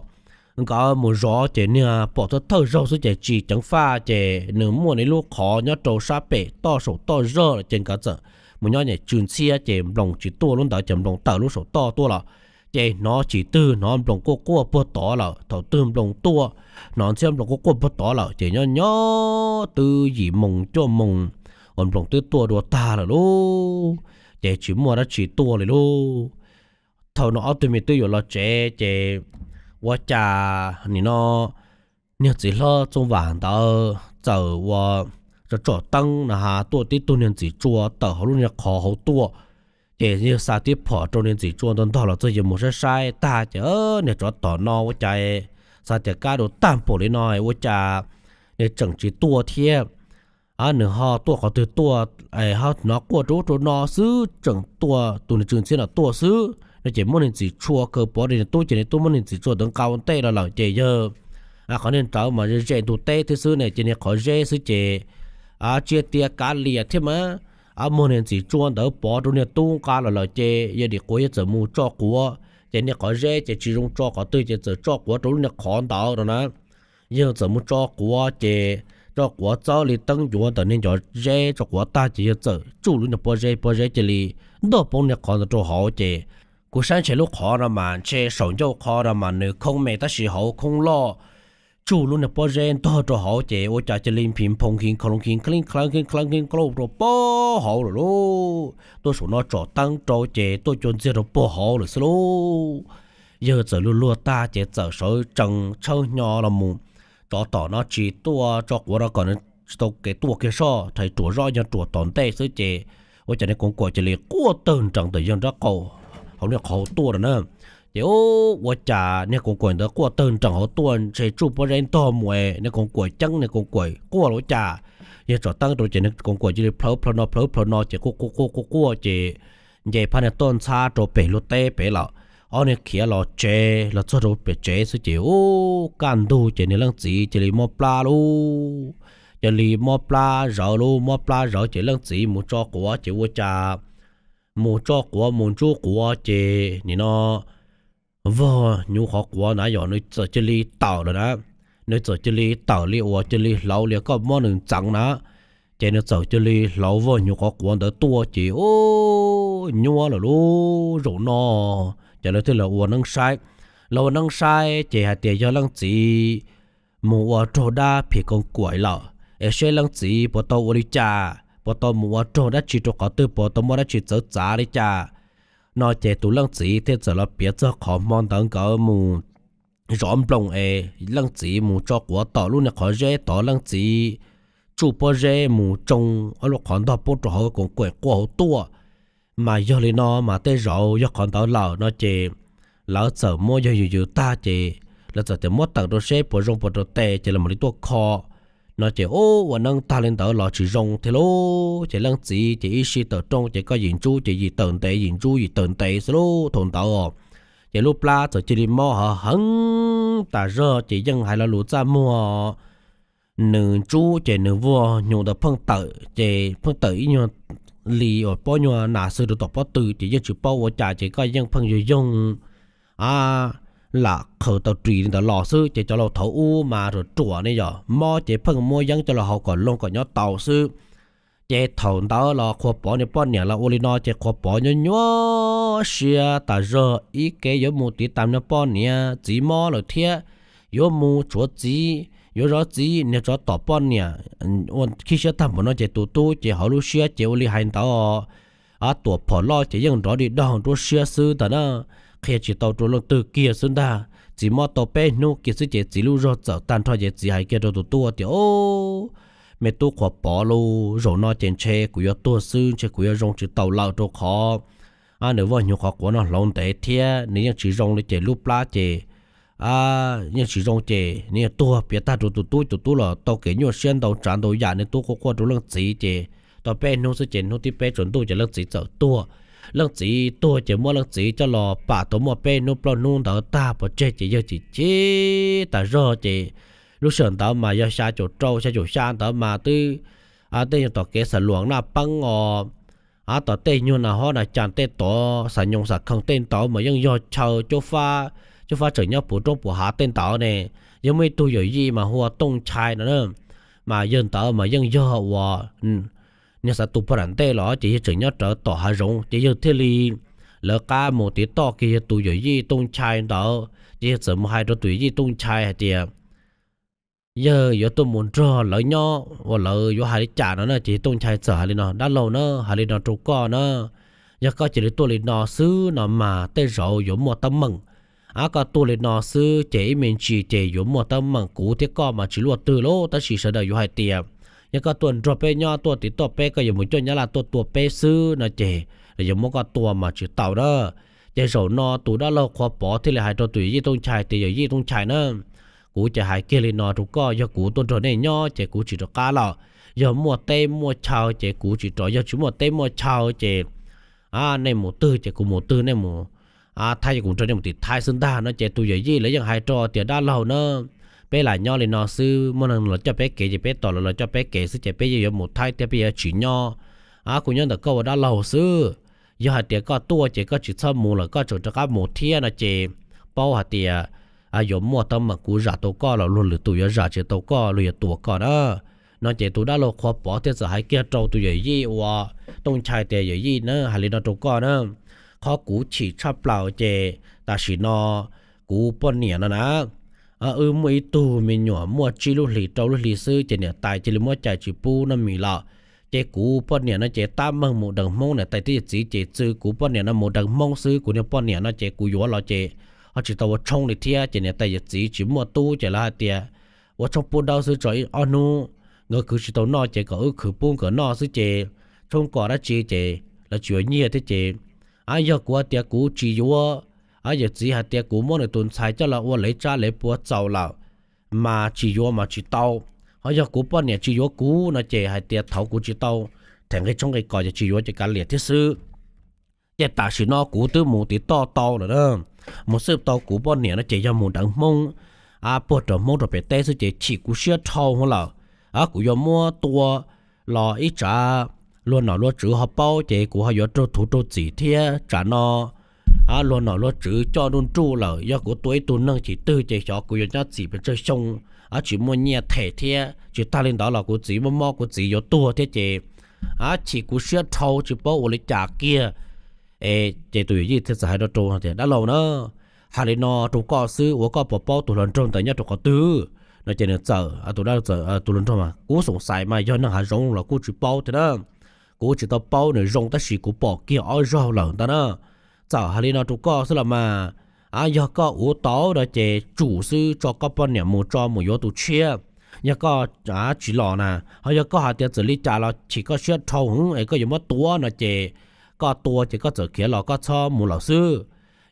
Nkawd mus zov ces niag pom thawj thawj zaug xwb ces tsis ceev faj ces nws muaj nws lub qhov nyob rau sab pem toj saum toj zog lawm ces nkawd txawm mus nyob nyem tsw ntxhiab ces nploos tsis tuaj, lub ntawd ces nploos tawm lub saum toj tuaj lawm. Ces hnov tsis twg hnov nploos quaj quaj puag tod lawm. Thaum twg nploos tuaj, hnov ntxhiab nploos quaj quaj puag tod lawm ces nyob nyob twb yim moos cuaj moos uas nploos twb tuaj dua tag lawm lauj, ces tsis muaj dab tsi tuaj li lauj. Thaum no ob tug me tub yuav los tsev ces ua cas nim no niag txiv hlob Txooj Vam ntawd txawm ua tsom tsom teeb na has tuaj tib tug niag ntxim tsua tawm hauv lub niag qhov hauv tuaj. Ces yawg xa tib phom rau niag ntxim tsua ntog ntog los txog, yawg mus saib saib tag ces niag tsov tom no ua cas xav tias kab du tag npaum li no ua cas nws tseem tsis tuaj thiab. Nws ho tuaj qhov twg tuaj, ho hnov quaj rau ub rau no xwb, tseem tuaj tus niag tsw ntxhiab no tuaj xwb no ces muab niag ntxim tsua kaw pov rau niag tub ces niag tub muab niag ntxim tsua ntawd nqa ua ntej los lawm ces yawg qhov niag ntawd mas ze ze ntug teb thiab xwb ne ces niag qhov zeb xwb ces tsiaj tiaj kav liam thiab mas. Muab niag ntxim tsua ntawd pov rau niag tub nqa los lawm ces yawg dim quav yawg txawm mus tso quav ces niag qhov zeb ces tsis zoo tso qhov twg ces txawm tso quav rau lub niag qhov ntawd no na. Yawg txawm mus tso quav ces tso quav txawb li teeb ncuav ntawm niag ncov zeb, tso quav tag ces yawg txawm tsuj lub niag pob zeb, pob zeb cia li ntog poob niag qhov ntawd rau hauv ces kuv saib ntshe lub qhov no mas ntshe saum ncauj qhov no mas nws khoob me tab sis hauv khoob loj, tsuj lub niag pob zeb ntog rau hauv ces ua cas cia li nphim nphoo nkig nkhaus nkig nkhaus nkig nkhaus nkig nkhaus rau puag hauv lawm lauj. Tuaj saum no tsom teeb rau ces tuaj cua ntxiag rau puag hauv lawm xwb lauj. Yawg txawm luag luag tag ces txawm sawv tsees tshawb hnyo los mus, tsov tom no tsis tuaj tso quav no kom nws tsis tau kev tuaj kiag soj, rhais ruam zoj yog ruam tom ntej xwb ces ua cas niag koov kuam cia li quaj tawg nrees ntawm yawg nraub qaum hauv niag qhov hauv tuaj no na. Ces ua cas niag koov kuam ntawd quaj tawg nrees hauv tuaj ntshe tsuj pob zeb ntog mus es niag koov kuam ceeb niag koov kuam quaj los ua cas. Yawg tsom teeb rau ces niag koov kuam cia li plhawv plhaw no plhawv plhaw no ces quaj quaj quaj quaj quaj ces nce phab niag toj ntxhab rau pem lub teb pem lawm. Ob niag khiav los tsev los txog rau pem tsev xwb ces ub kaj ntug ces niag leej txiv cia li mob plab lauj. Cia li mob plab zawv lauj, mob plab zawv ces leej txiv mus tso quav ces ua cas mus tso quav mus ntsub quav ces nim no vog hnyuv qhov quav ntawd yog nws txawm cia li tawm lawm na. Nws txawm cia li tawm li uas cia li hlauv li koj muab nws ntxeev na. Ces nws txawm cia li hlauv vog hnyuv qhov quav ntawd tuaj ces ub nyuab lawm lauj. Zaum no ces lawv thiaj li ua neeb saib. Lawv ua neeb saib ces hais tias yog leej txiv mus ua raug dab phim koov kuam lawm es seb leej txiv puas tau ua li cas, puas tau mus ua raug dab tsi rau qhov twg, puas tau muaj dab tsi txawv txav li cas no ces tus leej txiv thiaj txawm los piav txog qhov hmo ntawd nkawd mus zov nploos es leej txiv mus tso quav tom lub niag qhov zeb tod, leej txiv tsuj pob zeb mus tsoo ob lub qhov ntog pub rau hauv koov kuam quaj hauv tuaj. Mas yog li no mas tej zaum yog qhov ntawd lawm no ces lawv txawm muab yog yws yws tag ces lawv txawm tias muab tawm rau seb puas zoo puas rau tes ces lawv mam li tuaj kho no ces ub ua neeb tag li ntawd los tsis zoo thiab lauj. Ces leej txiv ces ib sij tawm rooj ces koj yim ntsub ces yim tawm ntev, yim ntsub yim tawm ntev xwb lauj thaum ntawd os. Ces lub plab txawm cia li mob hov heev tas zog ces yeej hais lo lus txaj muag nws ntsub ces nws vog hnyuv ntawd pheej tawm ces pheej tawm ib nyuag li uas pob nyuag nas xwb rau tom pob tw ces yeej tsis paub ua cas ces koj yeej pheej yoog yoog a lam qhaws tau ris li ntawd los xwb ces cov laus thaum ub mas ruam ruam ne yom, mob ces pheej muab yeeb coj los haus kom loog kom nyob tau xwb. Ces thaum ntawd los Qhuas Pov niag poj niam los ua li no ces Qhuas Pov nyuaj nyuaj siab tas zog, ib ke yuav mus tiv tas niag poj niam txiv mob lawm thiab, yuav mus tshuav txiv, yuav zov txiv, niag tsov tom poj niam ua khib siab tag npaum no ces tus tub ces hauv lub siab ces ua li hais ntawd os. Tuam phom loj ces yeej nrov di daug nruab siab xwb ntag na, qhia tsis tau rau leej twg kiag xwb ntag. Txiv mob tau peb hnub kiag xwb ces txiv lub zog txawm tag nrho ces txiv hais kiag rau tus tub tias, me tub Qhuas Pov lauj, zaum no ces ntshe kuv yuav tuag xwb, ntshe kuv yuav zoo tsis tau lawm rau qhov nws voj hnyuv qhov quav no hlauv ntev thiab nws yeej tsis zoo li ces lub plab ces yeej tsis zoo ces nws yeej tuag. Piav tag rau tus tub, tus tub los tau kev nyuaj siab ntau tsav ntau yam, nws tub quaj quaj rau leej txiv ces tau peb hnub xwb ces hnub thib peb tsaus ntuj ces leej txiv txawm tuag. Leej txiv tuag ces muab leej txiv coj los pam tau muaj peb hnub plaub hnub ntawd tag pov tseg ces yawg chim chim tas zog ces lub sij hawm ntawd mas yog xya caum rau xya caum xya ntawd mas twb tej nyuag tom kev xav luam naj peeb os, tom tej nyuag nas hob nas cas tej tod xav nyoos xav khoom tej ntawd mas yeej yog chaw cuab fab, cuab fab tseem nyob puv roob puv hav tej ntawd ne. Yog muaj ib tug yawm yij mas hu ua Tooj Nchai no na, mas yawg ntawd mas yeej yog uas niag xav tu pog nram ntej los ces yawg tseem nyob rawv tom hav zoov ces yawg thiaj li lawv qab mus tiv toj kiag yawg tus yawm yij Tooj Nchai ntawd ces yawg txawm mus hais rau tus yawm yij Tooj Nchai hais tias yawg yuav tuaj mus nrog lawv nyob uas lawv yuav hais li cas no na ces Tooj Nchai txawm hais li no, dab laug na, hais li no rau koj na, yog koj cia li tuaj li no xwb no mas tej zaum yuav muaj teeb meem. Ab, koj tuaj li no xwb ces ib me ntsis ces yuav muaj teeb meem, kuv thiab koj mas tsis luaj twg lauj, tab sis sawv daws yuav hais tias yog koj tuaj nrog peb nyob tuaj tiv toj peb, koj yuav mus cuaj nyab laj tuaj tua peb xwb no ces yuav muab koj tua mas tsis tau na. Ces zaum no tus dab laug Qhua Pov thiaj li hais rau tus yawm yij Tooj Nchai tias, yawm yij Tooj Nchai na, kuv ces hais kiag li no rau koj, yog kuv tuaj nrog nej nyob ces kuv tsis rov qab lawm. Yog muaj teb muaj chaw ces kuv tsis rov, yog tsis muaj teb muaj chaw ces nej mus twg ces kuv mus twg, nej mus Thaib ces kuv nrog nej mus tim Thaib xwb ntag no ces tus yawm yij lawv yeej hais rau tias, dab laug na, peb lam nyob li no xwb, muaj neeg los coj peb kev ces peb tos los los coj peb kev xwb ces peb yeej yuav mus Thaib thiab peb yuav tsis nyob. Kuv nyob ntawm koj ua dab laug xwb. Yog hais tias koj tuaj ces koj tsis txhob mus lawm, koj tseem rov qab mus thiab no ces paub hais tias yuav muaj teeb meem, kuv zam tau koj los luag lwm tus yuav zam tsis tau koj, luag yuav tua koj na. No ces tus dab laug Qhua Pov thiaj txawm hais kiag rau tus yawm yij uas Tooj Nchai tias, yawm yij na, hais li no rau koj na, qhov kuv chim tshaj plaws ces tam sim no kuv poj niam no na, wb muaj ib tug me nyuam muaj tsib lub hlis rau lub hlis xwb ces niam tais cia li muab cais tsis pub noj mis lawm. Ces kuv poj niam no ces tab meeg mus deev Hmoob, niam tais thiab yawm txiv ces txw kuv poj niam no mus deev Hmoob xwb. Kuv niag poj niam no ces kuv yuav los ces ho tsis tau ua tshoob li thiab, ces niam tais yawm txiv tsis muaj tub ces lawv hais tias ua tshoob pub dawb xwb tso ib ob hnub, nkawd khwv tsis tau noj ces kom wb khwv pub nkawd noj xwb ces tshoob kom dab tsi ces lawv tsis yuav nyiaj thiab ces, a, yog kuv hais tias kuv tsis yuav, a, yawm txiv hais tias kuv muab nws tus ntxhais coj los ua lev tsab lev puav txaus lawm mas tsis yuav mas tsis tau. Ho yog kuv poj niam tsis yuav kuv no ces hais tias thaum kuv tsis tau them nqi tshoob nqi kos ces tsis yuav ces kav liam thiab xwb. Ces tam sim no kuv twb mus tiv toj tau lawm na, mus xwb tau kuv poj niam no ces yog mus deev Hmoob, a, puag rau Hmoob rau pem teb xwb ces chim kuv siab dhau hwv lawm. A, kuv yuav muab tua los ib tsam luag nom luag tswv ho paub ces kuv ho yuav raug thuv raug txim thiab tsam no, a, luag nom luag tswv coj nruj nruj lawm, yog kuv tua ib tug neeg chim twg ces xyov kuv yuav nyob txim pes tsawg xyoo, a, tsis muaj nyiaj them thiab tsis tag li ntawd los kuv txiv muaj mob kuv txiv yuav tuag thiab ces, a, chim kuv siab dhau tsis paub ua li cas kiag. Es ces tus yawm yij thiaj txawm hais rau rau tias dab laug na, hais li no rau koj xwb ua koj puas paub tus hluas nraug ntawd nyob rau qhov twg? No ces nws txawm, tus dab laug txawm, tus hluas nraug mas kuv xoom xais mas yog neeg hav zoov los kuj tsis paub thiab na. Kuv tsis tau paub nws zoo tab sis kuv pom kiag ob zaug lawm ntag na. Txawm hais li no rau koj xwb los mas, a, yog koj ua tau no ces tsum xwb tso koj poj niam mus tso mus yuav tus tshiab. Yog koj, a, tsis los na, ho yog koj hais tias txawm li cas los chim koj siab dhau hwv es koj yuav muab tua no ces koj tua ces koj txawm khiav los koj txhob mus lawm xwb.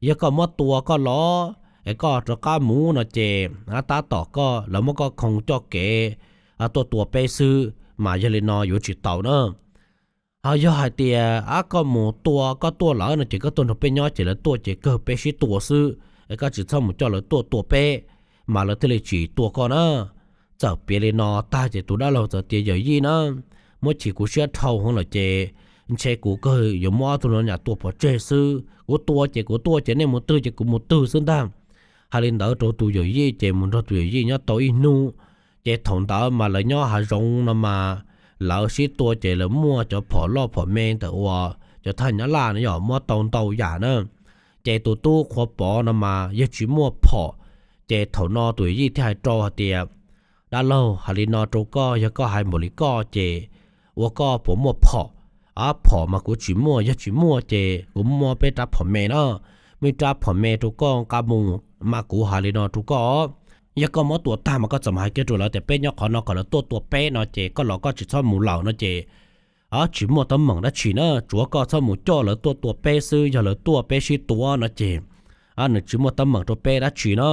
Yog koj muab tua koj los es koj rov qab mus no ces, a, tab tom koj lawv muab koj khoo coj kev tuaj tua peb xwb mas yog li no yuav tsis tau na. Ho yog hais tias, a, koj mus tua koj tuaj lawm no ces koj tuaj nrog peb nyob ces lawv tuaj ces kawg peb sib tua xwb, es koj tsis txhob mus coj lawv tuaj tua peb mas lawv thiaj li tsis tua koj na. Txawm piav li no tag ces tus dab laug txawm tias yawm yij na, muab chim kuv siab dhau hwv lawm ces ntshe kuv kawg yuav muab ob tug no nyam tua pov tseg xwb, kuv tua ces kuv tua ces nej mus twg ces kuv mus twg xwb ntag. Hais li ntawd rau tus yawm yij ces mus nrog tus yawm yij nyob tau ib hnub. Ces thaum ntawd mas lawv nyob hav zoov no mas lawv sib tua ces lawv muaj cov phom loj phom me ntawm uas cov thaj nyab laj no yog muab tau ntau yam na. Ces tus tub Qhua Pov no mas yawg tsis muaj phom. Ces thaum no tus yawm yij thiaj hais rau hais tias, dab laug, hais li no rau koj, yog koj hais npaum li koj ces ua koj puas muaj phom? A, phom mas kuv tsis muaj, yog tsis muaj ces kuv muab peb rab phom me na, muaj ib rab phom me rau koj nqa mus mas kuv hais li no rau koj, yog koj muab tua tag mas koj txawm mus hais kiag rau lawv tias peb nyob qhov no kom lawv tuaj tua peb no ces koj los koj tsis txhob mus lawm no ces, a, tsis muaj teeb meem dab tsi na, tsuav koj txhob mus coj lawv tuaj tua peb xwb, yog lawv tuaj peb sib tua no ces, a, nws tsis muaj teeb meem rau peb dab tsi na.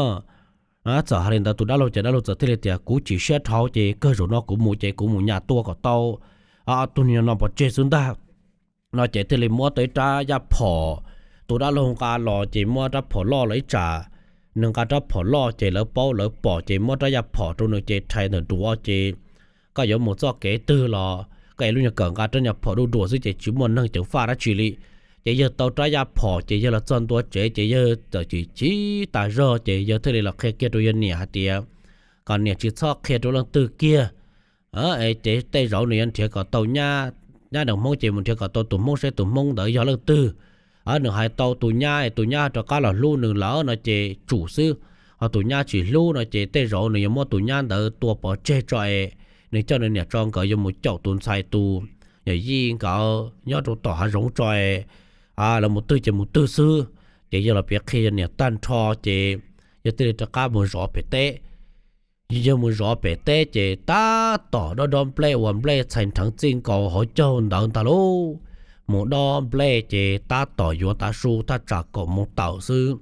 Txawm hais li ntawd tus dab laug ces dab laug txawm thiaj li tias kuv chim siab dhau ces kawg zaum no kuv mus ces kuv mus nyam tua kom tau ob tug niag no pov tseg xwb ntag. No ces thiaj li muab tau ib rab yaj phom, tus dab laug nqa los ces muab rab phom loj los ib tsam, nws nqa rab phom loj ces lawv paub lawv pom ces muab rab yaj phom rau nws ces rhais ntawm duav ces koj yuav mus txoj kev twg los koj ev lub nyuag kawm nqa rab nyuag phom duj duas xwb ces tsis muaj neeg ceev faj dab tsi li. Ces yawg tau rab yaj phom ces yawg los txog ntua tsev ces yawg txawm chim chim tas zog ces yawg thiaj li los qhia kiag rau yawg niam hais tias kom niam tsis txhob qhia rau leej twg kiag. Ces tej zaum nws yuav nrhiav kom tau nyab, nyab deev Hmoob ces mus nrhiav kom tau tus Hmoob seb tus Hmoob ntawd yog leej twg. Nws hais tau tus nyab es tus nyab rov qab los hlub nws lawm no ces tsum xwb, ho tus nyab tsis hlub no ces tej zaum nws yuav muab tus nyab ntawd tua pov tseg tso es nws coj nws niam tso nkawd yuav mus caum tus ntxhais tus yawm yij nkawd nyob rau tom hav zoov tso es lawv mus twg ces mus twg xwb. Ces yawg los piav qhia yawg niam tag nrho ces yawg thiaj li rov qab mus zov pem teb. Yawg mus zov pem teb ces tab tom dob dob nplej uas nplej txhais nrheev txij nkaus hauv caug ntawd ntag lauj. Mus dob nplej ces tab tom yuav tav su thaj tsam kaum moos tawm xwb.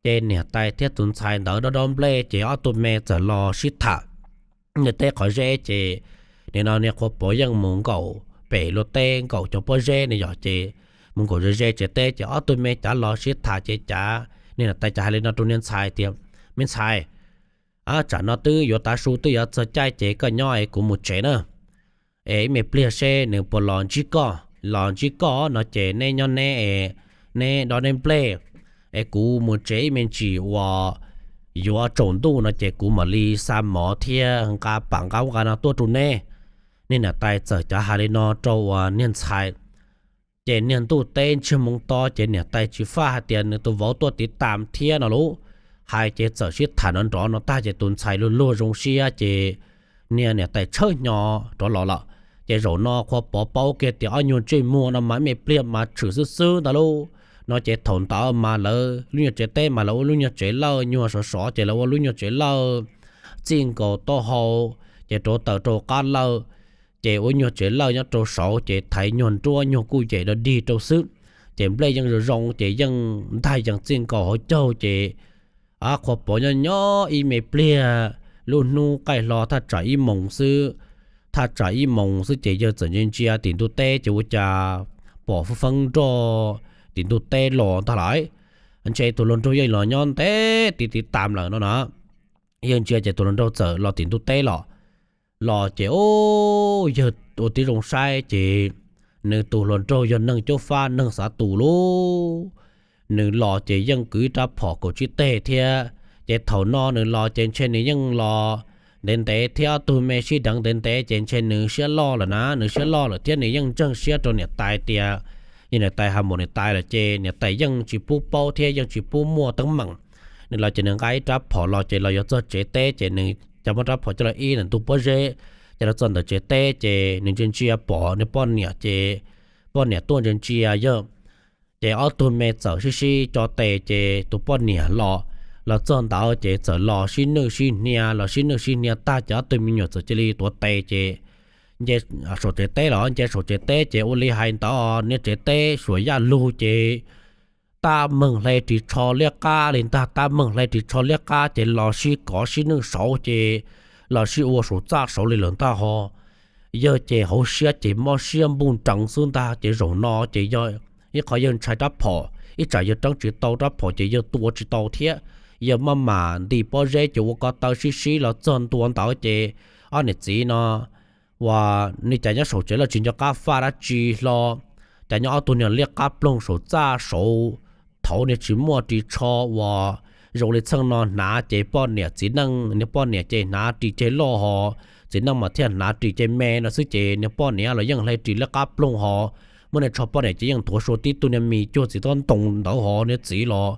Ces niam tais thiab tus ntxhais ntawd dob dob nplej ces ob tug me txawm los sib tham. Nws teb qhov zeb ces nim no niag Qhua Pov yeej mus nkaum pem luag teb nkaum cov pob zeb ne yom, ces mus nkaum ze ze tsev teb ces ob tug me cav los sib tham ces cav, niag niam tais cav hais li no rau niag ntxhais tias, me ntxhais, tsam no twb yuav tav su twb yuav txog caij ces koj nyob es kuv mus tsev na. Es ib me pliag seb nws puas los ntsib koj, los ntsib koj no ces neb nyob neb es neb dob neb nplej, es kuv mus tsev ib me ntsis uas yuav tsaus ntuj no ces kuv mam li xa mov thiab nqa pam nqa ub nqa no tuaj rau neb. Niag niam tais txawm cav hais li no rau uas niag ntxhais. Ces niag ntuj teb ntsiag moo to ces niam tais tsis faj hais tias nws tus vauv tuaj tiv tam thiab no lauj. hais ces txawm sib tham nrov nrov no tag ces tus ntxhais luag luag zoo siab ces niag niam tais tshawb hnyo rov los lawm. Ces zaum no Qhua Pov paub kiag tias ob nyuag ntsej muag no mas ib me pliag mas tshwm xwb xwb ntag lauj. No ces thaum ntawd mas lawv lub nyuag tsev teb mas lawv ua lub nyuag tsev lawj nyuag sov sov ces lawv ua lub nyuag tsev lawj txij nkaus taub hau ces rauv taws rau qab lawj, ces ua nyuag tsev lawj nyob rau saud ces thaiv nyuag nruab nyuag kuj yem dog dig rau xwb. Ces nplej yeej zoo zoo ces yeej ntag yees txij nkaus hauv caug ces Qhua Pov nyob nyob ib me pliag, lub hnub qaij hlo thaj tsam ib moos xwb, thaj tsam ib moos xwb ces yawg txawm ntsia ntsia tim ntug teb ces ua cas pom feeb feeb nroj tim ntug teb los ntag lais. Ntshe tus hluas nraug yeej los nyob ntev tiv tiv tam lawm no na. Yawg ntsia ces tus hluas nraug txawm los tim ntug teb los. Los ces yawg ua tib zoo saib ces nws tus hluas nraug yog neeg caub fab neeg xav tus lauj. Nws los ces yeej kwv ib rab phom kaum tsib teg thiab. Ces thaum no nws los ces ntshe nws yeej los ntev ntev thiab ob tug me sib deev ntev ntev ces ntshe nws siab loj lawm na, nws siab loj lawm thiab nws yeej ntseeg siab rau niam tais tias yog niam tais hais mus niam tais lawm ces niam tais yeej tsis pub paub thiab yeej tsis pub muaj teeb meem. Nws los ces nws nqa ib rab phom los ces los yuav txog tsev teb ces nws cov muab rab phom coj los ib ntawm ntug pob zeb, ces los txog ntawm tsev teb ces nws ntsia ntsia pom nws poj niam ces poj niam tuaj ntsia ntsia yawg. Ces ob tug me txawm sib sib co tes ces tus poj niam los, los txog ntawd ces txawm los sib nwj sib hnia, los sib nwj sib hnia tag ces ob tug me nyuam txawm cia li tuav tes ces nce saum tsev teb los nce saum tsev teb ces ua li hais ntawd niag tsev teb suam yaj lug ces tab meeg hle ris tsho liab qab li ntag, tab meeg hle ris tsho liab qab ces los sib kov sib nwj saud ces los sib ua saum txaj saud li lawm ntag ho. Yawg ces hauv siab ces mob siab npuj nreev xwb ntag ces zaum no ces yog ib qho yawg ntshai rab phom, ib tsam yawg reeb tsis tau rab phom ces yawg tua tsis tau thiab. Yawg maj mam nti pob zeb ces ua ko taw sib sib los txog ntua ntawd ces ob niam txiv no uas nws cas nyob saum tsev los tsis nco qab faj dab tsi hlo, cas nyob ob tug niag liab qab ploog saum txaj saud. Thaud niag tsis muaj ris tsho uas zoo li txheej no hnav ces poj niam txiv neej, niag poj niam ces hnav ris ceg loj ho, txiv neej mas thiaj hnav ris ceg me no xwb ces niag poj niam los yeej hle ris liab qab ploog ho, muab niag tsho poj niam ces yeej nthuav sua tib tug niag mis cuag txiv tob ntoo ntawd ho niag txiv los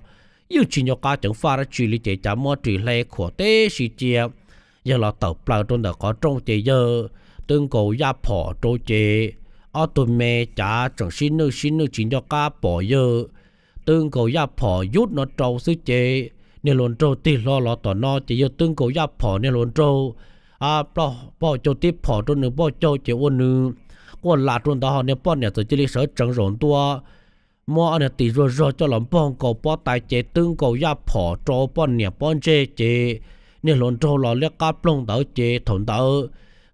yeej tsis nco qab ceev faj dab tsi li ces cas muab ris hle khuam teb si cia. Yawg los tawm plaws rau ntawm qhov rooj ces yawg twb nkaus yaj phom rau ces ob tug me cas tseem sib nwj sib nwj tsis nco qab pom yawg twb nkaus yaj phom yub no rau xwb ces niag hluas nraug tig hlo los tom no ces yawg twb nkaus yaj phom niag hluas nraug poj caug tib phom rau nws poj caug ces ua nws quaj lam rau ntawd ho niag poj niam txawm cia li sawv tsees zaum ntua muab ob niag tis zuag zog coj los npog nkaus pob tais ces twb nkaus yaj phom rau poj niam pob ntseg ces niag hluas nraug los liab qab ploog ntawd ces thaum ntawd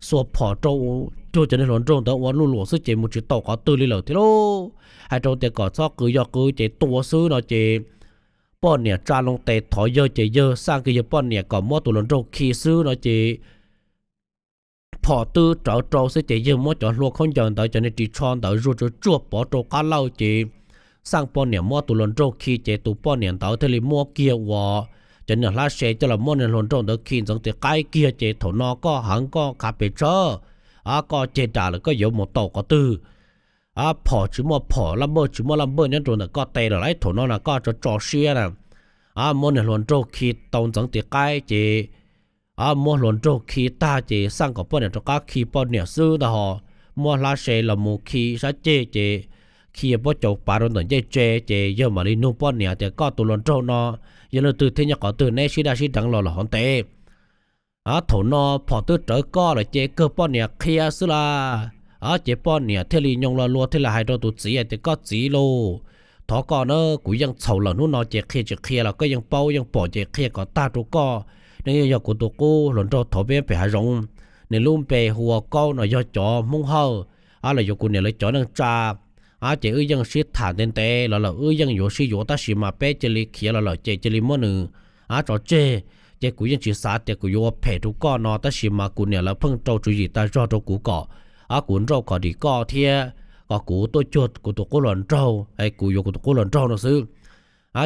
xuas phom rau cuag cov niag hluas nraug ntawd ua luj luam xwb ces mus tsis tau qhov twg li lawm thiab lauj. Hais rau tias kom txhob qw, yog qw ces tua xwb no ces poj niam tsa loo tes thov yawg ces yawg xaj kiag yawg poj niam kom muab tus hluas nraug khi xwb no ces phom twb rawv rau xwb ces yawg muab cov hlua khaub ncaws ntawd cov niag ris tsho ntawd zuag tsuag tsuag pov rau qab lawj ces xaj poj niam muab tus hluas nraug khi ces tus poj niam ntawd thiaj li muab kiag uas cov niag hlab se coj los muab niag hluas nraug ntawd khi ntxeev tis qaib kiag ces thaum no koj heev koj khav pes tsawg, koj ceg das lawm koj yuav mus tau qhov twg? Phom tsis muaj phom, laj npawj tsis muaj laj npawj nyob rau ntawm koj tes lawm lauj, thaum no na koj tso tso siab na. Muab niag hluas nraug khi tau ntxeev tis qaib ces muab hluas nraug khi tag ces xaj kom poj niam rov qab khi poj niam xwb ntag ho. Muab hlab se los mus khi sab ceg ces khi pob caus pav rau ntawm ncej tse ces yawg mam li nug poj niam tias koj tus hluas nraug no yog leej twg thiab nyob qhov twg neb sib daj sib deev los lawm hov ntev. Thaum no phom twb rawv koj lawm ces kawg poj niam qhia xwb las. Ces poj niam thiaj li nyoo lo lua thiaj li hais rau tus txiv tias koj txiv lauj, thov koj na, kuv yeej txhaum lawm hnub no ces qhia tsis qhia los koj yeej paub yeej pom ces qhia kom tag rau koj. Nws yeej yog kuv tus qub hluas nraug thaum peb pem hav zoov, nws lub npe hu ua Kaub no yog cov Hmoob Hawj, los yuav kuv niam lawv cov neej tsa. Ces wb yeej sib tham ntev ntev los lawm wb yeej yuav sib yuav tab sis mas peb cia li khiav los lawm ces cia li muab nws tso tseg. Ces kuv yeej tsis xav tias kuv yuav ua phem rau koj no tab sis mas kuv niam lawv pheej rau tswv yim tag zog rau kuv kom kuv nrauj kom dim koj thiab kom kuv tuaj cuag kuv tus qub hluas nraug, kuv yuav kuv tus qub hluas nraug no xwb.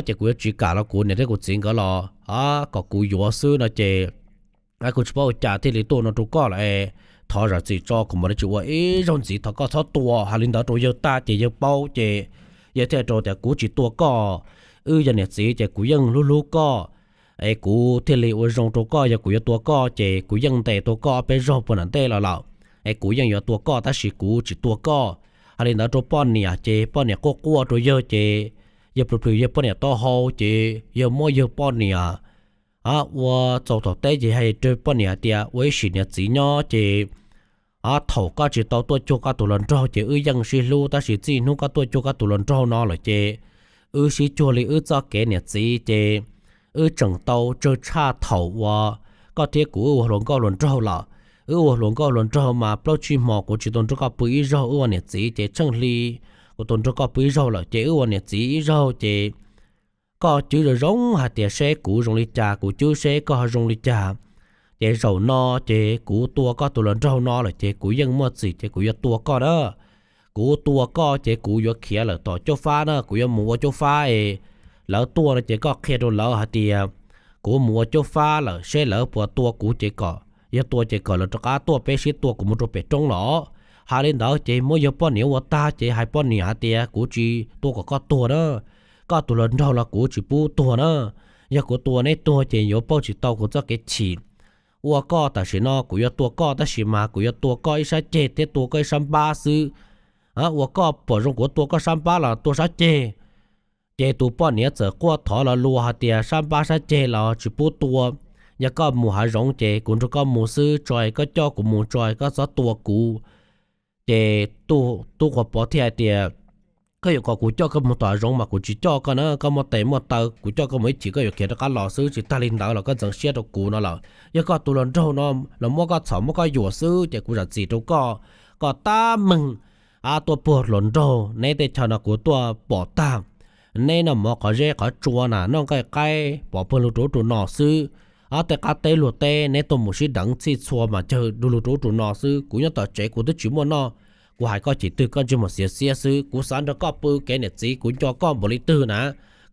Ces kuv yuav tsis kam los kuv niam thiab kuv txiv nkawd los kom kuv yuav xwb no ces kuv tsis paub ua cas thiaj li tuaj no rau koj lawm. Thov zam txim tso kuv mam li tsis ua ib zaug ntxiv, thov koj txhob tua. Hais li ntawd rau yawg tag ces yawg paub ces yawg thiaj rau tias kuv tsis tua koj, wb yog niam txiv ces kuv yeej hlub hlub koj. es kuv thiaj li ua zoo rau koj. Yog kuv yuav tua koj ces kuv yeej ntes tau koj ob peb zaug puag nram ntej los lawm, es kuv yeej yuav tua koj tab sis kuv tsis tua koj. Hais li ntawd rau poj niam ces poj niam quaj quaj rau yawg ces yawg plhws plhws yawg poj niam taub hau ces yawg muab yawg poj niam ua txaus tom teb ces hais rau poj niam tias ua ib sim niam txiv nyob ces thaum koj tsis tau tuaj cuag koj tus hluas nraug ces wb yeej sib hlub, tab sis txij hnub koj tuaj cuag koj tus hluas nraug no lawm ces wb sib cuag li wb txoj kev niam txiv ces wb tseem tau tsawg tshaj thaum uas koj thiab kuv wb ua hluas nkauj hluas nraug lawm. Wb ua hluas nkauj hluas nraug mas plaub tsib hmo kuv tsis tau nrog koj pw ib zaug, wb ua niam txiv ces tsheej hli kuv tau nrog koj pw ib zaug lawm ces wb ua niam txiv ib zaug ces koj cwb zoo zoo hais tias seb kuv zoo li cas, kuv cwb seb koj zoo li cas. Ces zaum no ces kuv tua koj tus hluas nraug no lawm ces kuv yeej muaj txim ces kuv yuav tua koj na. Kuv tua koj ces kuv yuav khiav lawm tom cuab fab na, kuv yuav mus ua cuab fab es lawv tuaj no ces koj qhia rau lawv hais tias kuv mus ua cuab fab lawm seb lawv puas tua kuv ces kom, yog tua ces kom lawv rov qab tuaj peb sib tua kuv mus rau pem roob los. Hais li ntawd ces muab yawg poj niam ua tag ces hais poj niam hais tias kuv tsis tua kom koj tuag na, koj tus hluas nraug los kuv tsis pub tuag na. Yog kuv tua neb tuag ces yuav pauj tsis tau kuv txoj kev chim. Ua koj tam sim no kuv yuav tua koj tab sis mas kuv yuav tua koj ib sab ceg thiab tua koj ib sab npab xwb. Ua koj pom zoo kuv tua koj sab npab los tua sab ceg. Ces tus poj niam txawm quaj thov los luag hais tias sab npab sab ceg los tsis pub tua. Yog koj mus hav zoov ces kuv nrog koj mus xwb, tso koj coj kuv mus, tso koj txhob tua kuv. Ces tub Quav Pov thiaj hais tias koj yuav kom kuv coj koj mus tom hav zoov mas kuv tsis coj koj na, koj muaj tes muaj taw kuv coj koj mus ib chim koj yuav khiav rov qab los xwb, tsis tag li ntawd los koj ntxeev siab rau kuv no lawm. Yog koj tus hluas nraug no los muab koj txhom muab koj yuam xwb ces kuv zam txim rau koj. Koj tab meeg tuaj puag hluas nraug, neb tej chaw no kuv tuaj pom tag. Neb noj mov qhov zeb qhov tsua na, noj nqaij qaib pov pawg lug rau ub rau no xwb. Tej qab teb luag teb neb tuaj mus sib deev txhij txhua mas cawg du lug rau ub rau no xwb. Kuv nyob tom tsev kuv twb tsis muaj noj. Kuv hais koj chim twg koj ntsej muag xiav xiab xwb. Kuv xav nrog koj pw kev niam txiv, kuv nco koj npaum li twg na,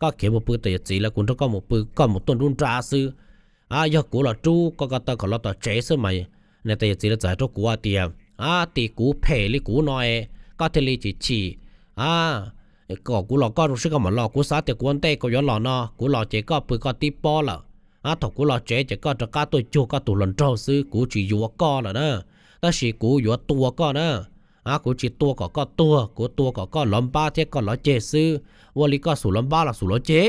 koj khiav mus pw tom yawm txiv lawv, kuv nrog koj mus pw, koj mus tuaj nruab nrab xwb. Yog kuv los rub koj ko taw kom los tom tsev xwb mas. Niam tais yawm txiv lawv txawm hais rau kuv hais tias, tim kuv phem li kuv no, koj thiaj li chim chim kom kuv los koj zoo siab koj mam los. Kuv xav tias kuv ua ntej kuv yuav los no, kuv los ces koj pw koj tib pob lawm. Thaum kuv los tsev ces koj rov qab tuaj cuag koj tus hluas nraug xwb, kuv tsis yuav koj lawm na. Tab sis kuv yuav tua koj na. Kuv tsis tua kom koj tuag, kuv tua kom koj lov npab thiab koj lov ceg xwb. Ua li koj xum lov npab los xum lov ceg.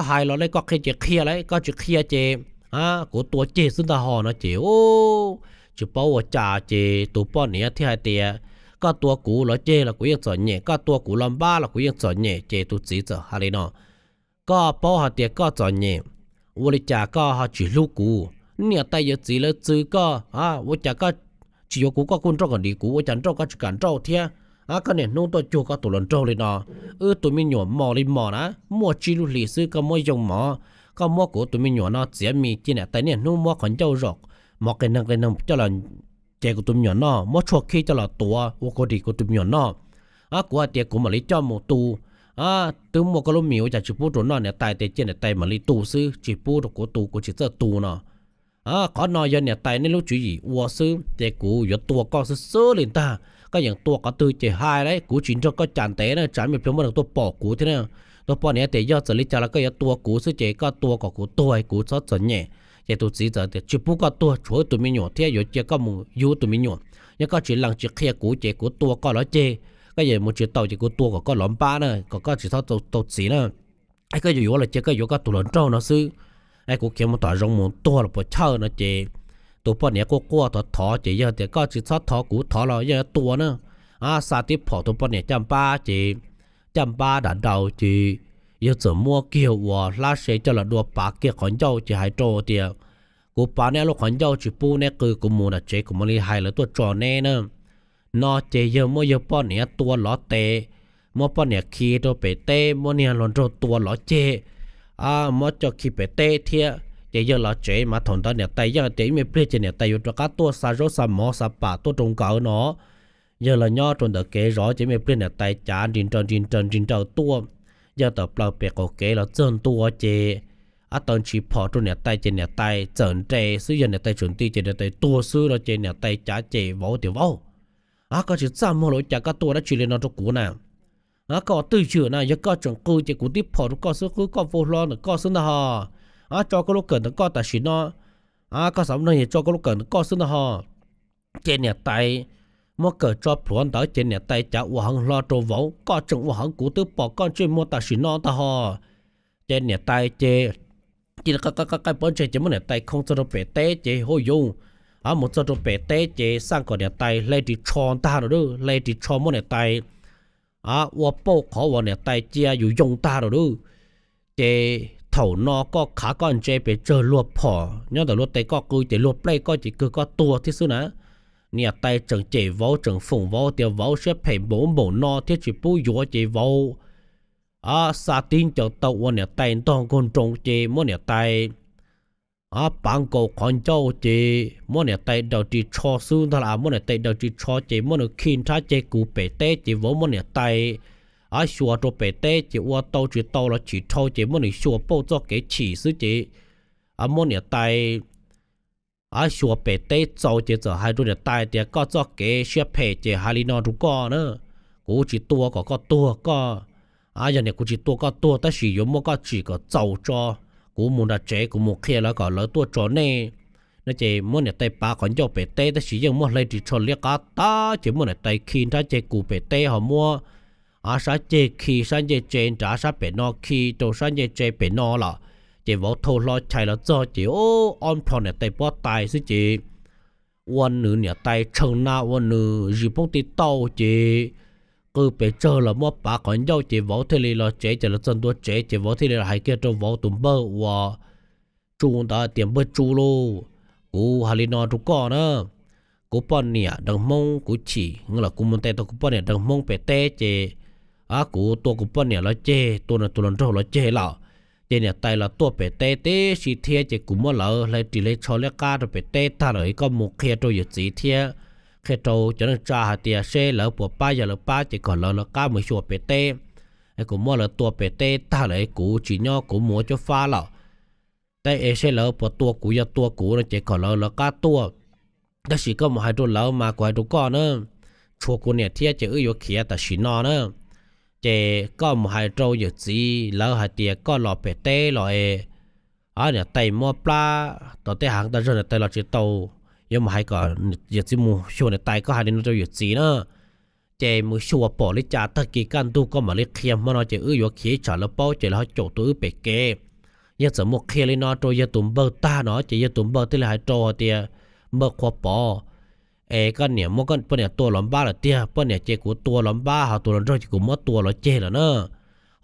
Hais los li koj qhia ces qhia lauj, koj tsis qhia ces kuv tua ceg xwb ntag ho no ces tsis paub ua cas ces tus poj niam thiaj hais tias, koj tua kuv lov ceg los kuv yeej txom nyem, koj tua kuv lov npab los kuv yeej txom nyem. Ces tus txiv txawm hais li no, koj paub hais tias koj txom nyem, ua li cas koj ho tsis hlub kuv? Niam tais yawm txiv lawv txwv koj, ua cas koj tsis yuav kuv, koj kuj nrauj kom dim kuv, ua cas nrauj koj tsis kam nrauj thiab? Koj niaj hnub tuaj cuag koj tus hluas nraug li no. Wb tus me nyuam mos li mos na, muaj tsib lub hlis xwb koj muab yoo mov. Koj muab kuv tus me nyuam no txiav mis cia niam tais niaj hnub muab qhov ncauj zaum mov qis neeg qis neeg coj los ces kuv tus me nyuam noj, muab tshuaj khib coj los tuav ua kua dim kuv tus me nyuam noj. Kuv hais tias kuv mam li coj mus tu. Twb muaj koj lub mis ua cas tsis pub rau noj, niam tais tias cia niam tais mam li tu xwb, tsis pub rau kuv tu, kuv tsis txawj tu no. Qhov no yog niam tais nej lub tswv yim ua xwb ces kuv yuav tua koj xwb xwb li ntag. Koj yeem tua qhov twg ces hais lauj, kuv tsis nrog koj cam ntev na, tsam me pliag muaj neeg tuaj pom kuv thiab na. Tus poj niam tias yog txawm li cas los koj yuav tua kuv xwb ces koj tua kom kuv tuag kuv txhob txom nyem. Ces tus txiv txawm tias tsis pub koj tuag, tshuav tus me nyuam thiab yuav cia koj mus yug tus me nyuam. Yog koj tsis lees tsis qhia kuv ces kuv tua koj lov ceg. Koj yuav mus tsis tau ces kuv tua kom koj lov npab na, kom koj tsis txhob tau txiv na. Es koj yuav yuav los cia koj yuav koj tus hluas nraug no xwb. Es kuv khiav mus tom zoov mus tuag los puas chawj no ces tus poj niam quaj quaj thov thov ces yog tias koj tsis txhob thov kuv, thov los yog yuav tua na. Xa tib phom tus poj niam caj npab ces caj npab dav daus ces yawg txawm muab kiag uas hlab se coj los dua pav kiag qhov ncauj ces hais rau tias, kuv pav neb ob lub qhov ncauj tsis pub neb qw, kuv mus nram tsev kuv mam li hais lawv tuaj tso neb na. No ces yawg muab yawg poj niam tua lov tes, muab poj niam khi rau pem teb, muab niag hluas nraug tua lov ceg, muab coj khi pem teb thiab. Ces yawg los tsev mas thaum ntawd niam tais yeej tias ib me pliag ces niam tais yuav rov qab tuaj xa zaub xa mov xa pam tuaj rau nkawd no. Yawg los nyob rau ntawm kev zov ces ib me pliag niam tais cav nris nraws nris nraws nris nraws tuaj. Yawg tawm plaws pem qaum kev los txog ntua ces ob taw ntshis phom rau niam tais ces niam tais txawm nres xwb, yog niam tais tseem nti ces niam tais tuag xwb no ces niam tais cav ces vauv tias vauv, koj tsis txaj muag los cas koj tua dab tsi li no rau kuv na? Koj twj ywm na, yog koj tseem qw ces kuv tib phom rau koj xwb, qwb koj vau hlo ntawm koj xwb ntag ho. tso koj lub kawm ntawm koj tam sim no, koj xav ua neeg yog tso koj lub kawm ntawm koj xwb ntag ho. Ces niam tais muab kawm tso plhuav ntawd ces niam tais cav ua heev hlo rau vauv, koj tseem ua heev kuv twb pom koj ntsej muag tam sim no ntag ho. Ces niam tais ces cia li qaij qaij qaij pob ntseg ces muab niam tais khoo txog rau pem teb ces hu yus, mus txog rau pem teb ces xaj kom niam tais hle ris tsho ntag lawm, hle ris tsho muab niam tais ua pauj qhov uas niam tais cia yus yoo ntag lawm. Ces thaum no koj khav koj ntse pes tsawg luag phom nyob ntawm luag tes koj qw ces luag plej koj ces kawg koj tuag thiab xwb na. Niam tais tseem cem vauv tseem foom vauv tias vauv siab phem npaum ub npaum no thiab tsis pub yuav ces vauv xa tib ncaws tau ua niam tais ntog nkaug nroo ces muab niam tais pav nkaus qhov ncauj ces muab niam tais daws ris tsho xwb ntag las, muab niam tais daws ris tsho ces muab nws khi nrhab ceg kus pem teb ces vauv muab niam tais xyuas rau pem teb ces ua tau tsis tau los chim dhau ces muab nws xyuas pauj txoj kev chim xwb ces muab niam tais xyuas pem teb txaus ces txawm hais rau niam tais tias koj txoj kev siab phem ces hais li no rau koj na, kuv tsis tua kom koj tuag koj, yog niam kuv tsis tua koj tuag tab sis yuav muab koj tsim kom txaus tso, kuv mus nram tsev kuv mus qhia lawv kom lawv tuaj tso nej no ces muab niam tais pav qhov ncauj pem teb tab sis yeej muab hle ris tsho liab qab tag ces muab niam tais khi nrhab ceg kus pem teb ho muab sab ceg khi sab ncej tse nrad sab pem no khi rau sab ncej tse pem no lawm. Ces vauv thau hlo chais los txog ces ob nplho niam tais pob tais xwb ces ua nws niam tais tshee na ua nws zis poob tij tauj ces qw pes tsawg los muab pav qhov ncauj ces vauv thiaj li los tsev ces los txog ntua tsev ces vauv thiaj li los hais kiag rau vauv tus npawg uas Tsu ntawd tias npawg Tsu lauj, kuv hais li no rau koj na, kuv poj niam deev Hmoob kuv chim lawm kuv mus ntes tau kuv poj niam deev Hmoob pem teb ces kuv tua kuv poj niam los ceg tua nws tus hluas nraug los ceg lawm. Ces niam tais los tuaj pem teb tib si thiab ces kuv muab lawv hle ris hle tsho liab qab rau pem teb tag lawm, koj mus qhia rau yawm txiv thiab qhia rau cov neej tsa hais tias seb lawv puas pab, yog lawv pab ces kom lawv lawv qab mus xyuas pem teb. Kuv muab lawv tua pem teb tag lawm kuv tsis nyob kuv mus ua cuab fab lawm. Tab es seb lawv puas tua kuv, yog tua kuv no ces kom lawv lawv qab tuaj. Tab sis koj mus hais rau lawv mas kuv hais rau koj na, tshuav kuv niam thiab ces wb yuav khiav tam sim no na. Ces koj mus hais rau yawm txiv lawv hais tias koj los pem teb los es niam tais mob plab tom tej hav tas zog niam tais los tsis tau, yuav mus hais kom yawm txiv mus xyuas niam tais, koj hais li no rau yawm txiv na. Ces mus xyuas pom li cas tag kis kaj ntug koj mam li qhia, hmo no ces wb yuav khiav ib tsam lawv paub ces lawv ho caum tua wb pem kev. Yawg txawm mus qhia li no rau yawg tus npawg tag no ces yawg tus npawg thiaj li hais rau hais tias, npawg Qhua Pov, es koj niam muab koj poj niam tua los npab lawm tiag, poj niam ces kuv tua los npab, ho tus hluas nraug ces kuv muab tua los ceg lawm na.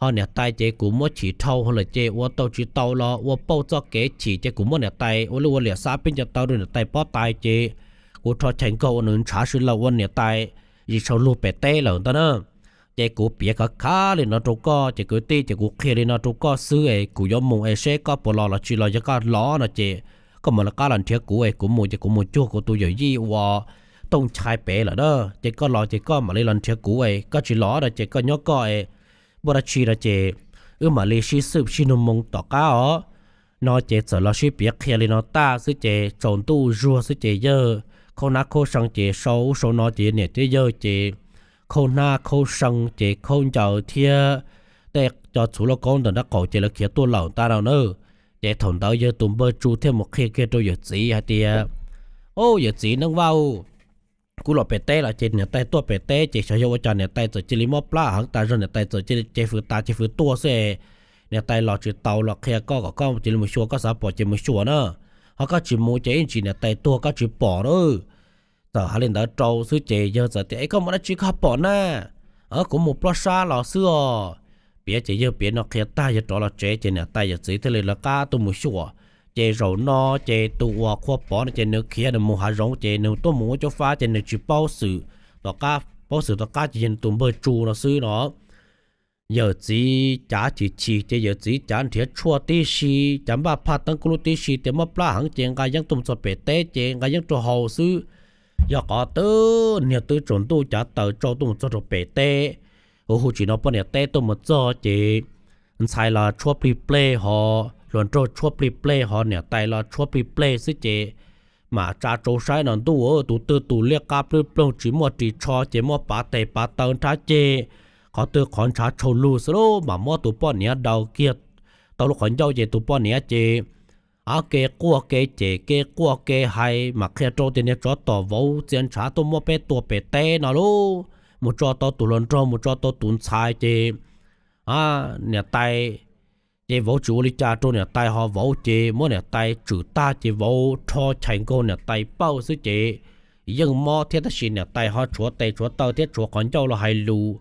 Ho niam tais ces kuv muab chim dhau lawm ces ua tau tsis tau los ua pauj txoj kev chim ces kuv muab niam tais ua lub ua liam xab peb ncaws taw rau niam tais pob tais ces kuv rho chais nkaug ua nws ntshav sw laws ua niam tais zis sau lug pem teb lawm ntag na. Ces kuv piav khav khav li no rau koj ces kwv tij, ces kuv qhia li no rau koj xwb es kuv yuav mus es seb koj puas los los tsis los, yog koj los no ces koj mam li qab los nrhiav kuv es kuv mus ces kuv mus cuag kuv tus yawm yij ua Tooj Nchai pem lawm na. Ces koj los ces koj mam li los nrhiav kuv es koj tsis los no ces koj nyob koj es, muaj dab tsi no ces wb mam li sib xwb sib nug moo tom qab os. No ces txawm los sib piav qhia li no tag xwb ces tsaus ntuj zuag xwb ces yawg khaub hnab khaub see ces sau ub sau no ces niam thiab yawg ces khaub hnab khaub see ces khaub ncaws thiab tej cov txhuv lauj kaub ntawm nraub qaum ces lawv khiav tuaj lawm ntag no na. Ces thaum ntawd yawg tus npawg Tsu thiaj mus qhia kiag rau yawm txiv hais tias, Au, yawm txiv Neeb Vaj, kuv los pem teb lawm ces niam tais tuaj pem teb ces xyov yog ua cas niam tais txawm cia li mob plab heev tas zog, niam tais txawm cia li ces fws tas ces fws tuaj xwb. Niam tais los tsis tau los qhia koj kom koj cia li mus xyuas, koj xav pom ces mus xyuas na. Ho koj tsis mus ces ib ntsis niam tais tuag koj tsis pom na. Txawm hais li ntawd rau xwb ces yawg txawm tias, Es koj mus dab tsi koj pom na? Kuv mus plob sab los xwb os. Piav ces yawg piav no qhia tag yawg rov los tsev ces niam tais yawm txiv thiaj li lawv qab tuaj mus xyuas. Ces zaum no ces tus uas Qhua Pov no ces nws khiav nws mus hav zoov ces nws tuaj mus ua cuab fab ces nws tsis paub xwm tom qab, paub xwm tom qab ces yog tus npawg Tsu no xwb no. Yawm txiv cav chim chim ces yawm txiv cav nrhiav tshuaj tib si, cav npaj phaj teeb kuj lub tib si tias mob plab heev ces nqa yeeb tuaj mus txog pem teb ces nqa yeeb rau haus xwb. Yog qhov twb niag twb tsaus ntuj cav taws tsau tuaj mus txog rau pem teb, hu hu tsis no poj niam teb tuaj mus txog ces ntxhais los tshuab plig pleg ho, hluas nraug tshuab plig pleg ho, niam tais los tshuab plig pleg xwb ces mam tsa tsau saib no ntuj, tus twg tus liab qab plwb ploog tsis muaj ris tsho ces muab pav tes pav taw nrhab ceg, qhov twg qhov ntshav tshau lug xwb lauj, mam muab tus poj niam daws kiag tau lub qhov ncauj ces tus poj niam ces kev quaj kev cem kev quaj kev hais mas qhia rau tias niag tsov tom vauv txia ntshav tuaj muab peb tua pem teb no lauj. Mus tso tau tus hluas nraug mus tso tau tus ntxhais ces niam tais, ces vauv tsis ua li cas rau niam tais ho vauv ces muab niam tais tswm tag ces vauv rho chais nkaug niam tais pawj xwb ces yeej mob thiab tab sis niam tais ho tshuav tes tshuav taw thiab tshuav qhov ncauj los hais lus.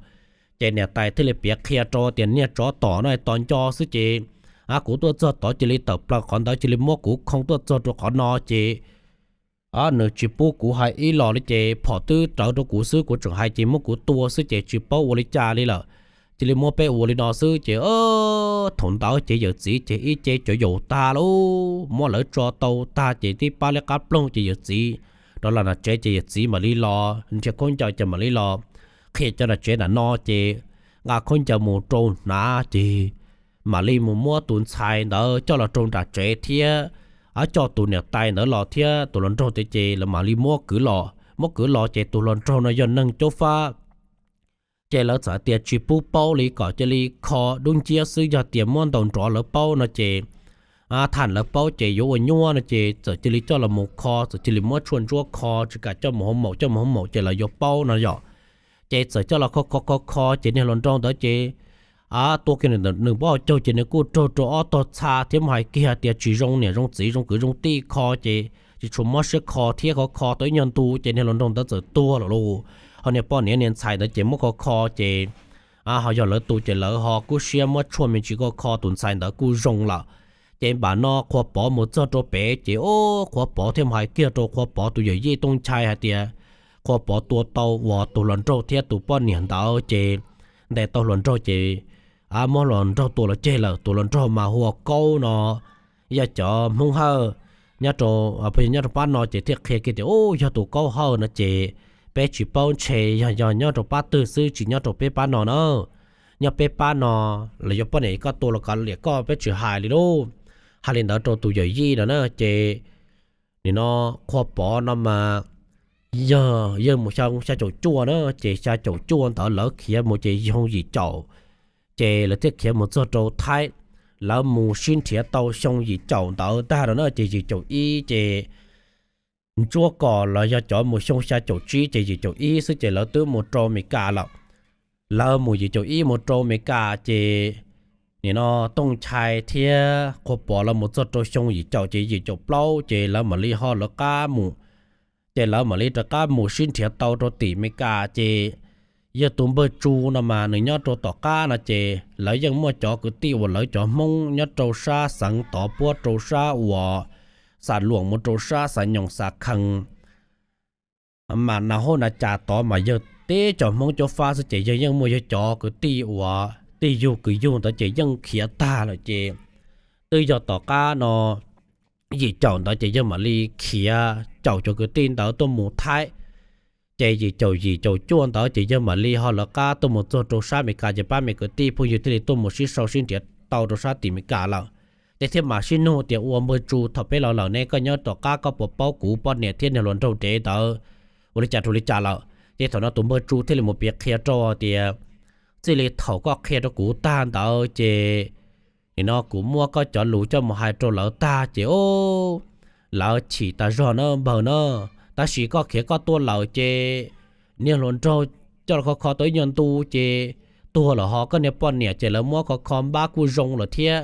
Ces niam tais thiaj li piav qhia rau tias niag tsov tom no tos nco xwb ces kuv tuaj txog tod cia li tawm plaws qhov ntawd cia li muab kuv khoo tuaj txog rau qhov no ces nws tsis pub kuv hais ib los li ces phom twb rawv rau kuv xwb kuv tseem hais ces muab kuv tua xwb ces tsis paub ua li cas li lawm. Cia li muab peb ua li no xwb ces thaum ntawd ces yawm txiv ces ib ce cov yaus tag lauj, muab lawv tso tau tag ces tib pab liab qab ploog ces yawm txiv rov los nram tsev ces yawm txiv mam li los nrhiav khaub ncaws ces mam li los qhia cov nram tsev nram no ces nqa khaub ncaws mus rau hnav ces mam li mus muab tus ntxhais ntawd coj los rau nram tsev thiab coj tus niam tais ntawd los thiab tus hluas nraug tias ces lawv mam li muab kwv los. Muab kwv los ces tus hluas nraug no yog neeg caub fab ces lawv txawm tias tsis pub paub li kom cia li kho dub nciab xwb, yog tias muab ntaus nrov lawv paub no ces tham lawv paub ces yuav ua nyuaj no ces txawm cia li coj los mus kho, txawm cia li muab tshuaj ntsuab kho tsis kam coj mus hauv maum, coj mus hauv maum ces lawv yuav paub no yom. Ces txawm coj los kho kho kho kho ces niag hluas nraug ntawd ces tua kiag nws pob caug ces nws kuj raug rau ob tog txha thiab mus hais kiag tias tsis zoo niam zoo txiv zoo kwv zoo tij kho ces tsis tshua mob siab kho thiab kho kho tau ib nyuag ntu ces niag hluas nraug ntawd txawm tuag lawm lauj. Ho niag poj niam niag ntxhais ntawd ces muab kho kho ces ho yog lawv tu ces lawv ho kub siab muab tshuaj me ntsis kho kho tus ntxhais ntawd kuj zoo lawm. Ces npam no Qhua Pov mus txog rau pem ces ub Qhua Pov thiaj mus hais kiag rau Qhua Pov tus yawm yij Tooj Nchai hais tias Qhua Pov tua tau uas tus hluas nraug thiab tus poj niam ntawd ces ntes tau hluas nraug ces muab hluas nraug tua los ceg lawm. Tus hluas nraug mas hu ua Kaub no, yog cov Hmoob Hawj nyob rau, nyob rau pab no ces thiaj qhia kiag tias ub yog tus Kaub Hawj no ces peb tsis paub ntshe yog yog nyob rau pab twg xwb tsis nyob rau peb pab no na. Nyob peb pab no los yuav poj niam koj tua los kav liam koj peb tsis hais li lauj. Hais li ntawd rau tus yawm yij no na ces nim no Qhua Pov no mas yog yawg mus xya caum cuaj na ces xya caum cuaj ntawd lawv khiav mus ces xyoo yim caum ces lawv thiaj khiav mus txog rau Thaib. Lawv mus sib nrhiav tau xyoo yim caum ntawd tag no na ces yim caum ib ces Ntsuab Kos los yog cov mus xyoo xya caum tsib ces yim caum ib xwb ces lawv twb mus rau Amelikas lawm. Lawv mus yim caum ib mus rau Amelikas ces nim no Tooj Nchai thiab Qhua Pov lawv mus txog rau xyoo yim caum ces yim caum plaub ces lawv mam li ho lawv qab mus. Ces lawv mam li rov qab mus sib nrhiav tau rau tim Amelikas ces yog tus npawg Tsu no mas nws nyob rau tom qab no ces lawv yeej muaj cov kwv tij uas lawv cov Hmoob nyob rau sab xeev tod puab rau sab uas Xas Luam mus rau sab Xas Nyoos Xas Khees mas nas hauj nas cas tod mas yawg teb cov Hmoob Cob Fab xwb ces yawg yeej muaj yawg cov kwv tij uas tij yug kwv yug ntawd ces yeej khiav tag lawm ces twb yog tom qab no yim caum ntawd ces yawg mam li khiav caum cov kwv tij ntawd tuaj mus Thaib. Ces yim caum yim caum cuaj ntawd ces yawg mam li ho lawv qab tuaj mus txog rau sab Amelikas ces pab me kwv tij phooj ywg thiaj li tuaj mus sib sau sib nrhiav tau rau sab tim Amelikas lawm. Ces thiaj mam sib nug tias ua npawg Tsu thaum peb los lawm ne koj nyob tom qab koj puas paub kuv poj niam thiab niag hluas nraug dev ntawd ua li cas rau li cas lawm. Ces thaum no tus npawg Tsu thiaj li mus piav qhia rau tias txij li thaum koj qhia rau kuv tag ntawd ces nim no kuv muab koj cov lus coj mus hais rau lawv tag ces lawv chim tas zog na npawg na. Tab sis koj khiav koj tuaj lawm ces niag hluas nraug coj los kho kho tau ib nyuag ntu ces tuag lawm ho koj niag poj niam ces lawv muab kho kho npab kuj zoo lawm thiab,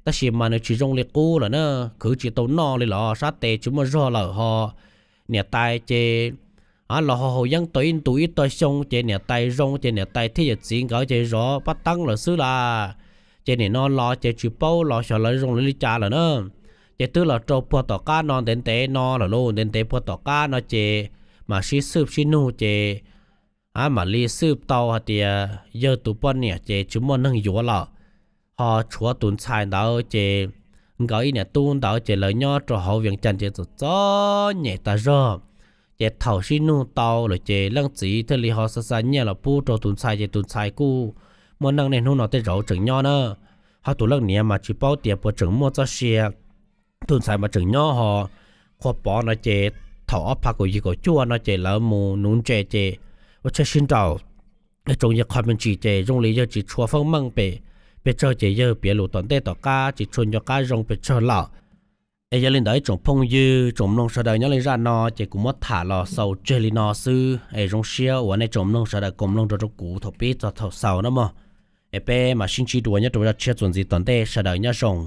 tab sis mas nws tsis zoo li qub lawm na, khwv tsis tau noj li los sab tes tsis muaj zog lawm ho. Niam tais ces los ho haus yeeb tau ib ntu ib tog xyoo ces niam tais zoo ces niam tais thiab yawm txiv nkawd ces zov pab teeb lawm xwb las. Ces nim no los ces tsis paub los xyov lawv zoo li cas lawm na. Ces twb los rau puag tom qab no ntev ntev no lawm lauj, ntev ntev puag tom qab no ces mam sib xwb sib nug ces mam li xwb tau hais tias yawg tus poj niam ces tsis muaj neeg yuav lawm, ho tshuav tus ntxhais ntawd ces nkawd ib niam tub ntawd ces lawv nyob rau hauv Vias Cas ces txom txom nyem tas zog. Ces thaum sib nug tau lawm ces leej txiv thiaj li ho xa xa nyiaj los pub rau tus ntxhais ces tus ntxhais kuj muaj neej niaj hnub no tej zaum tseem nyob na. Ho tus leej niam mas tsis paub tias puas tseem muaj txoj sia, tus ntxhais mas tseem nyob ho. Qhua Pov no ces thaum ob phav kaum yim kaum cuaj no ces lawv mus nuv ntses ces ua tsheb sib nraus, tsoom yawg qhov me ntsis ces zoo li yawg tsis tshua feeb meej pes, pes tsawg ces yawg piav lus tom ntej tom qab tsis tshua nco qab zoo pes tsawg lawm. Es yog li ntawd ib tsoom phooj ywg tsoom mloog sawv daws nyob li zaj no ces kuv muab tham los xaus tseg li no xwb es zoo siab uas nej tsoom mloog sawv daws koom mloog rau rau kuv thaum pib txog thaum xaus na mog. Es peb mam sib ntsib dua nyob rau zaj tshiab txuas ntxiv tom ntej, sawv daws nyob zoo.